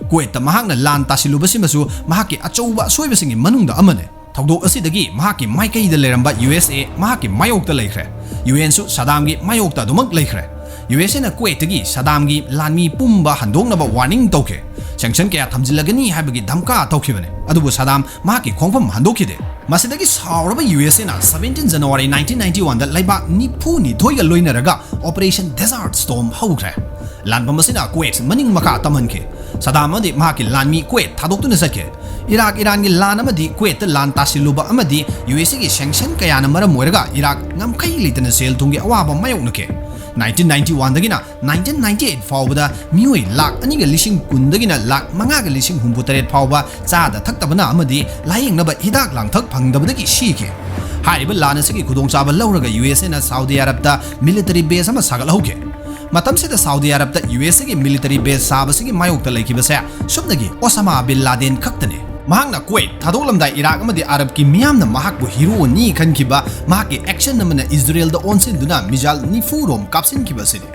ꯀꯨꯋꯦꯠꯇ ꯃꯍꯥꯛꯅ ꯂꯥꯟ ꯇꯥꯁꯤꯜꯂꯨꯕꯁꯤꯃꯁꯨ ꯃꯍꯥꯛꯀꯤ ꯑꯆꯧꯕ ꯑꯁꯣꯏꯕꯁꯤꯡꯒꯤ ꯃꯅꯨꯡꯗ ꯑꯃꯅꯤ꯫ ꯊꯧꯗꯣꯛ ꯑꯁꯤꯗꯒꯤ ꯃꯍꯥꯛꯀꯤ ꯃꯥꯏꯀꯩꯗ ꯂꯩꯔꯝꯕ ꯌꯨ ꯑꯦꯁ ꯑꯦ ꯃꯍꯥꯛꯀꯤ ꯃꯥꯌꯣꯛꯇ ꯂꯩꯈ꯭ꯔꯦ꯫ ꯌꯨ ꯑꯦꯟꯁꯨ ꯁꯗꯥꯝꯒꯤ ꯃꯥꯌꯣꯛꯇ ꯑꯗꯨꯃꯛ ꯂꯩꯈ꯭ꯔꯦ꯫ ꯌꯨ ꯑꯦꯁ ꯑꯦꯅ ꯀꯨꯋꯦꯠꯇꯒꯤ ꯁꯗꯥꯝꯒꯤ ꯂꯥꯟꯃꯤ ꯄꯨꯝꯕ ꯍꯟꯗꯣꯛꯅꯕ ꯋꯥꯔꯅꯤꯡ ꯇꯧꯈꯤ꯫ ꯁꯦꯡꯁꯟ ꯀꯌꯥ ꯊꯝꯖꯤꯜꯂꯒꯅꯤ ꯍꯥꯏꯕꯒꯤ ꯙꯝꯀꯥ ꯇꯧꯈꯤꯕꯅꯤ, ꯑꯗꯨꯕꯨ ꯁꯗꯥꯝ ꯃꯍꯥꯛꯀꯤ ꯈꯣꯡꯐꯝ ꯍꯟꯗꯣꯛꯈꯤꯗꯦ꯫ ꯃꯁꯤꯗꯒꯤ ꯁꯥꯎꯔꯕ ꯌꯨ ꯑꯦꯁ ꯑꯦꯅ ꯁꯕꯦꯟꯇꯤꯟ ꯖꯅꯋꯥꯔꯤ ꯅꯥꯏꯟꯇꯤꯟ ꯅꯥꯏꯟꯇꯤ ꯋꯥꯟꯗ ꯂꯩꯕꯥꯛ ꯅꯤꯐꯨꯅꯤꯊꯣꯏꯒ ꯂꯣꯏꯅꯔꯒ ꯑꯣꯄꯔꯦꯁꯟ ꯗꯦꯖꯥꯔꯠ ꯁ꯭ꯇꯣꯔꯝ ꯍꯧꯈ꯭ꯔꯦ꯫ ꯂꯥꯟꯐꯝ ꯑꯁꯤꯅ ꯀꯨꯋꯦꯠ ꯃꯅꯤꯡ ꯃꯈꯥ ꯇꯝꯍꯟꯈꯤ꯫ ꯁꯗꯥꯝ ꯑꯃꯗꯤ ꯃꯍꯥꯛꯀꯤ ꯂꯥꯟꯃꯤ ꯀꯨꯋꯦꯠ ꯊꯥꯗꯣꯛꯇꯨꯅ ꯆꯠꯈꯤ꯫ ꯏꯔꯥꯛ ꯏꯔꯥꯟꯒꯤ ꯂꯥꯟ ꯑꯃꯗꯤ ꯀꯨꯋꯦꯠꯇ ꯂꯥꯟ ꯇꯥꯁꯤꯜꯂꯨꯕ ꯑꯃꯗꯤ ꯌꯨ ꯑꯦꯁ ꯑꯦꯒꯤ ꯁꯦꯡꯁꯟ ꯀꯌꯥꯅ ꯃꯔꯝ ꯑꯣꯏꯔꯒ ꯏꯔꯥꯛ ꯉꯝꯈꯩ ꯂꯩꯇꯅ ꯁꯦꯜ ꯊꯨꯝꯒꯤ ꯑꯋꯥꯕ ꯃꯥꯌꯣꯛꯅꯈꯤ꯫ ꯅꯥꯏꯟꯇꯤꯟ ꯅꯥꯏꯟꯇꯤ ꯋꯥꯟꯗꯒꯤꯅ ꯅꯥꯏꯟꯇꯤꯟ ꯅꯥꯏꯟꯇꯤ ꯑꯩꯠ ꯐꯥꯎꯕꯗ ꯃꯤꯑꯣꯏ ꯂꯥꯛ ꯑꯅꯤꯒ ꯂꯤꯁꯤꯡ ꯀꯨꯟꯗꯒꯤꯅ ꯂꯥꯛ ꯃꯉꯥꯒ ꯂꯤꯁꯤꯡ ꯍꯨꯝꯐꯨ ꯇꯔꯦꯠ ꯐꯥꯎꯕ ꯆꯥꯗ ꯊꯛꯇꯕꯅ ꯑꯃꯗꯤ ꯂꯥꯌꯦꯡꯅꯕ ꯍꯤꯗꯥꯛ ꯂꯥꯡꯊꯛ ꯐꯪꯗꯕꯗꯒꯤ ꯁꯤꯈꯤ꯫ ꯍꯥꯏꯔꯤꯕ ꯂꯥꯟ ꯑꯁꯤꯒꯤ ꯈꯨꯗꯣꯡꯆꯥꯕ ꯂꯧꯔꯒ ꯌꯨ ꯑꯦꯁ ꯑꯦꯅ ꯁꯥꯎꯗꯤ ꯑꯔꯕꯇ ꯃꯤꯂꯤꯇꯔꯤ ꯕꯦꯁ ꯑꯃ ꯁꯥꯒꯠꯍꯧꯈꯤ꯫ ꯃꯇꯝꯁꯤꯗ ꯁꯥꯎꯗꯤ ꯑꯔꯕꯇ ꯌꯨ ꯑꯦꯁ ꯑꯦꯒꯤ ꯃꯤꯂꯤꯇꯔꯤ ꯕꯦꯁ ꯁꯥꯕꯁꯤꯒꯤ ꯃꯥꯌꯣꯛꯇ ꯂꯩꯈꯤꯕꯁꯦ ꯁꯨꯞꯅꯒꯤ ꯑꯣꯁꯥꯃꯥ ꯕꯤꯟ ꯂꯥꯗꯦꯟ ꯈꯛꯇꯅꯤ꯫ ꯃꯍꯥꯛꯅ ꯀꯨꯋꯦꯠ ꯊꯥꯗꯣꯛꯂꯝꯗꯥꯏ ꯏꯔꯥꯛ ꯑꯃꯗꯤ ꯑꯔꯕꯀꯤ ꯃꯤꯌꯥꯝꯅ ꯃꯍꯥꯛꯄꯨ ꯍꯤꯔꯣꯅꯤ ꯈꯟꯈꯤꯕ ꯃꯍꯥꯛꯀꯤ ꯑꯦꯛꯁꯟ ꯑꯃꯅ ꯏꯖꯔꯦꯜꯗ ꯑꯣꯟꯁꯤꯟꯗꯨꯅ ꯃꯤꯖꯥꯏꯜ ꯅꯤꯐꯨ ꯔꯣꯝ ꯀꯥꯞꯁꯤꯟꯈꯤꯕ ꯑꯁꯤꯅꯤ꯫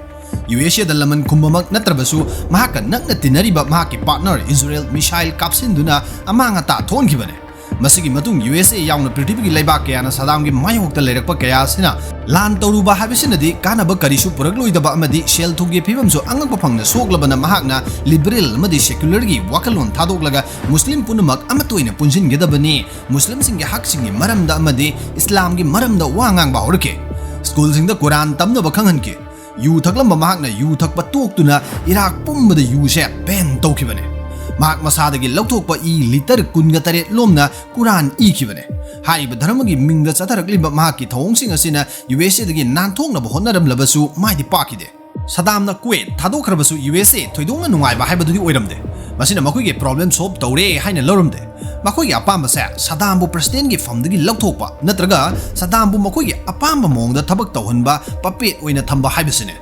ꯌꯨ ꯑꯦꯁ ꯑꯦꯗ ꯂꯃꯟ ꯈꯨꯝꯕꯃꯛ ꯅꯠꯇ꯭ꯔꯕꯁꯨ ꯃꯍꯥꯛꯀ ꯅꯛꯅ ꯇꯤꯟꯅꯔꯤꯕ ꯃꯍꯥꯛꯀꯤ ꯄꯥꯔꯠꯅꯔ ꯏꯖꯔꯦꯜ ꯃꯤꯁꯥꯏꯜ ꯀꯥꯞꯁꯤꯟꯗꯨꯅ ꯑꯃꯥꯡ ꯑꯇꯥ ꯊꯣꯛꯍꯟꯈꯤꯕꯅꯤ꯫ ꯃꯁꯤꯒꯤ ꯃꯇꯨꯡ ꯌꯨ ꯑꯦꯁ ꯑꯦ ꯌꯥꯎꯅ ꯄ꯭ꯔꯤꯊꯤꯕꯤꯒꯤ ꯂꯩꯕꯥꯛ ꯀꯌꯥꯅ ꯁꯗꯥꯝꯒꯤ ꯃꯥꯌꯣꯛꯇ ꯂꯩꯔꯛꯄ ꯀꯌꯥ ꯑꯁꯤꯅ ꯂꯥꯟ ꯇꯧꯔꯨꯕ ꯍꯥꯏꯕꯁꯤꯅꯗꯤ ꯀꯥꯟꯅꯕ ꯀꯔꯤꯁꯨ ꯄꯨꯔꯛꯂꯣꯏꯗꯕ ꯑꯃꯗꯤ ꯁꯦꯜ ꯊꯨꯝꯒꯤ ꯐꯤꯕꯝꯁꯨ ꯑꯉꯛꯄ ꯐꯪꯅ ꯁꯣꯛꯂꯕꯅ ꯃꯍꯥꯛꯅ ꯂꯤꯕꯔꯦꯜ ꯑꯃꯗꯤ ꯁꯦꯀ꯭ꯌꯨꯂꯔꯒꯤ ꯋꯥꯈꯜꯂꯣꯟ ꯊꯥꯗꯣꯛꯂꯒ ꯃꯨꯁꯂꯤꯝ ꯄꯨꯝꯅꯃꯛ ꯑꯃꯠꯇ ꯑꯣꯏꯅ ꯄꯨꯟꯁꯤꯟꯒꯗꯕꯅꯤ, ꯃꯨꯁꯂꯤꯝꯁꯤꯡꯒꯤ ꯍꯛꯁꯤꯡꯒꯤ ꯃꯔꯝꯗ ꯑꯃꯗꯤ ꯏꯁꯂꯥꯝꯒꯤ ꯃꯔꯝꯗ ꯋꯥ ꯉꯥꯡꯕ ꯍꯧꯔꯛꯈꯤ꯫ ꯁ꯭ꯀꯨꯜꯁꯤꯡꯗ ꯀꯨꯔꯥꯟ ꯇꯝꯅꯕ ꯈꯪꯍꯟꯈꯤ꯫ ꯌꯨ ꯊꯛꯂꯝꯕ ꯃꯍꯥꯛꯅ ꯌꯨ ꯊꯛꯄ ꯇꯣꯛꯇꯨꯅ ꯏꯔꯥꯛ ꯄꯨꯝꯕꯗ ꯌꯨꯁꯦ ꯕꯦꯟ ꯇꯧꯈꯤꯕꯅꯤ꯫ ꯃꯍꯥꯛ ꯃꯁꯥꯗꯒꯤ ꯂꯧꯊꯣꯛꯄ ꯏ ꯂꯤꯇꯔ ꯀꯨꯟꯒ ꯇꯔꯦꯠ ꯂꯣꯝꯅ ꯀꯨꯔꯥꯟ ꯏꯈꯤꯕꯅꯤ꯫ ꯍꯥꯏꯔꯤꯕ ꯙꯔꯃꯒꯤ ꯃꯤꯡꯗ ꯆꯠꯊꯔꯛꯂꯤꯕ ꯃꯍꯥꯛꯀꯤ ꯊꯧꯑꯣꯡꯁꯤꯡ ꯑꯁꯤꯅ ꯌꯨ ꯑꯦꯁ ꯑꯦꯗꯒꯤ ꯅꯥꯟꯊꯣꯛꯅꯕ ꯍꯣꯠꯅꯔꯝꯂꯕꯁꯨ ꯃꯥꯏꯗꯤ ꯄꯥꯛꯈꯤꯗꯦ꯫ ꯁꯗꯥꯝꯅ ꯀꯨꯋꯦꯠ ꯊꯥꯗꯣꯛꯈ꯭ꯔꯕꯁꯨ ꯌꯨ ꯑꯦꯁ ꯑꯦ ꯊꯣꯏꯗꯣꯛꯅ ꯅꯨꯡꯉꯥꯏꯕ ꯍꯥꯏꯕꯗꯨꯗꯤ ꯑꯣꯏꯔꯝꯗꯦ꯫ ꯃꯁꯤꯅ ꯃꯈꯣꯏꯒꯤ problem solve ꯇꯧꯔꯦ ꯍꯥꯏꯅ ꯂꯧꯔꯝꯗꯦ꯫ ꯃꯈꯣꯏꯒꯤ ꯑꯄꯥꯝꯕꯁꯦ ꯁꯗꯥꯝꯕꯨ presidentꯒꯤ ꯐꯝꯗꯒꯤ ꯂꯧꯊꯣꯛꯄ ꯅꯠꯇ꯭ꯔꯒ ꯁꯗꯥꯝꯕꯨ ꯃꯈꯣꯏꯒꯤ ꯑꯄꯥꯝꯕ ꯃꯑꯣꯡꯗ ꯊꯕꯛ ꯇꯧꯍꯟꯕ puppet ꯑꯣꯏꯅ ꯊꯝꯕ ꯍꯥꯏꯕꯁꯤꯅꯦ꯫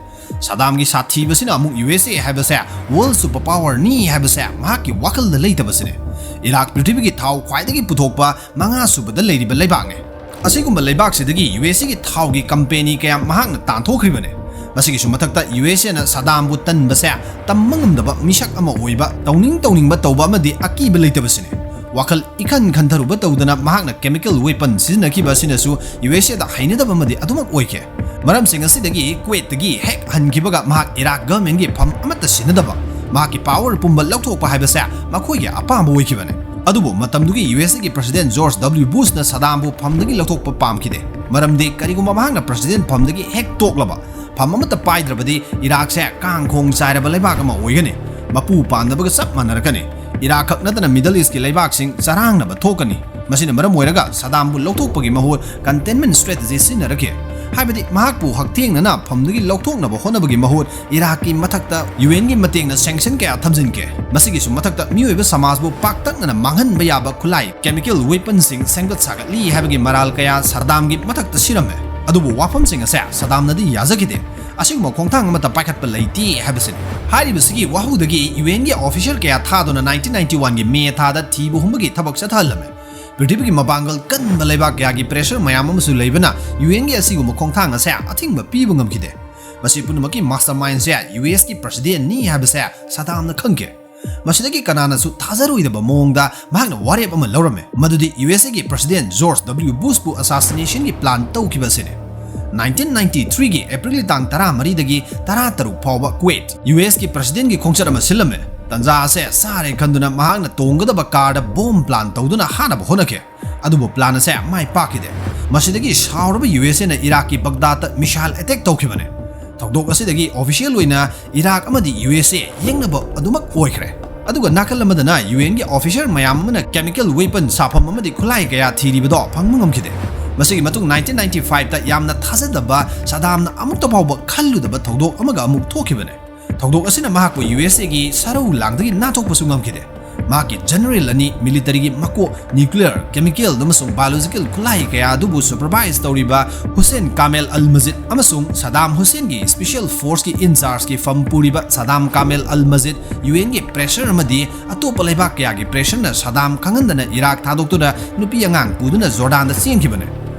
ꯁꯗꯥꯝꯒꯤ ꯁꯥꯊꯤꯕꯁꯤꯅ ꯑꯃꯨꯛ ꯌꯨ ꯑꯦꯁ ꯑꯦ ꯍꯥꯏꯕꯁꯦ world superpowerꯅꯤ ꯍꯥꯏꯕꯁꯦ ꯃꯍꯥꯛꯀꯤ ꯋꯥꯈꯜꯗ ꯂꯩꯇꯕꯁꯤꯅꯦ꯫ ꯏꯔꯥꯛ ꯄ꯭ꯔꯤꯊꯤꯕꯤꯒꯤ ꯊꯥꯎ ꯈ꯭ꯋꯥꯏꯗꯒꯤ ꯄꯨꯊꯣꯛꯄ ꯃꯉꯥ ꯁꯨꯕꯗ ꯂꯩꯔꯤꯕ ꯂꯩꯕꯥꯛꯅꯦ꯫ ꯑꯁꯤꯒꯨꯝꯕ ꯂꯩꯕꯥꯛꯁꯤꯗꯒꯤ ꯌꯨ ꯑꯦꯁ ꯑꯦꯒꯤ ꯊꯥꯎꯒꯤ ꯀꯝꯄꯦꯅꯤ ꯀꯌꯥ ꯃꯍꯥꯛꯅ ꯇꯥꯟꯊꯣꯛꯈ꯭ꯔꯤꯕꯅꯦ꯫ ꯃꯁꯤꯒꯤꯁꯨ ꯃꯊꯛꯇ ꯌꯨ ꯑꯦꯁ ꯑꯦꯅ ꯁꯗꯥꯝꯕꯨ ꯇꯟꯕꯁꯦ ꯇꯝꯕ ꯉꯝꯗꯕ ꯃꯤꯁꯛ ꯑꯃ ꯑꯣꯏꯕ, ꯇꯧꯅꯤꯡ ꯇꯧꯅꯤꯡꯕ ꯇꯧꯕ ꯑꯃꯗꯤ ꯑꯀꯤꯕ ꯂꯩꯇꯕꯁꯤꯅꯦ꯫ ꯋꯥꯈꯜ ꯏꯈꯟ ꯈꯟꯊꯔꯨꯕ ꯇꯧꯗꯅ ꯃꯍꯥꯛꯅ chemical weapon ꯁꯤꯖꯤꯟꯅꯈꯤꯕ ꯑꯁꯤꯅꯁꯨ ꯌꯨ ꯑꯦꯁ ꯑꯦꯗ ꯍꯩꯅꯗꯕ ꯑꯃꯗꯤ ꯑꯗꯨꯃꯛ ꯑꯣꯏꯈꯤ꯫ ꯃꯔꯝꯁꯤꯡ ꯑꯁꯤꯗꯒꯤ ꯀꯨꯋꯦꯠꯇꯒꯤ ꯍꯦꯛ ꯍꯟꯈꯤꯕꯒ ꯃꯍꯥꯛ ꯏꯔꯥꯛ governmentꯒꯤ ꯐꯝ ꯑꯃꯠꯇ ꯁꯤꯟꯅꯗꯕ, ꯃꯍꯥꯛꯀꯤ power ꯄꯨꯝꯕ ꯂꯧꯊꯣꯛꯄ ꯍꯥꯏꯕꯁꯦ ꯃꯈꯣꯏꯒꯤ ꯑꯄꯥꯝꯕ ꯑꯣꯏꯈꯤꯕꯅꯦ꯫ ꯑꯗꯨꯕꯨ ꯃꯇꯝꯗꯨꯒꯤ ꯌꯨ ꯑꯦꯁ ꯑꯦꯒꯤ president George W Bushꯅ ꯁꯗꯥꯝꯕꯨ ꯐꯝꯗꯒꯤ ꯂꯧꯊꯣꯛꯄ ꯄꯥꯝꯈꯤꯗꯦ, ꯃꯔꯝꯗꯤ ꯀꯔꯤꯒꯨꯝꯕ ꯃꯍꯥꯛꯅ president ꯐꯝꯗꯒꯤ ꯍꯦꯛ ꯇꯣꯛꯂꯕ, ꯐꯝ ꯑꯃꯠꯇ ꯄꯥꯏꯗ꯭ꯔꯕꯗꯤ ꯏꯔꯥꯛꯁꯦ ꯀꯥꯡꯈꯣꯡ ꯆꯥꯏꯔꯕ ꯂꯩꯕꯥꯛ ꯑꯃ ꯑꯣꯏꯒꯅꯤ, ꯃꯄꯨ ꯄꯥꯟꯗꯕꯒ ꯆꯞ ꯃꯥꯟꯅꯔꯛꯀꯅꯤ꯫ ꯏꯔꯥꯛ ꯈꯛ ꯅꯠꯇꯅ Middle Eastꯀꯤ ꯂꯩꯕꯥꯛꯁꯤꯡ ꯆꯔꯥꯡꯅꯕ ꯊꯣꯛꯀꯅꯤ꯫ ꯃꯁꯤꯅ ꯃꯔꯝ ꯑꯣꯏꯔꯒ ꯁꯗꯥꯝꯕꯨ ꯂꯧꯊꯣꯛꯄꯒꯤ ꯃꯍꯨꯠ containment strategy ꯁꯤꯖꯤꯟꯅꯔꯛꯈꯤ, ꯍꯥꯏꯕꯗꯤ ꯃꯍꯥꯛꯄꯨ ꯍꯛꯊꯦꯡꯅꯅ ꯐꯝꯗꯒꯤ ꯂꯧꯊꯣꯛꯅꯕ ꯍꯣꯠꯅꯕꯒꯤ ꯃꯍꯨꯠ ꯏꯔꯥꯛꯀꯤ ꯃꯊꯛꯇ ꯌꯨ ꯑꯦꯟꯒꯤ ꯃꯇꯦꯡꯅ sanction ꯀꯌꯥ ꯊꯝꯖꯤꯟꯈꯤ꯫ ꯃꯁꯤꯒꯤꯁꯨ ꯃꯊꯛꯇ ꯃꯤꯑꯣꯏꯕ ꯁꯃꯥꯖꯕꯨ ꯄꯥꯛꯇꯛꯅꯅ ꯃꯥꯡꯍꯟꯕ ꯌꯥꯕ ꯈꯨꯠꯂꯥꯏ chemical weaponꯁꯤꯡ ꯁꯦꯝꯒꯠ ꯁꯥꯒꯠꯂꯤ ꯍꯥꯏꯕꯒꯤ ꯃꯔꯥꯜ ꯀꯌꯥ ꯁꯗꯥꯝꯒꯤ ꯃꯊꯛꯇ ꯁꯤꯔꯝꯃꯦ꯫ ꯑꯗꯨꯕꯨ ꯋꯥꯐꯝꯁꯤꯡ ꯑꯁꯦ ꯁꯗꯥꯝꯅꯗꯤ ꯌꯥꯖꯈꯤꯗꯦ꯫ ꯑꯁꯤꯒꯨꯝꯕ ꯈꯣꯡꯊꯥꯡ ꯑꯃꯠꯇ ꯄꯥꯏꯈꯠꯄ ꯂꯩꯇꯦ ꯍꯥꯏꯕꯁꯤꯅꯤ꯫ ꯍꯥꯏꯔꯤꯕꯁꯤꯒꯤ ꯋꯥꯍꯧꯗꯒꯤ ꯌꯨ ꯑꯦꯟꯒꯤ officer ꯀꯌꯥ ꯊꯥꯗꯨꯅ nineteen ninety oneꯒꯤ May ꯊꯥꯗ ꯊꯤꯕ ꯍꯨꯝꯕꯒꯤ ꯊꯕꯛ ꯆꯠꯊꯍꯜꯂꯝꯃꯦ꯫ ꯄ꯭ꯔꯤꯊꯤꯕꯤꯒꯤ ꯃꯄꯥꯡꯒꯜ ꯀꯟꯕ ꯂꯩꯕꯥꯛ ꯀꯌꯥꯒꯤ pressure ꯃꯌꯥꯝ ꯑꯃꯁꯨ ꯂꯩꯕꯅ ꯌꯨ ꯑꯦꯟꯒꯤ ꯑꯁꯤꯒꯨꯝꯕ ꯈꯣꯡꯊꯥꯡ ꯑꯁꯦ ꯑꯊꯤꯡꯕ ꯄꯤꯕ ꯉꯝꯈꯤꯗꯦ꯫ ꯃꯁꯤ ꯄꯨꯝꯅꯃꯛꯀꯤ mastermindꯁꯦ ꯌꯨ ꯑꯦꯁꯀꯤ presidentꯅꯤ ꯍꯥꯏꯕꯁꯦ ꯁꯗꯥꯝꯅ ꯈꯪꯈꯤ꯫ ꯃꯁꯤꯗꯒꯤ ꯀꯅꯥꯅꯁꯨ ꯊꯥꯖꯔꯣꯏꯗꯕ ꯃꯑꯣꯡꯗ ꯃꯍꯥꯛꯅ ꯋꯥꯔꯦꯞ ꯑꯃ ꯂꯧꯔꯝꯃꯦ, ꯃꯗꯨꯗꯤ ꯌꯨ ꯑꯦꯁ ꯑꯦꯒꯤ president George W Bushꯄꯨ assassinationꯒꯤ plan ꯇꯧꯈꯤꯕ ꯑꯁꯤꯅꯤ꯫ nineteen ninety threeꯒꯤ Aprilꯒꯤ ꯇꯥꯡ ꯇꯔꯥꯃꯔꯤꯗꯒꯤ ꯇꯔꯥꯇꯔꯨꯛ ꯐꯥꯎꯕ ꯀꯨꯋꯦꯠ ꯌꯨ ꯑꯦꯁꯀꯤ presidentꯒꯤ ꯈꯣꯡꯆꯠ ꯑꯃ ꯁꯤꯜꯂꯝꯃꯦ꯫ ꯇꯟꯖꯥ ꯑꯁꯦ ꯆꯥꯔꯦ ꯈꯟꯗꯨꯅ ꯃꯍꯥꯛꯅ ꯇꯣꯡꯒꯗꯕ carꯗ bomb plan ꯇꯧꯗꯨꯅ ꯍꯥꯠꯅꯕ ꯍꯣꯠꯅꯈꯤ꯫ ꯑꯗꯨꯕꯨ plan ꯑꯁꯦ ꯃꯥꯏ ꯄꯥꯛꯈꯤꯗꯦ꯫ ꯃꯁꯤꯗꯒꯤ ꯁꯥꯎꯔꯕ ꯌꯨ ꯑꯦꯁ ꯑꯦꯅ ꯏꯔꯥꯛꯀꯤ ꯕꯒꯗꯥꯗꯇ missile attack ꯇꯧꯈꯤꯕꯅꯤ꯫ ꯊꯧꯗꯣꯛ ꯑꯁꯤꯗꯒꯤ official ꯑꯣꯏꯅ ꯏꯔꯥꯛ ꯑꯃꯗꯤ ꯌꯨ ꯑꯦꯁ ꯑꯦ ꯌꯦꯡꯅꯕ ꯑꯗꯨꯃꯛ ꯑꯣꯏꯈ꯭ꯔꯦ꯫ ꯑꯗꯨꯒ ꯅꯥꯀꯜ ꯑꯃꯗꯅ ꯌꯨ ꯑꯦꯟꯒꯤ officer ꯃꯌꯥꯝ ꯑꯃꯅ chemical weapon ꯁꯥꯐꯝ ꯑꯃꯗꯤ ꯈꯨꯠꯂꯥꯏ ꯀꯌꯥ ꯊꯤꯔꯤꯕꯗꯣ ꯐꯪꯕ ꯉꯝꯈꯤꯗꯦ꯫ ꯃꯁꯤꯒꯤ ꯃꯇꯨꯡ nineteen ninety fiveꯇ ꯌꯥꯝꯅ ꯊꯥꯖꯗꯕ, ꯁꯗꯥꯝꯅ ꯑꯃꯨꯛꯇ ꯐꯥꯎꯕ ꯈꯜꯂꯨꯗꯕ ꯊꯧꯗꯣꯛ ꯑꯃꯒ ꯑꯃꯨꯛ ꯊꯣꯛꯈꯤꯕꯅꯤ꯫ ꯊꯧꯗꯣꯛ ꯑꯁꯤꯅ ꯃꯍꯥꯛꯄꯨ ꯌꯨ ꯑꯦꯁ ꯑꯦꯒꯤ ꯁꯥꯔꯧ ꯂꯥꯡꯗꯒꯤ ꯅꯥꯟꯊꯣꯛꯄꯁꯨ ꯉꯝꯈꯤꯗꯦ꯫ ꯃꯍꯥꯛꯀꯤ ꯖꯦꯅꯔꯦꯜ ꯑꯅꯤ, ꯃꯤꯂꯤꯇꯔꯤꯒꯤ ꯃꯀꯣꯛ, ꯅ꯭ꯌꯨꯀ꯭ꯂꯤꯌꯔ, ꯀꯦꯃꯤꯀꯦꯜ ꯑꯃꯁꯨꯡ ꯕꯥꯏꯑꯣꯂꯣꯖꯤꯀꯦꯜ ꯈꯨꯠꯂꯥꯏ ꯀꯌꯥ ꯑꯗꯨꯕꯨ ꯁꯨꯄꯔꯚꯥꯏꯖ ꯇꯧꯔꯤꯕ ꯍꯨꯁꯦꯟ ꯀꯥꯃꯦꯜ ꯑꯜ ꯃꯖꯤꯗ ꯑꯃꯁꯨꯡ ꯁꯗꯥꯝ ꯍꯨꯁꯦꯟꯒꯤ ꯁ꯭ꯄꯦꯁꯤꯌꯦꯜ ꯐꯣꯔꯁꯀꯤ ꯏꯟꯆꯥꯔꯖꯀꯤ ꯐꯝ ꯄꯨꯔꯤꯕ ꯁꯗꯥꯝ ꯀꯥꯃꯦꯜ ꯑꯜ ꯃꯖꯤꯗ, ꯌꯨ ꯑꯦꯟꯒꯤ ꯄ꯭ꯔꯦꯁꯔ ꯑꯃꯗꯤ ꯑꯇꯣꯞꯄ ꯂꯩꯕꯥꯛ ꯀꯌꯥꯒꯤ ꯄ꯭ꯔꯦꯁꯔꯅ ꯁꯗꯥꯝ ꯈꯪꯍꯟꯗꯅ ꯏꯔꯥꯛ ꯊꯥꯗꯣꯛꯇꯨꯅ ꯅꯨꯄꯤ ꯑꯉꯥꯡ ꯄꯨꯗꯨꯅ ꯖꯣꯔꯗꯥꯟꯗ ꯆꯦꯟꯈꯤꯕꯅꯤ꯫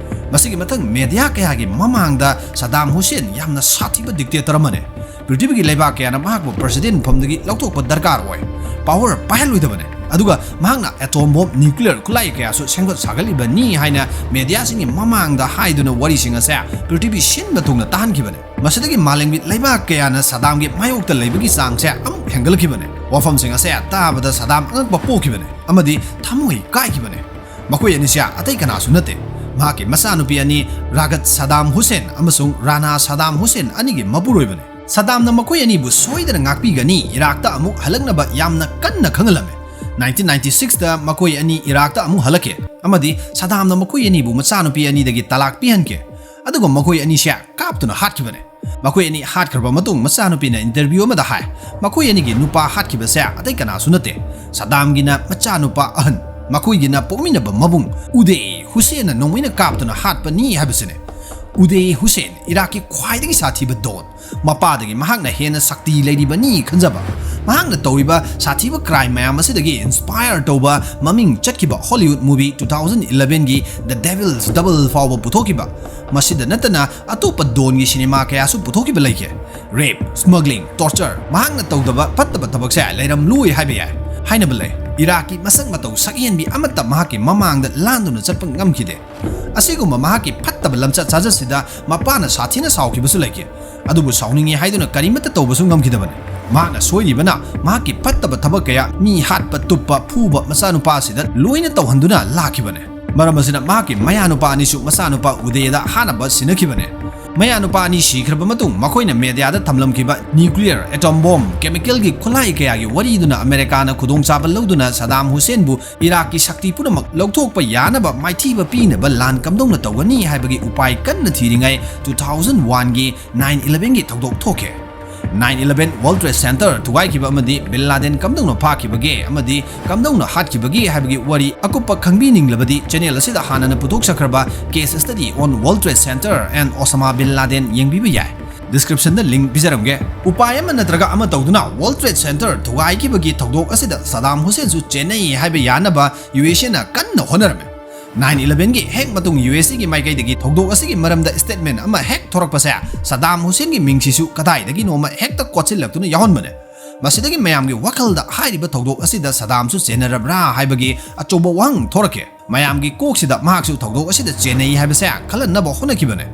ꯃꯁꯤꯒꯤ ꯃꯊꯪ ꯃꯦꯗꯤꯌꯥ ꯀꯌꯥꯒꯤ ꯃꯃꯥꯡꯗ ꯁꯗꯥꯝ ꯍꯨꯁꯦꯟ ꯌꯥꯝꯅ ꯁꯥꯊꯤꯕ ꯗꯤꯛꯇꯦꯇꯔ ꯑꯃꯅꯤ꯫ ꯄ꯭ꯔꯤꯊꯤꯕꯤꯒꯤ ꯂꯩꯕꯥꯛ ꯀꯌꯥꯅ ꯃꯍꯥꯛꯄꯨ ꯄ꯭ꯔꯁꯤꯗꯦꯟ ꯐꯝꯗꯒꯤ ꯂꯧꯊꯣꯛꯄ ꯗꯔꯀꯥꯔ ꯑꯣꯏ꯫ ꯄꯥꯋꯔ ꯄꯥꯏꯍꯜꯂꯣꯏꯗꯕꯅꯤ꯫ ꯑꯗꯨꯒ ꯃꯍꯥꯛꯅ ꯑꯦꯇꯣꯝ ꯕꯣꯝ, ꯅ꯭ꯌꯨꯀ꯭ꯂꯤꯌꯔ ꯈꯨꯠꯂꯥꯏ ꯀꯌꯥꯁꯨ ꯁꯦꯝꯒꯠ ꯁꯥꯒꯠꯂꯤꯕꯅꯤ ꯍꯥꯏꯅ ꯃꯦꯗꯤꯌꯥꯁꯤꯡꯒꯤ ꯃꯃꯥꯡꯗ ꯍꯥꯏꯗꯨꯅ ꯋꯥꯔꯤꯁꯤꯡ ꯑꯁꯦ ꯄ꯭ꯔꯤꯊꯤꯕꯤ ꯁꯤꯟꯕ ꯊꯨꯡꯅ ꯇꯥꯍꯟꯈꯤꯕꯅꯤ꯫ ꯃꯁꯤꯗꯒꯤ ꯃꯥꯂꯦꯝꯒꯤ ꯂꯩꯕꯥꯛ ꯀꯌꯥꯅ ꯁꯗꯥꯝꯒꯤ ꯃꯥꯌꯣꯛꯇ ꯂꯩꯕꯒꯤ ꯆꯥꯡꯁꯦ ꯑꯃꯨꯛ ꯍꯦꯟꯒꯠꯂꯛꯈꯤꯕꯅꯤ꯫ ꯋꯥꯐꯝꯁꯤꯡ ꯑꯁꯦ ꯇꯥꯕꯗ ꯁꯗꯥꯝ ꯑꯉꯛꯄ ꯄꯣꯛꯈꯤꯕꯅꯤ ꯑꯃꯗꯤ ꯊꯃꯣꯏ ꯀꯥꯏꯈꯤꯕꯅꯤ꯫ ꯃꯈꯣꯏ ꯑꯅꯤꯁꯦ ꯑꯇꯩ ꯀꯅꯥꯁꯨ ꯅꯠꯇꯦ, ꯃꯍꯥꯛꯀꯤ ꯃꯆꯥꯅꯨꯄꯤ ꯑꯅꯤ, ꯔꯥꯒꯠ ꯁꯗꯥꯝ ꯍꯨꯁꯦꯟ ꯑꯃꯁꯨꯡ ꯔꯥꯅꯥ ꯁꯗꯥꯝ ꯍꯨꯁꯦꯟ ꯑꯅꯤꯒꯤ ꯃꯄꯨꯔꯣꯏꯕꯅꯤ꯫ ꯁꯗꯥꯝꯅ ꯃꯈꯣꯏ ꯑꯅꯤꯕꯨ ꯁꯣꯏꯗꯅ ꯉꯥꯛꯄꯤꯒꯅꯤ, ꯏꯔꯥꯛꯇ ꯑꯃꯨꯛ ꯍꯜꯂꯛꯅꯕ ꯌꯥꯝꯅ ꯀꯟꯅ ꯈꯪꯍꯜꯂꯝꯃꯤ꯫ ꯅꯥꯏꯟꯇꯤꯟ ꯅꯥꯏꯟꯇꯤ ꯁꯤꯛꯁꯇ ꯃꯈꯣꯏ ꯑꯅꯤ ꯏꯔꯥꯛꯇ ꯑꯃꯨꯛ ꯍꯜꯂꯛꯈꯤ ꯑꯃꯗꯤ ꯁꯗꯥꯝꯅ ꯃꯈꯣꯏ ꯑꯅꯤꯕꯨ ꯃꯆꯥꯅꯨꯄꯤ ꯑꯅꯤꯗꯒꯤ ꯇꯂꯥꯛ ꯄꯤꯍꯟꯈꯤ, ꯑꯗꯨꯒ ꯃꯈꯣꯏ ꯑꯅꯤꯁꯦ ꯀꯥꯞꯇꯨꯅ ꯍꯥꯠꯈꯤꯕꯅꯤ꯫ ꯃꯈꯣꯏ ꯑꯅꯤ ꯍꯥꯠꯈ꯭ꯔꯕ ꯃꯇꯨꯡ, ꯃꯆꯥꯅꯨꯄꯤꯅ ꯏꯟꯇꯔꯚ꯭ꯌꯨ ꯑꯃꯗ ꯍꯥꯏ, ꯃꯈꯣꯏ ꯑꯅꯤꯒꯤ ꯅꯨꯄꯥ ꯍꯥꯠꯈꯤꯕꯁꯦ ꯑꯇꯩ ꯀꯅꯥꯁꯨ ꯅꯠꯇꯦ, ꯁꯗꯥꯝꯒꯤꯅ ꯃꯆꯥꯅꯨꯄꯥ ꯑꯍꯟ, ꯃꯈꯣꯏꯒꯤꯅ ꯄꯣꯛꯃꯤꯟꯅꯕ ꯃꯕꯨꯡ ꯎꯗꯦ ꯍꯨꯁꯦꯟꯅ ꯅꯣꯡꯃꯩꯅ ꯀꯥꯞꯇꯨꯅ ꯍꯥꯠꯄꯅꯤ ꯍꯥꯏꯕꯁꯤꯅꯤ꯫ ꯎꯗꯦ ꯍꯨꯁꯦꯟ ꯏꯔꯥꯛꯀꯤ ꯈ꯭ꯋꯥꯏꯗꯒꯤ ꯁꯥꯊꯤꯕ ꯗꯣꯟ, ꯃꯄꯥꯗꯒꯤ ꯃꯍꯥꯛꯅ ꯍꯦꯟꯅ ꯁꯛꯇꯤ ꯂꯩꯔꯤꯕꯅꯤ ꯈꯟꯖꯕ꯫ ꯃꯍꯥꯛꯅ ꯇꯧꯔꯤꯕ ꯁꯥꯊꯤꯕ ꯀ꯭ꯔꯥꯏꯝ ꯃꯌꯥꯝ ꯑꯁꯤꯗꯒꯤ ꯏꯟꯁꯄꯥꯌꯔ ꯇꯧꯕ ꯃꯃꯤꯡ ꯆꯠꯈꯤꯕ Hollywood movie two thousand elevenꯒꯤ The Devil's Double ꯐꯥꯎꯕ ꯄꯨꯊꯣꯛꯈꯤꯕ꯫ ꯃꯁꯤꯗ ꯅꯠꯇꯅ ꯑꯇꯣꯞꯄ ꯗꯣꯟꯒꯤ ꯁꯤꯅꯦꯃꯥ ꯀꯌꯥꯁꯨ ꯄꯨꯊꯣꯛꯈꯤꯕ ꯂꯩꯈꯤ꯫ ꯔꯦꯞ, ꯁ꯭ꯃꯒ꯭ꯂꯤꯡ, ꯇꯣꯔꯆꯔ, ꯃꯍꯥꯛꯅ ꯇꯧꯗꯕ ꯐꯠꯇꯕ ꯊꯕꯛꯁꯦ ꯂꯩꯔꯝꯂꯣꯏ ꯍꯥꯏꯕ ꯌꯥꯏ꯫ ꯍꯥꯏꯅꯕ ꯂꯩ, ꯏꯔꯥꯛꯀꯤ ꯃꯁꯛ ꯃꯇꯧ ꯁꯛꯍꯦꯟꯕꯤ ꯑꯃꯠꯇ ꯃꯍꯥꯛꯀꯤ ꯃꯃꯥꯡꯗ ꯂꯥꯟꯗꯨꯅ ꯆꯠꯄ ꯉꯝꯈꯤꯗꯦ꯫ ꯑꯁꯤꯒꯨꯝꯕ ꯃꯍꯥꯛꯀꯤ ꯐꯠꯇꯕ ꯂꯝꯆꯠ ꯁꯥꯖꯠꯁꯤꯗ ꯃꯄꯥꯅ ꯁꯥꯊꯤꯅ ꯁꯥꯎꯈꯤꯕꯁꯨ ꯂꯩꯈꯤ꯫ ꯑꯗꯨꯕꯨ ꯁꯥꯎꯅꯤꯡꯉꯤ ꯍꯥꯏꯗꯨꯅ ꯀꯔꯤꯃꯠꯇ ꯇꯧꯕꯁꯨ ꯉꯝꯈꯤꯗꯕꯅꯤ꯫ ꯃꯍꯥꯛꯅ ꯁꯣꯏꯔꯤꯕꯅ ꯃꯍꯥꯛꯀꯤ ꯐꯠꯇꯕ ꯊꯕꯛ ꯀꯌꯥ, ꯃꯤ ꯍꯥꯠꯄ, ꯇꯨꯞꯄ, ꯐꯨꯕ, ꯃꯆꯥꯅꯨꯄꯥꯁꯤꯗ ꯂꯣꯏꯅ ꯇꯧꯍꯟꯗꯨꯅ ꯂꯥꯛꯈꯤꯕꯅꯤ꯫ ꯃꯔꯝ ꯑꯁꯤꯅ ꯃꯍꯥꯛꯀꯤ ꯃꯌꯥꯅꯨꯄꯥ ꯑꯅꯤꯁꯨ ꯃꯆꯥꯅꯨꯄꯥ ꯎꯗꯦꯗ ꯍꯥꯠꯅꯕ ꯁꯤꯟꯅꯈꯤꯕꯅꯤ꯫ ꯃꯌꯥꯅꯨꯄꯥ ꯑꯅꯤ ꯁꯤꯈ꯭ꯔꯕ ꯃꯇꯨꯡ, ꯃꯈꯣꯏꯅ ꯃꯦꯗꯤꯌꯥꯗ ꯊꯝꯂꯝꯈꯤꯕ ꯅ꯭ꯌꯨꯀ꯭ꯂꯤꯌꯔ, ꯑꯦꯇꯣꯝ ꯕꯣꯝ, ꯀꯦꯃꯤꯀꯦꯜꯒꯤ ꯈꯨꯠꯂꯥꯏ ꯀꯌꯥꯒꯤ ꯋꯥꯔꯤꯗꯨꯅ ꯑꯃꯦꯔꯤꯀꯥꯅ ꯈꯨꯗꯣꯡꯆꯥꯕ ꯂꯧꯗꯨꯅ ꯁꯗꯥꯝ ꯍꯨꯁꯦꯟꯕꯨ ꯏꯔꯥꯛꯀꯤ ꯁꯛꯇꯤ ꯄꯨꯝꯅꯃꯛ ꯂꯧꯊꯣꯛꯄ ꯌꯥꯅꯕ ꯃꯥꯏꯊꯤꯕ ꯄꯤꯅꯕ ꯂꯥꯟ ꯀꯝꯗꯧꯅ ꯇꯧꯒꯅꯤ ꯍꯥꯏꯕꯒꯤ ꯎꯄꯥꯏ ꯀꯟꯅ ꯊꯤꯔꯤꯉꯩ, two thousand oneꯒꯤ nine elevenꯒꯤ ꯊꯧꯗꯣꯛ ꯊꯣꯛꯈꯤ꯫ Nine eleven World Trade Center ꯊꯨꯒꯥꯏꯈꯤꯕ ꯑꯃꯗꯤ ꯕꯤꯟ ꯂꯥꯗꯦꯟ ꯀꯝꯗꯧꯅ ꯐꯥꯈꯤꯕꯒꯦ ꯑꯃꯗꯤ ꯀꯝꯗꯧꯅ ꯍꯥꯠꯈꯤꯕꯒꯦ ꯍꯥꯏꯕꯒꯤ ꯋꯥꯔꯤ ꯑꯀꯨꯞꯄ ꯈꯪꯕꯤꯅꯤꯡꯂꯕꯗꯤ channel ꯑꯁꯤꯗ ꯍꯥꯟꯅꯅ ꯄꯨꯊꯣꯛꯆꯈ꯭ꯔꯕ Case Study on World Trade Center and Osama Bin Laden ꯌꯦꯡꯕꯤꯕ ꯌꯥꯏ꯫ Descriptionꯗ link ꯄꯤꯖꯔꯝꯒꯦ꯫ ꯎꯄꯥꯏ ꯑꯃ ꯅꯠꯇ꯭ꯔꯒ ꯑꯃ ꯇꯧꯗꯨꯅ World Trade Center ꯊꯨꯒꯥꯏꯈꯤꯕꯒꯤ ꯊꯧꯗꯣꯛ ꯑꯁꯤꯗ ꯁꯗꯥꯝ ꯍꯨꯁꯦꯟꯁꯨ ꯆꯦꯟꯅꯩ ꯍꯥꯏꯕ ꯌꯥꯅꯕ USAꯅ ꯀꯟꯅ ꯍꯣꯠꯅꯔꯝꯃꯤ꯫ Nine elevenꯒꯤ ꯍꯦꯛ ꯃꯇꯨꯡ USAꯒꯤ ꯃꯥꯏꯀꯩꯗꯒꯤ ꯊꯧꯗꯣꯛ ꯑꯁꯤꯒꯤ ꯃꯔꯝꯗ statement ꯑꯃ ꯍꯦꯛ ꯊꯣꯔꯛꯄꯁꯦ ꯁꯗꯥꯝ ꯍꯨꯁꯦꯟꯒꯤ ꯃꯤꯡꯁꯤꯁꯨ ꯀꯗꯥꯏꯗꯒꯤꯅꯣꯃ ꯍꯦꯛꯇ ꯀꯣꯠꯁꯤꯜꯂꯛꯇꯨꯅ ꯌꯥꯎꯍꯟꯕꯅꯦ꯫ ꯃꯁꯤꯗꯒꯤ ꯃꯌꯥꯝꯒꯤ ꯋꯥꯈꯜꯗ ꯍꯥꯏꯔꯤꯕ ꯊꯧꯗꯣꯛ ꯑꯁꯤꯗ ꯁꯗꯥꯝꯁꯨ ꯆꯦꯟꯅꯔꯕ꯭ꯔꯥ ꯍꯥꯏꯕꯒꯤ ꯑꯆꯧꯕ ꯋꯥꯍꯪ ꯊꯣꯔꯛꯈꯤ꯫ ꯃꯌꯥꯝꯒꯤ ꯀꯣꯛꯁꯤꯗ ꯃꯍꯥꯛꯁꯨ ꯊꯧꯗꯣꯛ ꯑꯁꯤꯗ ꯆꯦꯟꯅꯩ ꯍꯥꯏꯕꯁꯦ ꯈꯜꯍꯟꯅꯕ ꯍꯣꯠꯅꯈꯤꯕꯅꯦ꯫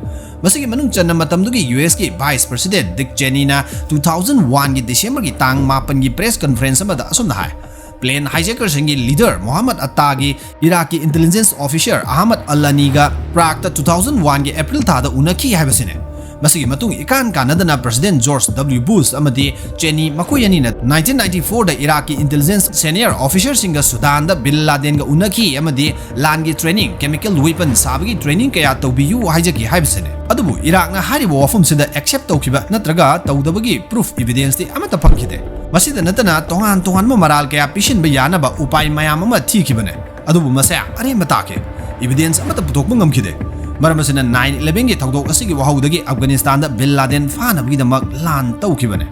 ꯃꯁꯤꯒꯤ ꯃꯅꯨꯡ ꯆꯟꯅ ꯃꯇꯝꯗꯨꯒꯤ USꯀꯤ Vice President Dick Cheneyꯅ two thousand oneꯒꯤ Decemberꯒꯤ ꯇꯥꯡ ꯃꯥꯄꯟꯒꯤ press conference ꯑꯃꯗ ꯑꯁꯨꯝꯅ ꯍꯥꯏ, Plane hijackerꯁꯤꯡꯒꯤ leader Mohammed Attaꯒꯤ Iraqꯀꯤ intelligence officer Ahmad Alaniꯒ Pragueꯇ two thousand oneꯒꯤ April ꯊꯥꯗ ꯎꯅꯈꯤ ꯍꯥꯏꯕꯁꯤꯅꯦ꯫ ꯃꯁꯤꯒꯤ ꯃꯇꯨꯡ ꯏꯀꯥꯟ ꯀꯥꯟꯅꯗꯅ President George W Bush ꯑꯃꯗꯤ Cheney ꯃꯈꯣꯏ ꯑꯅꯤꯅ nineteen ninety fourꯗ Iraqꯀꯤ intelligence senior officerꯁꯤꯡꯒ Sudanꯗ Bin Ladenꯒ ꯎꯅꯈꯤ ꯑꯃꯗꯤ ꯂꯥꯟꯒꯤ training, chemical weapon ꯁꯥꯕꯒꯤ training ꯀꯌꯥ ꯇꯧꯕꯤꯌꯨ ꯍꯥꯏꯖꯈꯤ ꯍꯥꯏꯕꯁꯤꯅꯦ꯫ ꯑꯗꯨꯕꯨ Iraqꯅ ꯍꯥꯏꯔꯤꯕ ꯋꯥꯐꯝꯁꯤꯗ accept ꯇꯧꯈꯤꯕ ꯅꯠꯇ꯭ꯔꯒ ꯇꯧꯗꯕꯒꯤ proof, evidenceꯇꯤ ꯑꯃꯠꯇ ꯐꯪꯈꯤꯗꯦ꯫ ꯃꯁꯤꯗ ꯅꯠꯇꯅ ꯇꯣꯉꯥꯟ ꯇꯣꯉꯥꯟꯕ ꯃꯔꯥꯜ ꯀꯌꯥ ꯄꯤꯁꯤꯟꯕ ꯌꯥꯅꯕ ꯎꯄꯥꯏ ꯃꯌꯥꯝ ꯑꯃ ꯊꯤꯈꯤꯕꯅꯦ꯫ ꯑꯗꯨꯕꯨ ꯃꯁꯦ ꯑꯔꯦꯝꯕ ꯇꯥꯈꯤ꯫ Evidence ꯑꯃꯠꯇ ꯄꯨꯊꯣꯛꯄ ꯉꯝꯈꯤꯗꯦ꯫ ꯃꯔꯝ ꯑꯁꯤꯅ nine elevenꯒꯤ ꯊꯧꯗꯣꯛ ꯑꯁꯤꯒꯤ ꯋꯥꯍꯧꯗꯒꯤ ꯑꯐꯒꯥꯅꯤꯁꯇꯥꯟꯗ ꯕꯤꯟ ꯂꯥꯗꯦꯟ ꯐꯥꯅꯕꯒꯤꯗꯃꯛ ꯂꯥꯟ ꯇꯧꯈꯤꯕꯅꯦ꯫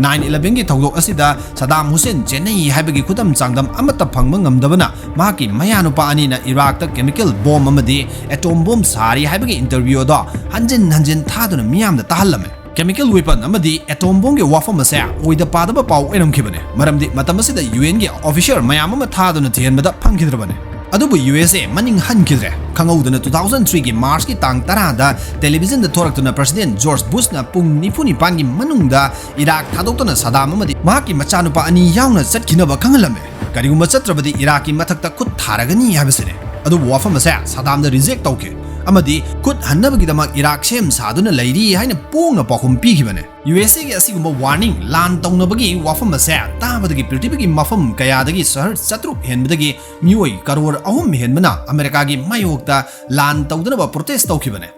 Nine elevenꯒꯤ ꯊꯧꯗꯣꯛ ꯑꯁꯤꯗ ꯁꯗꯥꯝ ꯍꯨꯁꯦꯟ ꯆꯦꯟꯅꯩ ꯍꯥꯏꯕꯒꯤ ꯈꯨꯗꯝ ꯆꯥꯡꯗꯝ ꯑꯃꯠꯇ ꯐꯪꯕ ꯉꯝꯗꯕꯅ ꯃꯍꯥꯛꯀꯤ ꯃꯌꯥꯅꯨꯄꯥ ꯑꯅꯤꯅ ꯏꯔꯥꯛꯇ chemical bomb ꯑꯃꯗꯤ atom bomb ꯁꯥꯔꯤ ꯍꯥꯏꯕꯒꯤ interview ꯑꯗꯣ ꯍꯟꯖꯤꯟ ꯍꯟꯖꯤꯟ ꯊꯥꯗꯨꯅ ꯃꯤꯌꯥꯝꯗ ꯇꯥꯍꯜꯂꯝꯃꯦ꯫ Chemical weapon ꯑꯃꯗꯤ atom bombꯒꯤ ꯋꯥꯐꯝ ꯑꯁꯦ ꯑꯣꯏꯗ ꯄꯥꯗꯕ ꯄꯥꯎ ꯑꯣꯏꯔꯝꯈꯤꯕꯅꯦ, ꯃꯔꯝꯗꯤ ꯃꯇꯝ ꯑꯁꯤꯗ UNꯒꯤ officer ꯃꯌꯥꯝ ꯑꯃ ꯊꯥꯗꯨꯅ ꯊꯤꯍꯟꯕꯗ ꯐꯪꯈꯤꯗ꯭ꯔꯕꯅꯦ꯫ ꯑꯗꯨꯕꯨ USA ꯃꯅꯤꯡ ꯍꯟꯈꯤꯗ꯭ꯔꯦ꯫ ꯈꯪꯍꯧꯗꯅ two thousand threeꯒꯤ Marchꯀꯤ ꯇꯥꯡ ꯇꯔꯥꯗ televisionꯗ ꯊꯣꯔꯛꯇꯨꯅ President George Bushꯅ ꯄꯨꯡ ꯅꯤꯐꯨ ꯅꯤꯄꯥꯟꯒꯤ ꯃꯅꯨꯡꯗ ꯏꯔꯥꯛ ꯊꯥꯗꯣꯛꯇꯨꯅ ꯁꯗꯥꯝ ꯑꯃꯗꯤ ꯃꯍꯥꯛꯀꯤ ꯃꯆꯥꯅꯨꯄꯥ ꯑꯅꯤ ꯌꯥꯎꯅ ꯆꯠꯈꯤꯅꯕ ꯈꯪꯍꯜꯂꯝꯃꯦ꯫ ꯀꯔꯤꯒꯨꯝꯕ ꯆꯠꯇ꯭ꯔꯕꯗꯤ ꯏꯔꯥꯛꯀꯤ ꯃꯊꯛꯇ ꯈꯨꯠ ꯊꯥꯔꯒꯅꯤ ꯍꯥꯏꯕꯁꯤꯅꯦ꯫ ꯑꯗꯨꯕꯨ ꯋꯥꯐꯝ ꯑꯁꯦ ꯁꯗꯥꯝꯗ reject ꯇꯧꯈꯤ ꯑꯃꯗꯤ ꯈꯨꯠ ꯍꯟꯅꯕꯒꯤꯗꯃꯛ ꯏꯔꯥꯛ ꯁꯦꯝ ꯁꯥꯗꯨꯅ ꯂꯩꯔꯤ ꯍꯥꯏꯅ ꯄꯣꯡꯅ ꯄꯥꯎꯈꯨꯝ ꯄꯤꯈꯤꯕꯅꯦ꯫ USAꯒꯤ ꯑꯁꯤꯒꯨꯝꯕ warning, ꯂꯥꯟ ꯇꯧꯅꯕꯒꯤ ꯋꯥꯐꯝ ꯑꯁꯦ ꯇꯥꯕꯗꯒꯤ ꯄ꯭ꯔꯤꯊꯤꯕꯤꯒꯤ ꯃꯐꯝ ꯀꯌꯥꯗꯒꯤ ꯁꯍꯔ ꯆꯥꯇ꯭ꯔꯨꯛ ꯍꯦꯟꯕꯗꯒꯤ ꯃꯤꯑꯣꯏ ꯀꯔꯣꯔ ꯑꯍꯨꯝ ꯍꯦꯟꯕꯅ ꯑꯃꯦꯔꯤꯀꯥꯒꯤ ꯃꯥꯌꯣꯛꯇ ꯂꯥꯟ ꯇꯧꯗꯅꯕ protest ꯇꯧꯈꯤꯕꯅꯦ꯫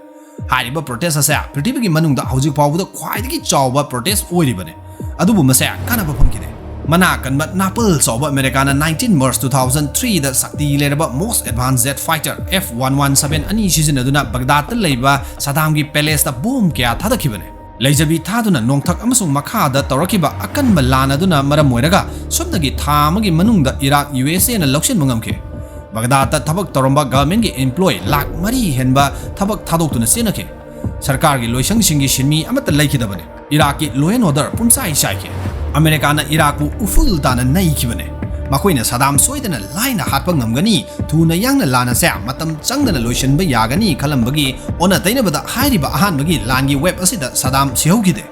ꯍꯥꯏꯔꯤꯕ protest ꯑꯁꯦ ꯄ꯭ꯔꯤꯊꯤꯕꯤꯒꯤ ꯃꯅꯨꯡꯗ ꯍꯧꯖꯤꯛ ꯐꯥꯎꯕꯗ ꯈ꯭ꯋꯥꯏꯗꯒꯤ ꯆꯥꯎꯕ protest ꯑꯣꯏꯔꯤꯕꯅꯦ꯫ ꯑꯗꯨꯕꯨ ꯃꯁꯦ ꯀꯥꯟꯅꯕ ꯐꯪꯈꯤꯗꯦ꯫ ꯃꯅꯥ ꯀꯟꯕ ꯅꯥꯄꯜ ꯆꯥꯎꯕ ꯑꯃꯦꯔꯤꯀꯥꯅ nineteen March two thousand threeꯗ ꯁꯛꯇꯤ ꯂꯩꯔꯕ most advanced jet fighter F one one seven ꯑꯅꯤ ꯁꯤꯖꯤꯟꯅꯗꯨꯅ ꯕꯒꯗꯥꯗꯇ ꯂꯩꯕ ꯁꯗꯥꯝꯒꯤ palaceꯇ bomb ꯀꯌꯥ ꯊꯥꯗꯈꯤꯕꯅꯦ꯫ ꯂꯩꯖꯕꯤ ꯊꯥꯗꯨꯅ ꯅꯣꯡꯊꯛ ꯑꯃꯁꯨꯡ ꯃꯈꯥꯗ ꯇꯧꯔꯛꯈꯤꯕ ꯑꯀꯟꯕ ꯂꯥꯟ ꯑꯗꯨꯅ ꯃꯔꯝ ꯑꯣꯏꯔꯒ ꯁꯨꯞꯅꯒꯤ ꯊꯥ ꯑꯃꯒꯤ ꯃꯅꯨꯡꯗ ꯏꯔꯥꯛ USAꯅ ꯂꯧꯁꯤꯟꯕ ꯉꯝꯈꯤ꯫ ꯕꯒꯗꯥꯗꯇ ꯊꯕꯛ ꯇꯧꯔꯝꯕ governmentꯀꯤ employee ꯂꯥꯈ ꯃꯔꯤ ꯍꯦꯟꯕ ꯊꯕꯛ ꯊꯥꯗꯣꯛꯇꯨꯅ ꯆꯦꯟꯅꯈꯤ꯫ ꯁꯔꯀꯥꯔꯒꯤ ꯂꯣꯏꯁꯪꯁꯤꯡꯒꯤ ꯁꯤꯟꯃꯤ ꯑꯃꯠꯇ ꯂꯩꯈꯤꯗꯕꯅꯤ꯫ ꯏꯔꯥꯛꯀꯤ law and order ꯄꯨꯝꯆꯥꯏ ꯆꯥꯏꯈꯤ꯫ ꯑꯃꯦꯔꯤꯀꯥꯅ ꯏꯔꯥꯛꯄꯨ ꯎꯐꯨꯜ ꯇꯥꯅ ꯅꯩꯈꯤꯕꯅꯦ꯫ ꯃꯈꯣꯏꯅ ꯁꯗꯥꯝ ꯁꯣꯏꯗꯅ ꯂꯥꯏꯅ ꯍꯥꯠꯄ ꯉꯝꯒꯅꯤ, ꯊꯨꯅ ꯌꯥꯡꯅ ꯂꯥꯟ ꯑꯁꯦ ꯃꯇꯝ ꯆꯪꯗꯅ ꯂꯣꯏꯁꯤꯟꯕ ꯌꯥꯒꯅꯤ ꯈꯜꯂꯝꯕꯒꯤ ꯑꯣꯟꯅ ꯇꯩꯅꯕꯗ ꯍꯥꯏꯔꯤꯕ ꯑꯍꯥꯟꯕꯒꯤ ꯂꯥꯟꯒꯤ wave ꯑꯁꯤꯗ ꯁꯗꯥꯝ ꯁꯤꯍꯧꯈꯤꯗꯦ꯫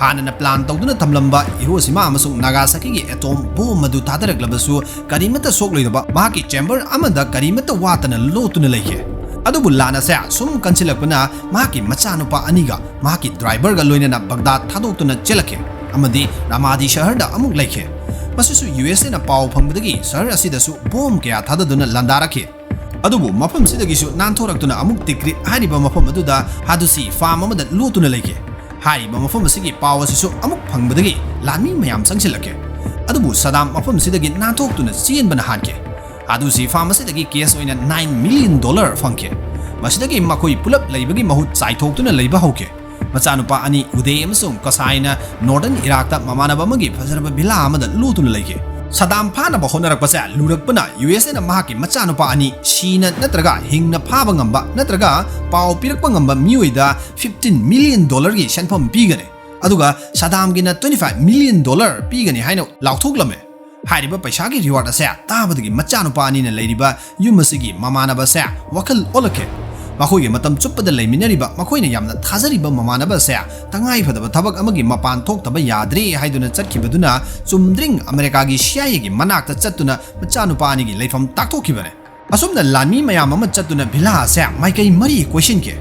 ꯍꯥꯟꯅꯅ plan ꯇꯧꯗꯨꯅ ꯊꯝꯂꯝꯕ ꯍꯤꯔꯣꯁꯤꯃꯥ ꯑꯃꯁꯨꯡ ꯅꯥꯒꯥꯁꯥꯀꯤꯒꯤ atom bomb ꯑꯗꯨ ꯊꯥꯗꯔꯛꯂꯕꯁꯨ ꯀꯔꯤꯃꯠꯇ ꯁꯣꯛꯂꯣꯏꯗꯕ ꯃꯍꯥꯛꯀꯤ chamber ꯑꯃꯗ ꯀꯔꯤꯃꯠꯇ ꯋꯥꯠꯇꯅ ꯂꯣꯠꯇꯨꯅ ꯂꯩꯈꯤ꯫ ꯑꯗꯨꯕꯨ ꯂꯥꯟ ꯑꯁꯦ ꯁꯨꯝ ꯀꯟꯁꯤꯜꯂꯛꯄꯅ ꯃꯍꯥꯛꯀꯤ ꯃꯆꯥꯅꯨꯄꯥ ꯑꯅꯤꯒ ꯃꯍꯥꯛꯀꯤ driverꯒ ꯂꯣꯏꯅꯅ ꯕꯒꯗꯥꯗ ꯊꯥꯗꯣꯛꯇꯨꯅ ꯆꯦꯜꯂꯛꯈꯤ ꯑꯃꯗꯤ ꯔꯥꯃꯥꯗꯤ ꯁꯍꯔꯗ ꯑꯃꯨꯛ ꯂꯩꯈꯤ꯫ ꯃꯁꯤꯁꯨ USAꯅ ꯄꯥꯎ ꯐꯪꯕꯗꯒꯤ ꯁꯍꯔ ꯑꯁꯤꯗꯁꯨ bomb ꯀꯌꯥ ꯊꯥꯗꯗꯨꯅ ꯂꯥꯟꯗꯥꯔꯛꯈꯤ꯫ ꯑꯗꯨꯕꯨ ꯃꯐꯝꯁꯤꯗꯒꯤꯁꯨ ꯅꯥꯟꯊꯣꯔꯛꯇꯨꯅ ꯑꯃꯨꯛ ꯇꯤꯀ꯭ꯔꯤꯠ ꯍꯥꯏꯔꯤꯕ ꯃꯐꯝ ꯑꯗꯨꯗ ꯍꯥꯗꯨꯁꯤ farm ꯑꯃꯗ ꯂꯣꯠꯇꯨꯅ ꯂꯩꯈꯤ꯫ ꯍꯥꯏꯔꯤꯕ ꯃꯐꯝ ꯑꯁꯤꯒꯤ ꯄꯥꯎ ꯑꯁꯤꯁꯨ ꯑꯃꯨꯛ ꯐꯪꯕꯗꯒꯤ ꯂꯥꯟꯃꯤ ꯃꯌꯥꯝ ꯆꯪꯁꯤꯜꯂꯛꯈꯤ꯫ ꯑꯗꯨꯕꯨ ꯁꯗꯥꯝ ꯃꯐꯝꯁꯤꯗꯒꯤ ꯅꯥꯟꯊꯣꯛꯇꯨꯅ ꯆꯦꯟꯕꯅ ꯍꯥꯟꯈꯤ꯫ ꯍꯥꯗꯨꯁꯤ farm ꯑꯁꯤꯗꯒꯤ cash ꯑꯣꯏꯅ nine million dollar ꯐꯪꯈꯤ꯫ ꯃꯁꯤꯗꯒꯤ ꯃꯈꯣꯏ ꯄꯨꯂꯞ ꯂꯩꯕꯒꯤ ꯃꯍꯨꯠ ꯆꯥꯏꯊꯣꯛꯇꯨꯅ ꯂꯩꯕ ꯍꯧꯈꯤ꯫ ꯃꯆꯥꯅꯨꯄꯥ ꯑꯅꯤ ꯎꯗꯦ ꯑꯃꯁꯨꯡ ꯀꯁꯥꯏꯅ northern ꯏꯔꯥꯛꯇ ꯃꯃꯥꯟꯅꯕ ꯑꯃꯒꯤ ꯐꯖꯔꯕ villa ꯑꯃꯗ ꯂꯣꯠꯇꯨꯅ ꯂꯩꯈꯤ꯫ ꯁꯗꯥꯝ ꯐꯥꯅꯕ ꯍꯣꯠꯅꯔꯛꯄꯁꯦ ꯂꯨꯔꯛꯄꯅ USAꯅ ꯃꯍꯥꯛꯀꯤ ꯃꯆꯥꯅꯨꯄꯥ ꯑꯅꯤ ꯁꯤꯅ ꯅꯠꯇ꯭ꯔꯒ ꯍꯤꯡꯅ ꯐꯥꯕ ꯉꯝꯕ ꯅꯠꯇ꯭ꯔꯒ ꯄꯥꯎ ꯄꯤꯔꯛꯄ ꯉꯝꯕ ꯃꯤꯑꯣꯏꯗ fifteen million dollarꯒꯤ ꯁꯦꯟꯐꯝ ꯄꯤꯒꯅꯤ꯫ ꯑꯗꯨꯒ ꯁꯗꯥꯝꯒꯤꯅ twenty five million dollar ꯄꯤꯒꯅꯤ ꯍꯥꯏꯅ ꯂꯥꯎꯊꯣꯛꯂꯝꯃꯦ꯫ ꯍꯥꯏꯔꯤꯕ ꯄꯩꯁꯥꯒꯤ reward ꯑꯁꯦ ꯇꯥꯕꯗꯒꯤ ꯃꯆꯥꯅꯨꯄꯥ ꯑꯅꯤꯅ ꯂꯩꯔꯤꯕ ꯌꯨꯝ ꯑꯁꯤꯒꯤ ꯃꯃꯥꯟꯅꯕ ꯑꯁꯦ ꯋꯥꯈꯜ ꯑꯣꯜꯂꯛꯈꯤ꯫ ꯃꯈꯣꯏꯒꯤ ꯃꯇꯝ ꯆꯨꯞꯄꯗ ꯂꯩꯃꯤꯟꯅꯔꯤꯕ ꯃꯈꯣꯏꯅ ꯌꯥꯝꯅ ꯊꯥꯖꯔꯤꯕ ꯃꯃꯥꯟꯅꯕ ꯑꯁꯦ ꯇꯉꯥꯏ ꯐꯗꯕ ꯊꯕꯛ ꯑꯃꯒꯤ ꯃꯄꯥꯟ ꯊꯣꯛꯇꯕ ꯌꯥꯗ꯭ꯔꯦ ꯍꯥꯏꯗꯨꯅ ꯆꯠꯈꯤꯕꯗꯨꯅ ꯆꯨꯝꯗ꯭ꯔꯤꯡ ꯑꯃꯦꯔꯤꯀꯥꯒꯤ CIAꯒꯤ ꯃꯅꯥꯛꯇ ꯆꯠꯇꯨꯅ ꯃꯆꯥꯅꯨꯄꯥ ꯑꯅꯤꯒꯤ ꯂꯩꯐꯝ ꯇꯥꯛꯊꯣꯛꯈꯤꯕꯅꯦ꯫ ꯑꯁꯨꯝꯅ ꯂꯥꯟꯃꯤ ꯃꯌꯥꯝ ꯑꯃ ꯆꯠꯇꯨꯅ villa ꯑꯁꯦ ꯃꯥꯏꯀꯩ ꯃꯔꯤ ꯀꯣꯏꯁꯤꯟꯈꯤ꯫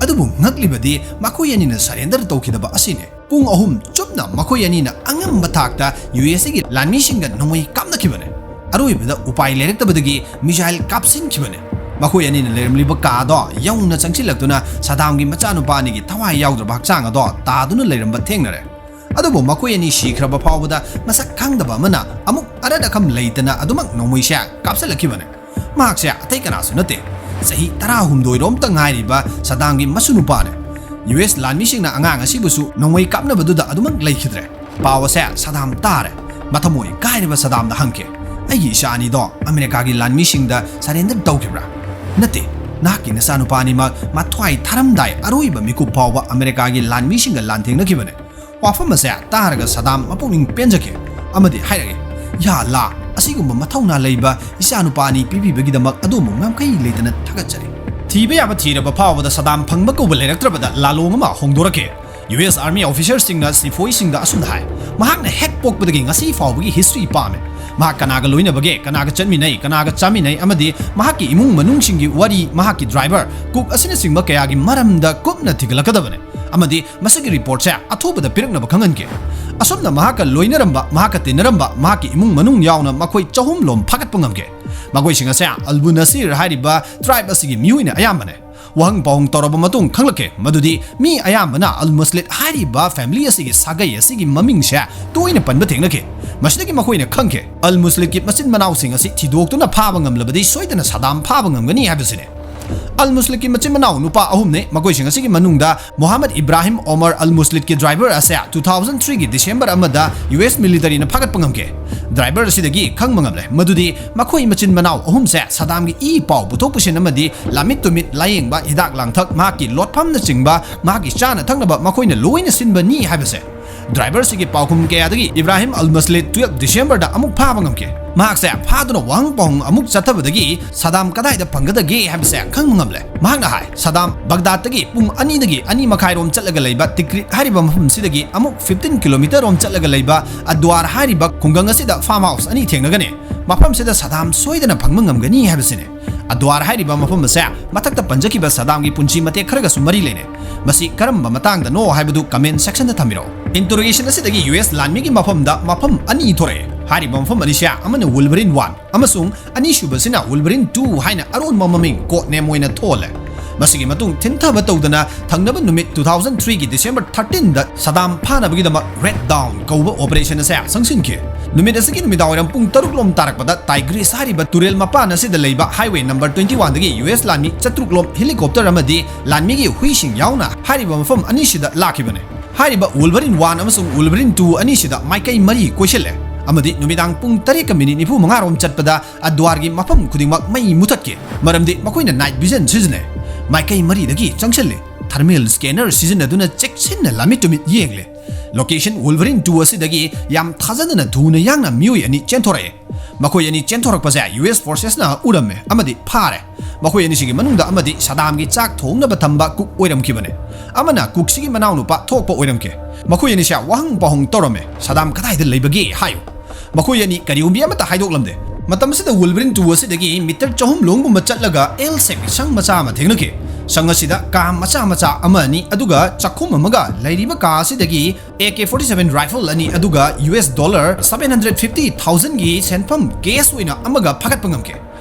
ꯑꯗꯨꯕꯨ ꯉꯛꯂꯤꯕꯗꯤ ꯃꯈꯣꯏ ꯑꯅꯤꯅ surrender ꯇꯧꯈꯤꯗꯕ ꯑꯁꯤꯅꯤ꯫ ꯄꯨꯡ ꯑꯍꯨꯝ ꯆꯨꯞꯅ ꯃꯈꯣꯏ ꯑꯅꯤꯅ ꯑꯉꯝꯕ ꯊꯥꯛꯇ USAꯒꯤ ꯂꯥꯟꯃꯤꯁꯤꯡꯒ ꯅꯣꯡꯃꯩ ꯀꯥꯞꯅꯈꯤꯕꯅꯦ꯫ ꯑꯔꯣꯏꯕꯗ ꯎꯄꯥꯏ ꯂꯩꯔꯛꯇꯕꯗꯒꯤ missile ꯀꯥꯞꯁꯤꯟꯈꯤꯕꯅꯦ꯫ ꯃꯈꯣꯏ ꯑꯅꯤꯅ ꯂꯩꯔꯝꯂꯤꯕ ꯀꯥꯗꯣ ꯌꯧꯅ ꯆꯪꯁꯤꯜꯂꯛꯇꯨꯅ ꯁꯗꯥꯝꯒꯤ ꯃꯆꯥꯅꯨꯄꯥ ꯑꯅꯤꯒꯤ ꯊꯋꯥꯏ ꯌꯥꯎꯗ꯭ꯔꯕ ꯍꯛꯆꯥꯡ ꯑꯗꯣ ꯇꯥꯗꯨꯅ ꯂꯩꯔꯝꯕ ꯊꯦꯡꯅꯔꯦ꯫ ꯑꯗꯨꯕꯨ ꯃꯈꯣꯏ ꯑꯅꯤ ꯁꯤꯈ꯭ꯔꯕ ꯐꯥꯎꯕꯗ ꯃꯁꯛ ꯈꯪꯗꯕ ꯑꯃꯅ ꯑꯃꯨꯛ ꯑꯔꯠ ꯑꯈꯝ ꯂꯩꯇꯅ ꯑꯗꯨꯃꯛ ꯅꯣꯡꯃꯩꯁꯦ ꯀꯥꯞꯁꯤꯜꯂꯛꯈꯤꯕꯅꯦ꯫ ꯃꯍꯥꯛꯁꯦ ꯑꯇꯩ ꯀꯅꯥꯁꯨ ꯅꯠꯇꯦ, ꯆꯍꯤ ꯇꯔꯥꯍꯨꯝꯗꯣꯏ ꯔꯣꯝꯇ ꯉꯥꯏꯔꯤꯕ ꯁꯗꯥꯝꯒꯤ ꯃꯁꯨ ꯅꯨꯄꯥꯅꯦ꯫ ꯌꯨ ꯑꯦꯁ ꯂꯥꯟꯃꯤꯁꯤꯡꯅ ꯑꯉꯥꯡ ꯑꯁꯤꯕꯨꯁꯨ ꯅꯣꯡꯃꯩ ꯀꯥꯞꯅꯕꯗꯨꯗ ꯑꯗꯨꯃꯛ ꯂꯩꯈꯤꯗ꯭ꯔꯦ꯫ ꯄꯥꯎ ꯑꯁꯦ ꯁꯗꯥꯝ ꯇꯥꯔꯦ꯫ ꯃꯊꯃꯣꯏ ꯀꯥꯏꯔꯤꯕ ꯁꯗꯥꯝꯗ ꯍꯪꯈꯤ, "ꯑꯩꯒꯤ ꯏꯆꯥ ꯑꯅꯤꯗꯣ ꯑꯃꯦꯔꯤꯀꯥꯒꯤ ꯂꯥꯟꯃꯤꯁꯤꯡꯗ ꯁꯔꯦꯟꯗꯔ ꯇꯧꯈꯤꯕ꯭ꯔꯥ?" "ꯅꯠꯇꯦ, ꯅꯍꯥꯛꯀꯤ ꯅꯆꯥꯅꯨꯄꯥ ꯑꯅꯤꯃꯛ ꯃꯊ꯭ꯋꯥꯏ ꯊꯥꯔꯝꯗꯥꯏ ꯑꯔꯣꯏꯕ ꯃꯤꯀꯨꯞ ꯐꯥꯎꯕ ꯑꯃꯦꯔꯤꯀꯥꯒꯤ ꯂꯥꯟꯃꯤꯁꯤꯡꯒ ꯂꯥꯟꯊꯦꯡꯅꯈꯤꯕꯅꯦ꯫" ꯋꯥꯐꯝ ꯑꯁꯦ ꯇꯥꯔꯒ ꯁꯗꯥꯝ ꯃꯄꯨꯛꯅꯤꯡ ꯄꯦꯟꯖꯈꯤ ꯑꯃꯗꯤ ꯍꯥꯏꯔꯛꯏ, "ꯌꯥ ꯑꯜꯂꯥ, ꯑꯁꯤꯒꯨꯝꯕ ꯃꯊꯧꯅꯥ ꯂꯩꯕ ꯏꯆꯥꯅꯨꯄꯥ ꯑꯅꯤ ꯄꯤꯕꯤꯕꯒꯤꯗꯃꯛ ꯑꯗꯣꯝꯕꯨ ꯉꯝꯈꯩ ꯂꯩꯇꯅ ꯊꯥꯒꯠꯆꯔꯤ꯫" ꯊꯤꯕ ꯌꯥꯕ ꯊꯤꯔꯕ ꯐꯥꯎꯕꯗ ꯁꯗꯥꯝ ꯐꯪꯕ ꯀꯧꯕ ꯂꯩꯔꯛꯇ꯭ꯔꯕꯗ ꯂꯥꯂꯣꯡ ꯑꯃ ꯍꯣꯡꯗꯣꯔꯛꯈꯤ꯫ ꯌꯨ ꯑꯦꯁ ꯑꯥꯔꯃꯤ ꯑꯣꯐꯤꯁꯔꯁꯤꯡꯅ ꯁꯤꯐꯣꯏꯁꯤꯡꯗ ꯑꯁꯨꯝꯅ ꯍꯥꯏ, ꯃꯍꯥꯛꯅ ꯍꯦꯛ ꯄꯣꯛꯄꯗꯒꯤ ꯉꯁꯤ ꯐꯥꯎꯕꯒꯤ ꯍꯤꯁꯇ꯭ꯔꯤ ꯄꯥꯝꯃꯦ꯫ ꯃꯍꯥꯛ ꯀꯅꯥꯒ ꯂꯣꯏꯅꯕꯒꯦ, ꯀꯅꯥꯒ ꯆꯠꯃꯤꯟꯅꯩ, ꯀꯅꯥꯒ ꯆꯥꯃꯤꯟꯅꯩ ꯑꯃꯗꯤ ꯃꯍꯥꯛꯀꯤ ꯏꯃꯨꯡ ꯃꯅꯨꯡꯁꯤꯡꯒꯤ ꯋꯥꯔꯤ, ꯃꯍꯥꯛꯀꯤ ꯗ꯭ꯔꯥꯏꯚꯔ, ꯀꯨꯛ ꯑꯁꯤꯅꯆꯤꯡꯕ ꯀꯌꯥꯒꯤ ꯃꯔꯝꯗ ꯀꯨꯞꯅ ꯊꯤꯒꯠꯂꯛꯀꯗꯕꯅꯦ꯫ ꯑꯃꯗꯤ ꯃꯁꯤꯒꯤ ꯔꯤꯄꯣꯔꯠꯁꯦ ꯑꯊꯨꯕꯗ ꯄꯤꯔꯛꯅꯕ ꯈꯪꯍꯟꯈꯤ꯫ ꯑꯁꯨꯝꯅ ꯃꯍꯥꯛꯀ ꯂꯣꯏꯅꯔꯝꯕ, ꯃꯍꯥꯛꯀ ꯇꯤꯟꯅꯔꯝꯕ, ꯃꯍꯥꯛꯀꯤ ꯏꯃꯨꯡ ꯃꯅꯨꯡ ꯌꯥꯎꯅ ꯃꯈꯣꯏ ꯆꯍꯨꯝ ꯂꯣꯝ ꯐꯥꯒꯠꯄ ꯉꯝꯈꯤ꯫ ꯃꯈꯣꯏꯁꯤꯡ ꯑꯁꯦ ꯑꯜꯕꯨ ꯅꯁꯤꯔ ꯍꯥꯏꯔꯤꯕ ꯇ꯭ꯔꯥꯏꯕ ꯑꯁꯤꯒꯤ ꯃꯤꯑꯣꯏꯅ ꯑꯌꯥꯝꯕꯅꯦ꯫ ꯋꯥꯍꯪ ꯄꯥꯎꯍꯪ ꯇꯧꯔꯕ ꯃꯇꯨꯡ ꯈꯪꯂꯛꯈꯤ ꯃꯗꯨꯗꯤ ꯃꯤ ꯑꯌꯥꯝꯕꯅ ꯑꯜ ꯃꯨꯁꯂꯤꯠ ꯍꯥꯏꯔꯤꯕ ꯐꯦꯃꯤꯂꯤ ꯑꯁꯤꯒꯤ ꯁꯥꯒꯩ ꯑꯁꯤꯒꯤ ꯃꯃꯤꯡꯁꯦ ꯇꯣꯏꯅ ꯄꯟꯕ ꯊꯦꯡꯅꯈꯤ꯫ ꯃꯁꯤꯗꯒꯤ ꯃꯈꯣꯏꯅ ꯈꯪꯈꯤ, ꯑꯜ ꯃꯨꯁꯂꯤꯠꯀꯤ ꯃꯆꯤꯟ ꯃꯅꯥꯎꯁꯤꯡ ꯑꯁꯤ ꯊꯤꯗꯣꯛꯇꯨꯅ ꯐꯥꯕ ꯉꯝꯂꯕꯗꯤ ꯁꯣꯏꯗꯅ ꯁꯗꯥꯝ ꯐꯥꯕ ꯉꯝꯒꯅꯤ ꯍꯥꯏꯕꯁꯤꯅꯤ꯫ ꯑꯜ ꯃꯨꯁꯂꯤꯠꯀꯤ ꯃꯆꯤꯟ ꯃꯅꯥꯎ ꯅꯨꯄꯥ ꯑꯍꯨꯝꯅꯤ꯫ ꯃꯈꯣꯏꯁꯤꯡ ꯑꯁꯤꯒꯤ ꯃꯅꯨꯡꯗ ꯃꯣꯍꯝꯃꯗ ꯏꯕ꯭ꯔꯥꯍꯤꯝ ꯑꯣꯃꯔ ꯑꯜ ꯃꯨꯁꯂꯤꯠꯀꯤ ꯗ꯭ꯔꯥꯏꯚꯔ ꯑꯁꯦ two thousand three ꯒꯤ ꯗꯤꯁꯦꯝꯕꯔ ꯑꯃꯗ ꯌꯨ ꯑꯦꯁ ꯃꯤꯂꯤꯇꯔꯤꯅ ꯐꯥꯒꯠꯄ ꯉꯝꯈꯤ꯫ ꯗ꯭ꯔꯥꯏꯚꯔ ꯑꯁꯤꯗꯒꯤ ꯈꯪꯕ ꯉꯝꯂꯦ ꯃꯗꯨꯗꯤ ꯃꯈꯣꯏ ꯃꯆꯤꯟ ꯃꯅꯥꯎ ꯑꯍꯨꯝꯁꯦ ꯁꯗꯥꯝꯒꯤ ꯏ ꯄꯥꯎ ꯄꯨꯊꯣꯛ ꯄꯨꯁꯤꯟ ꯑꯃꯗꯤ ꯂꯥꯃꯤꯠ ꯇꯨꯃꯤꯠ ꯂꯥꯌꯦꯡꯕ, ꯍꯤꯗꯥꯛ ꯂꯥꯡꯊꯛ, ꯃꯍꯥꯛꯀꯤ ꯂꯣꯠꯐꯝꯅꯆꯤꯡꯕ, ꯃꯍꯥꯛꯀꯤ ꯆꯥꯅ ꯊꯛꯅꯕ ꯃꯈꯣꯏꯅ ꯂꯣꯏꯅ ꯁꯤꯟꯕꯅꯤ ꯍꯥꯏꯕꯁꯦ꯫ ꯗ꯭ꯔꯥꯏꯚꯔꯁꯤꯒꯤ ꯄꯥꯎꯈꯨꯝ ꯀꯌꯥꯗꯒꯤ ꯏꯕ꯭ꯔꯥꯍꯤꯝ ꯑꯜ ꯃꯁꯂꯤꯠ twelve ꯗꯤꯁꯦꯝꯕꯔꯗ ꯑꯃꯨꯛ ꯐꯥꯕ ꯉꯝꯈꯤ꯫ ꯃꯍꯥꯛꯁꯦ ꯐꯥꯗꯨꯅ ꯋꯥꯍꯪ ꯄꯥꯎꯍꯪ ꯑꯃꯨꯛ ꯆꯠꯊꯕꯗꯒꯤ ꯁꯗꯥꯝ ꯀꯗꯥꯏꯗ ꯐꯪꯒꯗꯒꯦ ꯍꯥꯏꯕꯁꯦ ꯈꯪꯕ ꯉꯝꯂꯦ꯫ ꯃꯍꯥꯛꯅ ꯍꯥꯏ, ꯁꯗꯥꯝ ꯕꯒꯗꯥꯗꯇꯒꯤ ꯄꯨꯡ ꯑꯅꯤꯗꯒꯤ ꯑꯅꯤ ꯃꯈꯥꯏꯔꯣꯝ ꯆꯠꯂꯒ ꯂꯩꯕ ꯇꯤꯀ꯭ꯔꯤꯠ ꯍꯥꯏꯔꯤꯕ ꯃꯐꯝꯁꯤꯗꯒꯤ ꯑꯃꯨꯛ fifteen kilometre ꯔꯣꯝ ꯆꯠꯂꯒ ꯂꯩꯕ ꯑꯗ꯭ꯋꯥꯔ ꯍꯥꯏꯔꯤꯕ ꯈꯨꯡꯒꯪ ꯑꯁꯤꯗ ꯐꯥꯔꯝ ꯍꯥꯎꯁ ꯑꯅꯤ ꯊꯦꯡꯅꯒꯅꯤ꯫ ꯃꯐꯝꯁꯤꯗ ꯁꯗꯥꯝ ꯁꯣꯏꯗꯅ ꯐꯪꯕ ꯉꯝꯒꯅꯤ ꯍꯥꯏꯕꯁꯤꯅꯤ꯫ ꯑꯗ꯭ꯋꯥꯔ ꯍꯥꯏꯔꯤꯕ ꯃꯐꯝ ꯑꯁꯦ ꯃꯊꯛꯇ ꯄꯟꯖꯈꯤꯕ ꯁꯗꯥꯝꯒꯤ ꯄꯨꯟꯁꯤ ꯃꯇꯦꯛ ꯈꯔꯒꯁꯨ ꯃꯔꯤ ꯂꯩꯅꯩ꯫ ꯃꯁꯤ ꯀꯔꯝꯕ ꯃꯇꯥꯡꯗꯅꯣ ꯍꯥꯏꯕꯗꯨ comment section ꯗ ꯊꯝꯕꯤꯔꯛꯎ꯫ Interrogation ꯑꯁꯤꯗꯒꯤ ꯌꯨ ꯑꯦꯁ ꯂꯥꯟꯃꯤꯒꯤ ꯃꯐꯝꯗ ꯃꯐꯝ ꯑꯅꯤ ꯊꯣꯔꯛꯑꯦ꯫ ꯍꯥꯏꯔꯤꯕ ꯃꯐꯝ ꯑꯅꯤꯁꯦ ꯑꯃꯅ Wolverine one ꯑꯃꯁꯨꯡ ꯑꯅꯤꯁꯨꯕꯁꯤꯅ Wolverine two ꯍꯥꯏꯅ ꯑꯔꯣꯟꯕ ꯃꯃꯤꯡ code name ꯑꯣꯏꯅ ꯊꯣꯜꯂꯦ꯫ ꯃꯁꯤꯒꯤ ꯃꯇꯨꯡ ꯊꯤꯟꯊꯕ ꯇꯧꯗꯅ ꯊꯪꯅꯕ ꯅꯨꯃꯤꯠ two thousand three ꯒꯤ December thirteen ꯗ Saddam ꯐꯥꯅꯕꯒꯤꯗꯃꯛ Red Dawn ꯀꯧꯕ operation ꯑꯁꯦ ꯆꯪꯁꯤꯟꯈꯤ꯫ ꯅꯨꯃꯤꯠ ꯑꯁꯤꯒꯤ ꯅꯨꯃꯤꯗꯥꯡꯋꯥꯏꯔꯝ ꯄꯨꯡ ꯇꯔꯨꯛ ꯂꯣꯝ ꯇꯥꯔꯛꯄꯗ Tigris ꯍꯥꯏꯔꯤꯕ ꯇꯨꯔꯦꯜ ꯃꯄꯥꯟ ꯑꯁꯤꯗ ꯂꯩꯕ highway number twenty one ꯗꯒꯤ ꯌꯨ ꯑꯦꯁ ꯂꯥꯟꯃꯤ ꯆꯥꯇ꯭ꯔꯨꯛ ꯂꯣꯝ helicopter ꯑꯃꯗꯤ ꯂꯥꯟꯃꯤꯒꯤ ꯍꯨꯏꯁꯤꯡ ꯌꯥꯎꯅ ꯍꯥꯏꯔꯤꯕ ꯃꯐꯝ ꯑꯅꯤꯁꯤꯗ ꯂꯥꯛꯈꯤꯕꯅꯤ꯫ ꯍꯥꯏꯔꯤꯕ Wolverine one ꯑꯃꯁꯨꯡ Wolverine two ꯑꯅꯤꯁꯤꯗ ꯃꯥꯏꯀꯩ ꯃꯔꯤ ꯀꯣꯏꯁꯤꯜꯂꯦ ꯑꯃꯗꯤ ꯅꯨꯃꯤꯗꯥꯡ ꯄꯨꯡ ꯇꯔꯦꯠꯀ ꯃꯤꯅꯤꯠ ꯅꯤꯐꯨ ꯃꯉꯥ ꯔꯣꯝ ꯆꯠꯄꯗ ꯑꯗ꯭ꯋꯥꯔꯒꯤ ꯃꯐꯝ ꯈꯨꯗꯤꯡꯃꯛ ꯃꯩ ꯃꯨꯊꯠꯈꯤ, ꯃꯔꯝꯗꯤ ꯃꯈꯣꯏꯅ night vision ꯁꯤꯖꯤꯟꯅꯩ꯫ ꯃꯥꯏꯀꯩ ꯃꯔꯤꯗꯒꯤ ꯆꯪꯁꯤꯜꯂꯤ꯫ Thermal scanner ꯁꯤꯖꯤꯟꯅꯗꯨꯅ ꯆꯦꯛꯁꯤꯟꯅ ꯂꯥꯟꯃꯤ ꯇꯨꯃꯤꯠ ꯌꯦꯡꯂꯦ꯫ Location Wolverine two ꯑꯁꯤꯗꯒꯤ ꯌꯥꯝ ꯊꯥꯖꯗꯅ ꯊꯨꯅ ꯌꯥꯡꯅ ꯃꯤꯑꯣꯏ ꯑꯅꯤ ꯆꯦꯟꯊꯣꯔꯛꯑꯦ꯫ ꯃꯈꯣꯏ ꯑꯅꯤ ꯆꯦꯟꯊꯣꯔꯛꯄꯁꯦ ꯌꯨ ꯑꯦꯁ forces ꯅ ꯎꯔꯝꯃꯦ ꯑꯃꯗꯤ ꯐꯥꯔꯦ꯫ ꯃꯈꯣꯏ ꯑꯅꯤꯁꯤꯒꯤ ꯃꯅꯨꯡꯗ ꯑꯃꯗꯤ ꯁꯗꯥꯝꯒꯤ ꯆꯥꯛ ꯊꯣꯡꯅꯕ ꯊꯝꯕ cook ꯑꯣꯏꯔꯝꯈꯤꯕꯅꯦ꯫ ꯑꯃꯅ cook ꯁꯤꯒꯤ ꯃꯅꯥꯎꯅꯨꯄꯥ ꯊꯣꯛꯄ ꯑꯣꯏꯔꯝꯈꯤ꯫ ꯃꯈꯣꯏ ꯑꯅꯤꯁꯦ ꯋꯥꯍꯪ ꯄꯥꯎꯍꯪ ꯇꯧꯔꯝꯃꯦ, "ꯁꯗꯥꯝ ꯀꯗꯥꯏꯗ ꯂꯩꯕꯒꯦ ꯍꯥꯏꯌꯨ"꯫ ꯃꯈꯣꯏ ꯑꯅꯤ ꯀꯔꯤꯒꯨꯝꯕꯤ ꯑꯃꯠꯇ ꯍꯥꯏꯗꯣꯛꯂꯝꯗꯦ꯫ ꯃꯇꯝ ꯑꯁꯤꯗ Wolverine two ꯑꯁꯤꯗꯒꯤ meter ꯆꯍꯨꯝ ꯂꯣꯝꯒꯨꯝꯕ ꯆꯠꯂꯒ L shape ꯁꯪ ꯃꯆꯥ ꯑꯃ ꯊꯦꯡꯅꯈꯤ꯫ ꯁꯪ ꯑꯁꯤꯗ ꯀꯥ ꯃꯆꯥ ꯃꯆꯥ ꯑꯃ ꯑꯅꯤ ꯑꯗꯨꯒ ꯆꯥꯛꯈꯨꯝ ꯑꯃꯒ ꯂꯩꯔꯤꯕ ꯀꯥ ꯑꯁꯤꯗꯒꯤ A K forty seven rifle ꯑꯅꯤ ꯑꯗꯨꯒ U S dollar seven hundred fifty thousand ꯒꯤ ꯁꯦꯟꯐꯝ cash ꯑꯣꯏꯅ ꯑꯃꯒ ꯐꯥꯒꯠꯄ ꯉꯝꯈꯤ꯫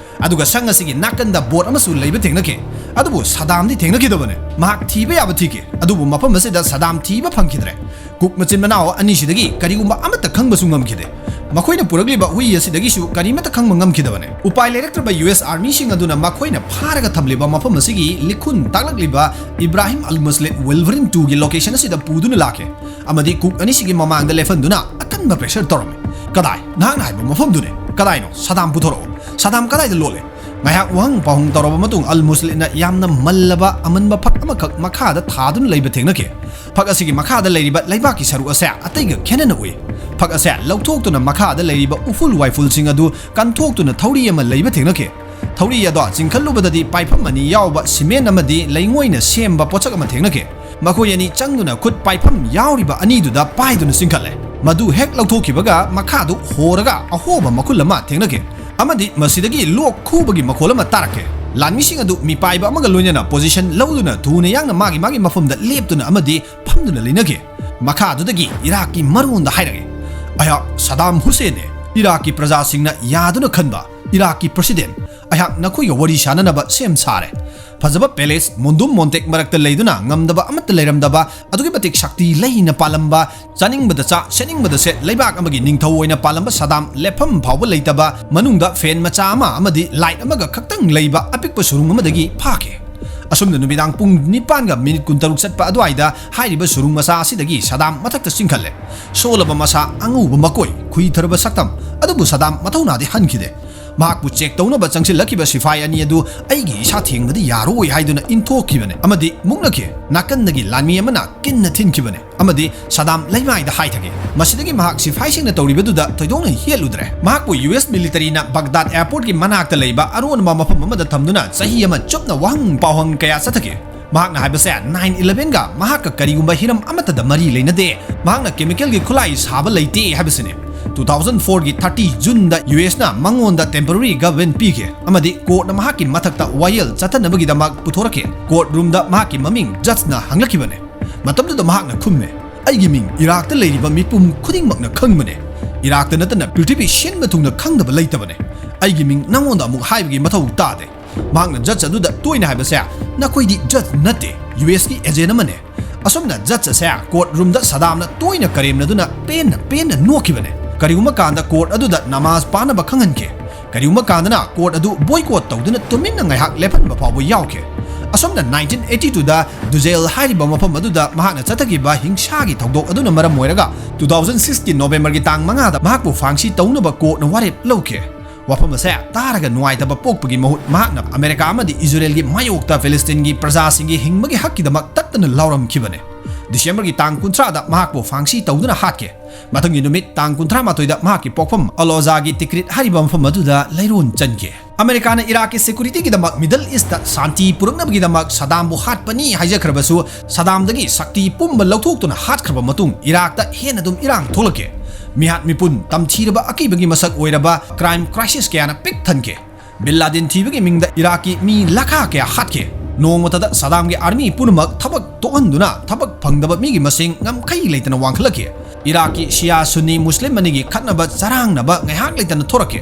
ꯑꯗꯨꯒ ꯁꯪ ꯑꯁꯤꯒꯤ ꯅꯥꯀꯟꯗ boat ꯑꯃꯁꯨ ꯂꯩꯕ ꯊꯦꯡꯅꯈꯤ꯫ ꯑꯗꯨꯕꯨ ꯁꯗꯥꯝꯗꯤ ꯊꯦꯡꯅꯈꯤꯗꯕꯅꯦ꯫ ꯃꯍꯥꯛ ꯊꯤꯕ ꯌꯥꯕ ꯊꯤꯈꯤ, ꯑꯗꯨꯕꯨ ꯃꯐꯝ ꯑꯁꯤꯗ ꯁꯗꯥꯝ ꯊꯤꯕ ꯐꯪꯈꯤꯗ꯭ꯔꯦ꯫ Cook ꯃꯆꯤꯟ ꯃꯅꯥꯎ ꯑꯅꯤꯁꯤꯗꯒꯤ ꯀꯔꯤꯒꯨꯝꯕ ꯑꯃꯠꯇ ꯈꯪꯕꯁꯨ ꯉꯝꯈꯤꯗꯦ꯫ ꯃꯈꯣꯏꯅ ꯄꯨꯔꯛꯂꯤꯕ ꯍꯨꯏ ꯑꯁꯤꯗꯒꯤꯁꯨ ꯀꯔꯤꯃꯠꯇ ꯈꯪꯕ ꯉꯝꯈꯤꯗꯕꯅꯦ꯫ ꯎꯄꯥꯏ ꯂꯩꯔꯛꯇ꯭ꯔꯕ ꯌꯨ ꯑꯦꯁ army ꯁꯤꯡ ꯑꯗꯨꯅ ꯃꯈꯣꯏꯅ ꯐꯥꯔꯒ ꯊꯝꯂꯤꯕ ꯃꯐꯝ ꯑꯁꯤꯒꯤ ꯂꯤꯈꯨꯟ ꯇꯥꯛꯂꯛꯂꯤꯕ Ibrahim Al Musleh Wolverine two ꯒꯤ location ꯑꯁꯤꯗ ꯄꯨꯗꯨꯅ ꯂꯥꯛꯈꯤ ꯑꯃꯗꯤ cook ꯑꯅꯤꯁꯤꯒꯤ ꯃꯃꯥꯡꯗ ꯂꯦꯞꯍꯟꯗꯨꯅ ꯑꯀꯟꯕ pressure ꯇꯧꯔꯝꯃꯤ꯫ "ꯀꯗꯥꯏ? ꯅꯍꯥꯛꯅ ꯍꯥꯏꯕ ꯃꯐꯝꯗꯨꯅꯦ꯫ ꯀꯗꯥꯏꯅꯣ? ꯁꯗꯥꯝ ꯄꯨꯊꯣꯔꯛꯑꯣ꯫ ꯁꯗꯥꯝ ꯀꯗꯥꯏꯗ ꯂꯣꯠꯂꯦ?" ꯉꯥꯏꯍꯥꯛ ꯋꯥꯍꯪ ꯄꯥꯎꯍꯪ ꯇꯧꯔꯕ ꯃꯇꯨꯡ ꯑꯜ ꯃꯨꯁꯂꯤꯠꯅ ꯌꯥꯝꯅ ꯃꯜꯂꯕ ꯑꯃꯟꯕ ꯐꯛ ꯑꯃꯈꯛ ꯃꯈꯥꯗ ꯊꯥꯗꯨꯅ ꯂꯩꯕ ꯊꯦꯡꯅꯈꯤ꯫ ꯐꯛ ꯑꯁꯤꯒꯤ ꯃꯈꯥꯗ ꯂꯩꯔꯤꯕ ꯂꯩꯕꯥꯛꯀꯤ ꯁꯔꯨꯛ ꯑꯁꯦ ꯑꯇꯩꯒ ꯈꯦꯠꯅꯅ ꯎꯏ꯫ ꯐꯛ ꯑꯁꯦ ꯂꯧꯊꯣꯛꯇꯨꯅ ꯃꯈꯥꯗ ꯂꯩꯔꯤꯕ ꯎꯐꯨꯜ ꯋꯥꯏꯐꯨꯜꯁꯤꯡ ꯑꯗꯨ ꯀꯟꯊꯣꯛꯇꯨꯅ ꯊꯧꯔꯤ ꯑꯃ ꯂꯩꯕ ꯊꯦꯡꯅꯈꯤ꯫ ꯊꯧꯔꯤ ꯑꯗꯣ ꯆꯤꯡꯈꯠꯂꯨꯕꯗꯗꯤ ꯄꯥꯏꯐꯝ ꯑꯅꯤ ꯌꯥꯎꯕ cement ꯑꯃꯗꯤ ꯂꯩꯉꯣꯏꯅ ꯁꯦꯝꯕ ꯄꯣꯠꯁꯛ ꯑꯃ ꯊꯦꯡꯅꯈꯤ꯫ ꯃꯈꯣꯏ ꯑꯅꯤ ꯆꯪꯗꯨꯅ ꯈꯨꯠ ꯄꯥꯏꯐꯝ ꯌꯥꯎꯔꯤꯕ ꯑꯅꯤꯗꯨꯗ ꯄꯥꯏꯗꯨꯅ ꯆꯤꯡꯈꯠꯂꯦ꯫ ꯃꯗꯨ ꯍꯦꯛ ꯂꯧꯊꯣꯛꯈꯤꯕꯒ ꯃꯈꯥꯗꯨ ꯍꯣꯔꯒ ꯑꯍꯣꯕ ꯃꯈꯨꯜ ꯑꯃ ꯊꯦꯡꯅꯈꯤ ꯑꯃꯗꯤ ꯃꯁꯤꯗꯒꯤ ꯂꯣꯛ ꯈꯨꯕꯒꯤ ꯃꯈꯣꯜ ꯑꯃ ꯇꯥꯔꯛꯈꯤ꯫ ꯂꯥꯟꯃꯤꯁꯤꯡ ꯑꯗꯨ ꯃꯤꯄꯥꯏꯕ ꯑꯃꯒ ꯂꯣꯏꯅꯅ position ꯂꯧꯗꯨꯅ ꯊꯨꯅ ꯌꯥꯡꯅ ꯃꯥꯒꯤ ꯃꯥꯒꯤ ꯃꯐꯝꯗ ꯂꯦꯞꯇꯨꯅ ꯑꯃꯗꯤ ꯐꯝꯗꯨꯅ ꯂꯩꯅꯈꯤ꯫ ꯃꯈꯥꯗꯨꯗꯒꯤ ꯏꯔꯥꯛꯀꯤ ꯃꯔꯣꯟꯗ ꯍꯥꯏꯔꯒꯦ꯫ ꯑꯩꯍꯥꯛ ꯁꯗꯥꯝ ꯍꯨꯁꯦꯟꯅꯦ꯫ ꯏꯔꯥꯛꯀꯤ ꯄ꯭ꯔꯖꯥꯁꯤꯡꯅ ꯌꯥꯗꯨꯅ ꯈꯟꯕ ꯏꯔꯥꯛꯀꯤ ꯄ꯭ꯔꯁꯤꯗꯦꯟ꯫ ꯑꯩꯍꯥꯛ ꯅꯈꯣꯏꯒ ꯋꯥꯔꯤ ꯁꯥꯅꯅꯕ ꯁꯦꯝ ꯁꯥꯔꯦ꯫ ꯐꯖꯕ ꯄꯦꯂꯦꯁ, ꯃꯣꯟꯗꯨꯝ ꯃꯣꯟꯇꯦꯛ ꯃꯔꯛꯇ ꯂꯩꯗꯨꯅ ꯉꯝꯗꯕ ꯑꯃꯠꯇ ꯂꯩꯔꯝꯗꯕ, ꯑꯗꯨꯛꯀꯤ ꯃꯇꯤꯛ ꯁꯛꯇꯤ ꯂꯩꯅ ꯄꯥꯜꯂꯝꯕ, ꯆꯥꯅꯤꯡꯕꯗ ꯆꯥ, ꯁꯦꯠꯅꯤꯡꯕꯗ ꯁꯦꯠ, ꯂꯩꯕꯥꯛ ꯑꯃꯒꯤ ꯅꯤꯡꯊꯧ ꯑꯣꯏꯅ ꯄꯥꯜꯂꯝꯕ ꯁꯗꯥꯝ ꯂꯦꯞꯐꯝ ꯐꯥꯎꯕ ꯂꯩꯇꯕ, ꯃꯅꯨꯡꯗ ꯐꯦꯟ ꯃꯆꯥ ꯑꯃ ꯑꯃꯗꯤ ꯂꯥꯏꯠ ꯑꯃꯒ ꯈꯛꯇꯪ ꯂꯩꯕ ꯑꯄꯤꯛꯄ ꯁꯨꯔꯨꯡ ꯑꯃꯗꯒꯤ ꯐꯥꯈꯤ꯫ ꯑꯁꯨꯝꯅ ꯅꯨꯃꯤꯗꯥꯡ ꯄꯨꯡ ꯅꯤꯄꯥꯟꯒ ꯃꯤꯅꯤꯠ ꯀꯨꯟꯇꯔꯨꯛ ꯆꯠꯄ ꯑꯗꯨꯋꯥꯏꯗ ꯍꯥꯏꯔꯤꯕ ꯁꯨꯔꯨꯡ ꯃꯆꯥ ꯑꯁꯤꯗꯒꯤ ꯁꯗꯥꯝ ꯃꯊꯛꯇ ꯆꯤꯡꯈꯠꯂꯦ꯫ ꯁꯣꯜꯂꯕ ꯃꯁꯥ, ꯑꯉꯧꯕ ꯃꯀꯣꯏ, ꯈꯨꯏꯊꯔꯕ ꯁꯛꯇꯝ, ꯑꯗꯨꯕꯨ ꯁꯗꯥꯝ ꯃꯊꯧꯅꯥꯗꯤ ꯍꯟꯈꯤꯗꯦ꯫ ꯃꯍꯥꯛꯄꯨ ꯆꯦꯛ ꯇꯧꯅꯕ ꯆꯪꯁꯤꯜꯂꯛꯈꯤꯕ ꯁꯤꯐꯥꯏ ꯑꯅꯤ ꯑꯗꯨ ꯑꯩꯒꯤ ꯏꯁꯥ ꯊꯦꯡꯕꯗꯤ ꯌꯥꯔꯣꯏ ꯍꯥꯏꯗꯨꯅ ꯏꯟꯊꯣꯛꯈꯤꯕꯅꯦ ꯑꯃꯗꯤ ꯃꯨꯛꯅꯈꯤ꯫ ꯅꯥꯀꯟꯗꯒꯤ ꯂꯥꯟꯃꯤ ꯑꯃꯅ ꯀꯤꯟꯅ ꯊꯤꯟꯈꯤꯕꯅꯦ ꯑꯃꯗꯤ ꯁꯗꯥꯝ ꯂꯩꯃꯥꯏꯗ ꯍꯥꯏꯊꯒꯦ꯫ ꯃꯁꯤꯗꯒꯤ ꯃꯍꯥꯛ ꯁꯤꯐꯥꯏꯁꯤꯡꯅ ꯇꯧꯔꯤꯕꯗꯨꯗ ꯊꯣꯏꯗꯣꯛꯅ ꯌꯦꯠꯂꯨꯗ꯭ꯔꯦ꯫ ꯃꯍꯥꯛꯄꯨ ꯌꯨ ꯑꯦꯁ ꯃꯤꯂꯤꯇꯔꯤꯅ ꯕꯒꯗꯥꯗ ꯑꯦꯌꯔꯄꯣꯔꯠꯀꯤ ꯃꯅꯥꯛꯇ ꯂꯩꯕ ꯑꯔꯣꯟꯕ ꯃꯐꯝ ꯑꯃꯗ ꯊꯝꯗꯨꯅ ꯆꯍꯤ ꯑꯃ ꯆꯨꯞꯅ ꯋꯥꯍꯪ ꯄꯥꯎꯍꯪ ꯀꯌꯥ ꯆꯠꯊꯈꯤ꯫ ꯃꯍꯥꯛꯅ ꯍꯥꯏꯕꯁꯦ ꯅꯥꯏꯟ ꯏꯂꯚꯦꯟꯒ ꯃꯍꯥꯛꯀ ꯀꯔꯤꯒꯨꯝꯕ ꯍꯤꯔꯝ ꯑꯃꯠꯇꯗ ꯃꯔꯤ ꯂꯩꯅꯗꯦ꯫ ꯃꯍꯥꯛꯅ ꯀꯦꯃꯤꯀꯦꯜꯒꯤ ꯈꯨꯠꯂꯥꯏ ꯁꯥꯕ ꯂꯩꯇꯦ ꯍꯥꯏꯕꯁꯤꯅꯤ꯫ ꯇꯨ ꯊꯥꯎꯖꯟ ꯐꯣꯔꯒꯤ ꯊꯥꯔꯇꯤ ꯖꯨꯟꯗ ꯌꯨ ꯑꯦꯁꯅ ꯃꯉꯣꯟꯗ ꯇꯦꯝꯄꯔꯔꯤ ꯒꯚꯔꯟꯃꯦꯟꯠ ꯄꯤꯈꯤ ꯑꯃꯗꯤ ꯀꯣꯔꯠꯅ ꯃꯍꯥꯛꯀꯤ ꯃꯊꯛꯇ ꯋꯥꯌꯦꯜ ꯆꯠꯊꯅꯕꯒꯤꯗꯃꯛ ꯄꯨꯊꯣꯔꯛꯈꯤ꯫ ꯀꯣꯔꯠ ꯔꯨꯝꯗ ꯃꯍꯥꯛꯀꯤ ꯃꯃꯤꯡ ꯖꯖꯅ ꯍꯪꯂꯛꯈꯤꯕꯅꯤ꯫ ꯃꯇꯝꯗꯨꯗ ꯃꯍꯥꯛꯅ ꯈꯨꯝꯃꯦ, "ꯑꯩꯒꯤ ꯃꯤꯡ ꯏꯔꯥꯛꯇ ꯂꯩꯔꯤꯕ ꯃꯤꯄꯨꯝ ꯈꯨꯗꯤꯡꯃꯛꯅ ꯈꯪꯕꯅꯦ꯫ ꯏꯔꯥꯛꯇ ꯅꯠꯇꯅ ꯄ꯭ꯔꯤꯊꯤꯕꯤ ꯁꯤꯟꯕ ꯊꯨꯡꯅ ꯈꯪꯗꯕ ꯂꯩꯇꯕꯅꯦ꯫ ꯑꯩꯒꯤ ꯃꯤꯡ ꯅꯉꯣꯟꯗ ꯑꯃꯨꯛ ꯍꯥꯏꯕꯒꯤ ꯃꯊꯧ ꯇꯥꯗꯦ"꯫ ꯃꯍꯥꯛꯅ ꯖꯖ ꯑꯗꯨꯗ ꯇꯣꯏꯅ ꯍꯥꯏꯕꯁꯦ, "ꯅꯈꯣꯏꯗꯤ ꯖꯖ ꯅꯠꯇꯦ, ꯌꯨ ꯑꯦꯁꯀꯤ ꯑꯦꯖꯦꯟ ꯑꯃꯅꯦ"꯫ ꯑꯁꯨꯝꯅ ꯖꯖ ꯑꯁꯦ ꯀꯣꯔꯠ ꯔꯨꯝꯗ ꯁꯗꯥꯝꯅ ꯇꯣꯏꯅ ꯀꯔꯦꯝꯅꯗꯨꯅ ꯄꯦꯟꯅ ꯄꯦꯟꯅ ꯅꯣꯛꯈꯤꯕꯅꯦ꯫ ꯀꯔꯤꯒꯨꯝꯕ ꯀꯥꯟꯗ ꯀꯣꯔꯠ ꯑꯗꯨꯗ ꯅꯃꯥꯖ ꯄꯥꯅꯕ ꯈꯪꯍꯟꯈꯤ꯫ ꯀꯔꯤꯒꯨꯝꯕ ꯀꯥꯟꯗꯅ ꯀꯣꯔꯠ ꯑꯗꯨ ꯕꯣꯏꯀꯣꯠ ꯇꯧꯗꯨꯅ ꯇꯨꯃꯤꯟꯅ ꯉꯥꯏꯍꯥꯛ ꯂꯦꯞꯍꯟꯕ ꯐꯥꯎꯕ ꯌꯥꯎꯈꯤ꯫ ꯑꯁꯨꯝꯅ ꯅꯥꯏꯟꯇꯤꯟ ꯑꯩꯠꯇꯤ ꯇꯨꯗ ꯗꯨꯖꯦꯜ ꯍꯥꯏꯔꯤꯕ ꯃꯐꯝ ꯑꯗꯨꯗ ꯃꯍꯥꯛꯅ ꯆꯠꯊꯈꯤꯕ ꯍꯤꯡꯁꯥꯒꯤ ꯊꯧꯗꯣꯛ ꯑꯗꯨꯅ ꯃꯔꯝ ꯑꯣꯏꯔꯒ ꯇꯨ ꯊꯥꯎꯖꯟ ꯁꯤꯛꯁꯀꯤ ꯅꯣꯕꯦꯝꯕꯔꯒꯤ ꯇꯥꯡ ꯃꯉꯥꯗ ꯃꯍꯥꯛꯄꯨ ꯐꯥꯡꯁꯤ ꯇꯧꯅꯕ ꯀꯣꯔꯠꯅ ꯋꯥꯔꯦꯞ ꯂꯧꯈꯤ꯫ ꯋꯥꯐꯝ ꯑꯁꯦ ꯇꯥꯔꯒ ꯅꯨꯡꯉꯥꯏꯇꯕ ꯄꯣꯛꯄꯒꯤ ꯃꯍꯨꯠ ꯃꯍꯥꯛꯅ ꯑꯃꯦꯔꯤꯀꯥ ꯑꯃꯗꯤ ꯏꯖꯔꯦꯜꯒꯤ ꯃꯥꯌꯣꯛꯇ ꯐꯤꯂꯤꯁꯇꯤꯟꯒꯤ ꯄ꯭ꯔꯖꯥꯁꯤꯡꯒꯤ ꯍꯤꯡꯕꯒꯤ ꯍꯛꯀꯤꯗꯃꯛ ꯇꯠꯇꯅ ꯂꯥꯎꯔꯝꯈꯤꯕꯅꯦ꯫ ꯗꯤꯁꯦꯝꯕꯔꯒꯤ ꯇꯥꯡ ꯀꯨꯟꯊ꯭ꯔꯥꯗ ꯃꯍꯥꯛꯄꯨ ꯐꯥꯡꯁꯤ ꯇꯧꯗꯨꯅ ꯍꯥꯠꯈꯤ꯫ ꯃꯊꯪꯒꯤ ꯅꯨꯃꯤꯠ ꯇꯥꯡ ꯀꯨꯟꯊ꯭ꯔꯥ ꯃꯥꯊꯣꯏꯗ ꯃꯍꯥꯛꯀꯤ ꯄꯣꯛꯐꯝ ꯑꯂꯣꯖꯥꯒꯤ ꯇꯤꯀ꯭ꯔꯤꯠ ꯍꯥꯏꯔꯤꯕ ꯃꯐꯝ ꯑꯗꯨꯗ ꯂꯩꯔꯣꯟ ꯆꯟꯈꯤ꯫ ꯑꯃꯦꯔꯤꯀꯥꯅ ꯏꯔꯥꯛꯀꯤ ꯁꯦꯀ꯭ꯌꯨꯔꯤꯇꯤꯒꯤꯗꯃꯛ ꯃꯤꯗꯜ ꯏꯁꯇ ꯁꯥꯟꯇꯤ ꯄꯨꯔꯛꯅꯕꯒꯤꯗꯃꯛ ꯁꯗꯥꯝꯕꯨ ꯍꯥꯠꯄꯅꯤ ꯍꯥꯏꯖꯈ꯭ꯔꯕꯁꯨ, ꯁꯗꯥꯝꯗꯒꯤ ꯁꯛꯇꯤ ꯄꯨꯝꯕ ꯂꯧꯊꯣꯛꯇꯨꯅ ꯍꯥꯠꯈ꯭ꯔꯕ ꯃꯇꯨꯡ ꯏꯔꯥꯛꯇ ꯍꯦꯟꯅ ꯑꯗꯨꯝ ꯏꯔꯥꯡ ꯊꯣꯛꯂꯛꯈꯤ꯫ ꯃꯤꯍꯥꯠ ꯃꯤꯄꯨꯟ ꯇꯝꯊꯤꯔꯕ ꯑꯀꯤꯕꯒꯤ ꯃꯁꯛ ꯑꯣꯏꯔꯕ ꯀ꯭ꯔꯥꯏꯝ ꯀ꯭ꯔꯥꯏꯁꯤꯁ ꯀꯌꯥꯅ ꯄꯤꯛ ꯊꯟꯈꯤ꯫ ꯕꯤꯟ ꯂꯥꯗꯤꯟ ꯊꯤꯕꯒꯤ ꯃꯤꯡꯗ ꯏꯔꯥꯛꯀꯤ ꯃꯤ ꯂꯥꯈꯥ ꯀꯌꯥ ꯍꯥꯠꯈꯤ꯫ ꯅꯣꯡꯃꯇꯗ ꯁꯗꯥꯝꯒꯤ ꯑꯥꯔꯃꯤ ꯄꯨꯝꯅꯃꯛ ꯊꯕꯛ ꯇꯣꯛꯍꯟꯗꯨꯅ ꯊꯕꯛ ꯐꯪꯗꯕ ꯃꯤꯒꯤ ꯃꯁꯤꯡ ꯉꯝꯈꯩ ꯂꯩꯇꯅ ꯋꯥꯡꯈꯠꯂꯛꯈꯤ꯫ ꯏꯔꯥꯛꯀꯤ ꯁꯤꯌꯥ ꯁꯨꯟꯅꯤ ꯃꯨꯁꯂꯤꯝ ꯑꯅꯤꯒꯤ ꯈꯠꯅꯕ ꯆꯔꯥꯡꯅꯕ ꯉꯥꯏꯍꯥꯛ ꯂꯩꯇꯅ ꯊꯣꯔꯛꯈꯤ꯫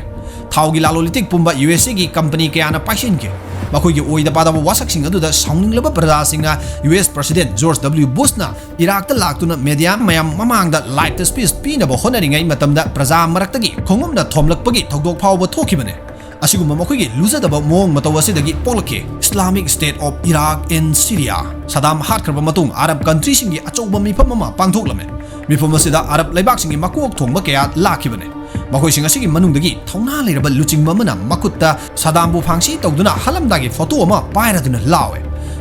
ꯊꯥꯎꯒꯤ ꯂꯂꯣꯟ ꯏꯇꯤꯛ ꯄꯨꯝꯕ ꯌꯨ ꯑꯦꯁ ꯑꯦꯒꯤ ꯀꯝꯄꯅꯤ ꯀꯌꯥꯅ ꯄꯥꯏꯁꯤꯟꯈꯤ꯫ ꯃꯈꯣꯏꯒꯤ ꯑꯣꯏꯗ ꯄꯥꯗꯕ ꯋꯥꯁꯛꯁꯤꯡ ꯑꯗꯨꯗ ꯁꯥꯎꯅꯤꯡꯂꯕ ꯄ꯭ꯔꯖꯥꯁꯤꯡꯅ U S president George W ꯕꯨꯁꯅ ꯏꯔꯥꯛꯇ ꯂꯥꯛꯇꯨꯅ ꯃꯦꯗꯤꯌꯥ ꯃꯌꯥꯝ ꯃꯃꯥꯡꯗ ꯂꯥꯏꯚꯇ ꯁ꯭ꯄꯤꯆ ꯄꯤꯅꯕ ꯍꯣꯠꯅꯔꯤꯉꯩ ꯃꯇꯝꯗ ꯄ꯭ꯔꯖꯥ ꯃꯔꯛꯇꯒꯤ ꯈꯣꯡꯎꯞꯅ ꯊꯣꯝꯂꯛꯄꯒꯤ ꯊꯧꯗꯣꯛ ꯐꯥꯎꯕ ꯊꯣꯛꯈꯤꯕꯅꯤ꯫ ꯑꯁꯤꯒꯨꯝꯕ ꯃꯈꯣꯏꯒꯤ ꯂꯨꯖꯗꯕ ꯃꯑꯣꯡ ꯃꯇꯧ ꯑꯁꯤꯗꯒꯤ ꯄꯣꯛꯂꯛꯈꯤ Islamic State of Iraq and Syria꯫ ꯁꯗꯥꯝ ꯍꯥꯠꯈ꯭ꯔꯕ ꯃꯇꯨꯡ ꯑꯔꯕ ꯀꯟꯇ꯭ꯔꯤꯁꯤꯡꯒꯤ ꯑꯆꯧꯕ ꯃꯤꯐꯝ ꯑꯃ ꯄꯥꯡꯊꯣꯛꯂꯝꯃꯤ꯫ ꯃꯤꯐꯝ ꯑꯁꯤꯗ ꯑꯔꯕ ꯂꯩꯕꯥꯛꯁꯤꯡꯒꯤ ꯃꯀꯣꯛ ꯊꯣꯡꯕ ꯀꯌꯥ ꯂꯥꯛꯈꯤꯕꯅꯤ꯫ ꯃꯈꯣꯏꯁꯤꯡ ꯑꯁꯤꯒꯤ ꯃꯅꯨꯡꯗꯒꯤ ꯊꯧꯅꯥ ꯂꯩꯔꯕ ꯂꯨꯆꯤꯡꯕ ꯑꯃꯅ ꯃꯈꯨꯠꯇ ꯁꯗꯥꯝꯕꯨ ꯐꯥꯡꯁꯤ ꯇꯧꯗꯨꯅ ꯍꯜꯂꯝꯗꯥꯏꯒꯤ ꯐꯣꯇꯣ ꯑꯃ ꯄꯥꯏꯔꯗꯨꯅ ꯂꯥꯎꯋꯦ,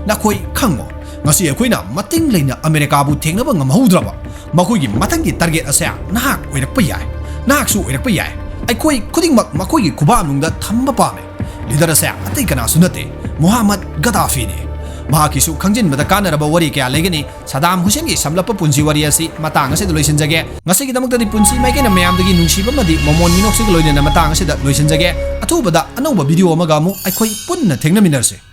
"ꯅꯈꯣꯏ ꯈꯪꯉꯣ, ꯉꯁꯤ ꯑꯩꯈꯣꯏꯅ ꯃꯇꯤꯡ ꯂꯩꯅ ꯑꯃꯦꯔꯤꯀꯥꯕꯨ ꯊꯦꯡꯅꯕ ꯉꯝꯍꯧꯗ꯭ꯔꯕ ꯃꯈꯣꯏꯒꯤ ꯃꯊꯪꯒꯤ ꯇꯥꯔꯒꯦꯠ ꯑꯁꯦ ꯅꯍꯥꯛ ꯑꯣꯏꯔꯛꯄ ꯌꯥꯏ, ꯅꯍꯥꯛꯁꯨ ꯑꯣꯏꯔꯛꯄ ꯌꯥꯏ꯫ ꯑꯩꯈꯣꯏ ꯈꯨꯗꯤꯡꯃꯛ ꯃꯈꯣꯏꯒꯤ ꯈꯨꯕꯥꯛꯅꯨꯡꯗ ꯊꯝꯕ ꯄꯥꯝꯃꯦ꯫ ꯂꯤꯗꯔ ꯑꯁꯦ ꯑꯇꯩ ꯀꯅꯥꯁꯨ ꯅꯠꯇꯦ, ꯃꯨꯍꯝꯃꯗ ꯒꯗꯥꯐꯤꯅꯤ꯫ ꯃꯍꯥꯛꯀꯤꯁꯨ ꯈꯪꯖꯤꯟꯕꯗ ꯀꯥꯟꯅꯔꯕ ꯋꯥꯔꯤ ꯀꯌꯥ ꯂꯩꯒꯅꯤ꯫ ꯁꯗꯥꯝ ꯍꯨꯁꯦꯟꯒꯤ ꯁꯝꯂꯞꯄ ꯄꯨꯟꯁꯤ ꯋꯥꯔꯤ ꯑꯁꯤ ꯃꯇꯥꯡ ꯑꯁꯤꯗ ꯂꯣꯏꯁꯤꯟꯖꯒꯦ꯫ ꯉꯁꯤꯒꯤꯗꯃꯛꯇꯗꯤ ꯄꯨꯟꯁꯤ ꯃꯥꯏꯀꯩꯅ ꯃꯌꯥꯝꯗꯒꯤ ꯅꯨꯡꯁꯤꯕ ꯑꯃꯗꯤ ꯃꯣꯃꯣꯟ ꯃꯤꯅꯣꯛꯁꯤꯒ ꯂꯣꯏꯅꯅ ꯃꯇꯥꯡ ꯑꯁꯤꯗ ꯂꯣꯏꯁꯤꯟꯖꯒꯦ꯫ ꯑꯊꯨꯕꯗ ꯑꯅꯧꯕ ꯚꯤꯗꯤꯑꯣ ꯑꯃꯒ ꯑꯃꯨꯛ ꯑꯩꯈꯣꯏ ꯄꯨꯟꯅ ꯊꯦꯡꯅꯃꯤꯟꯅꯔꯁꯤ꯫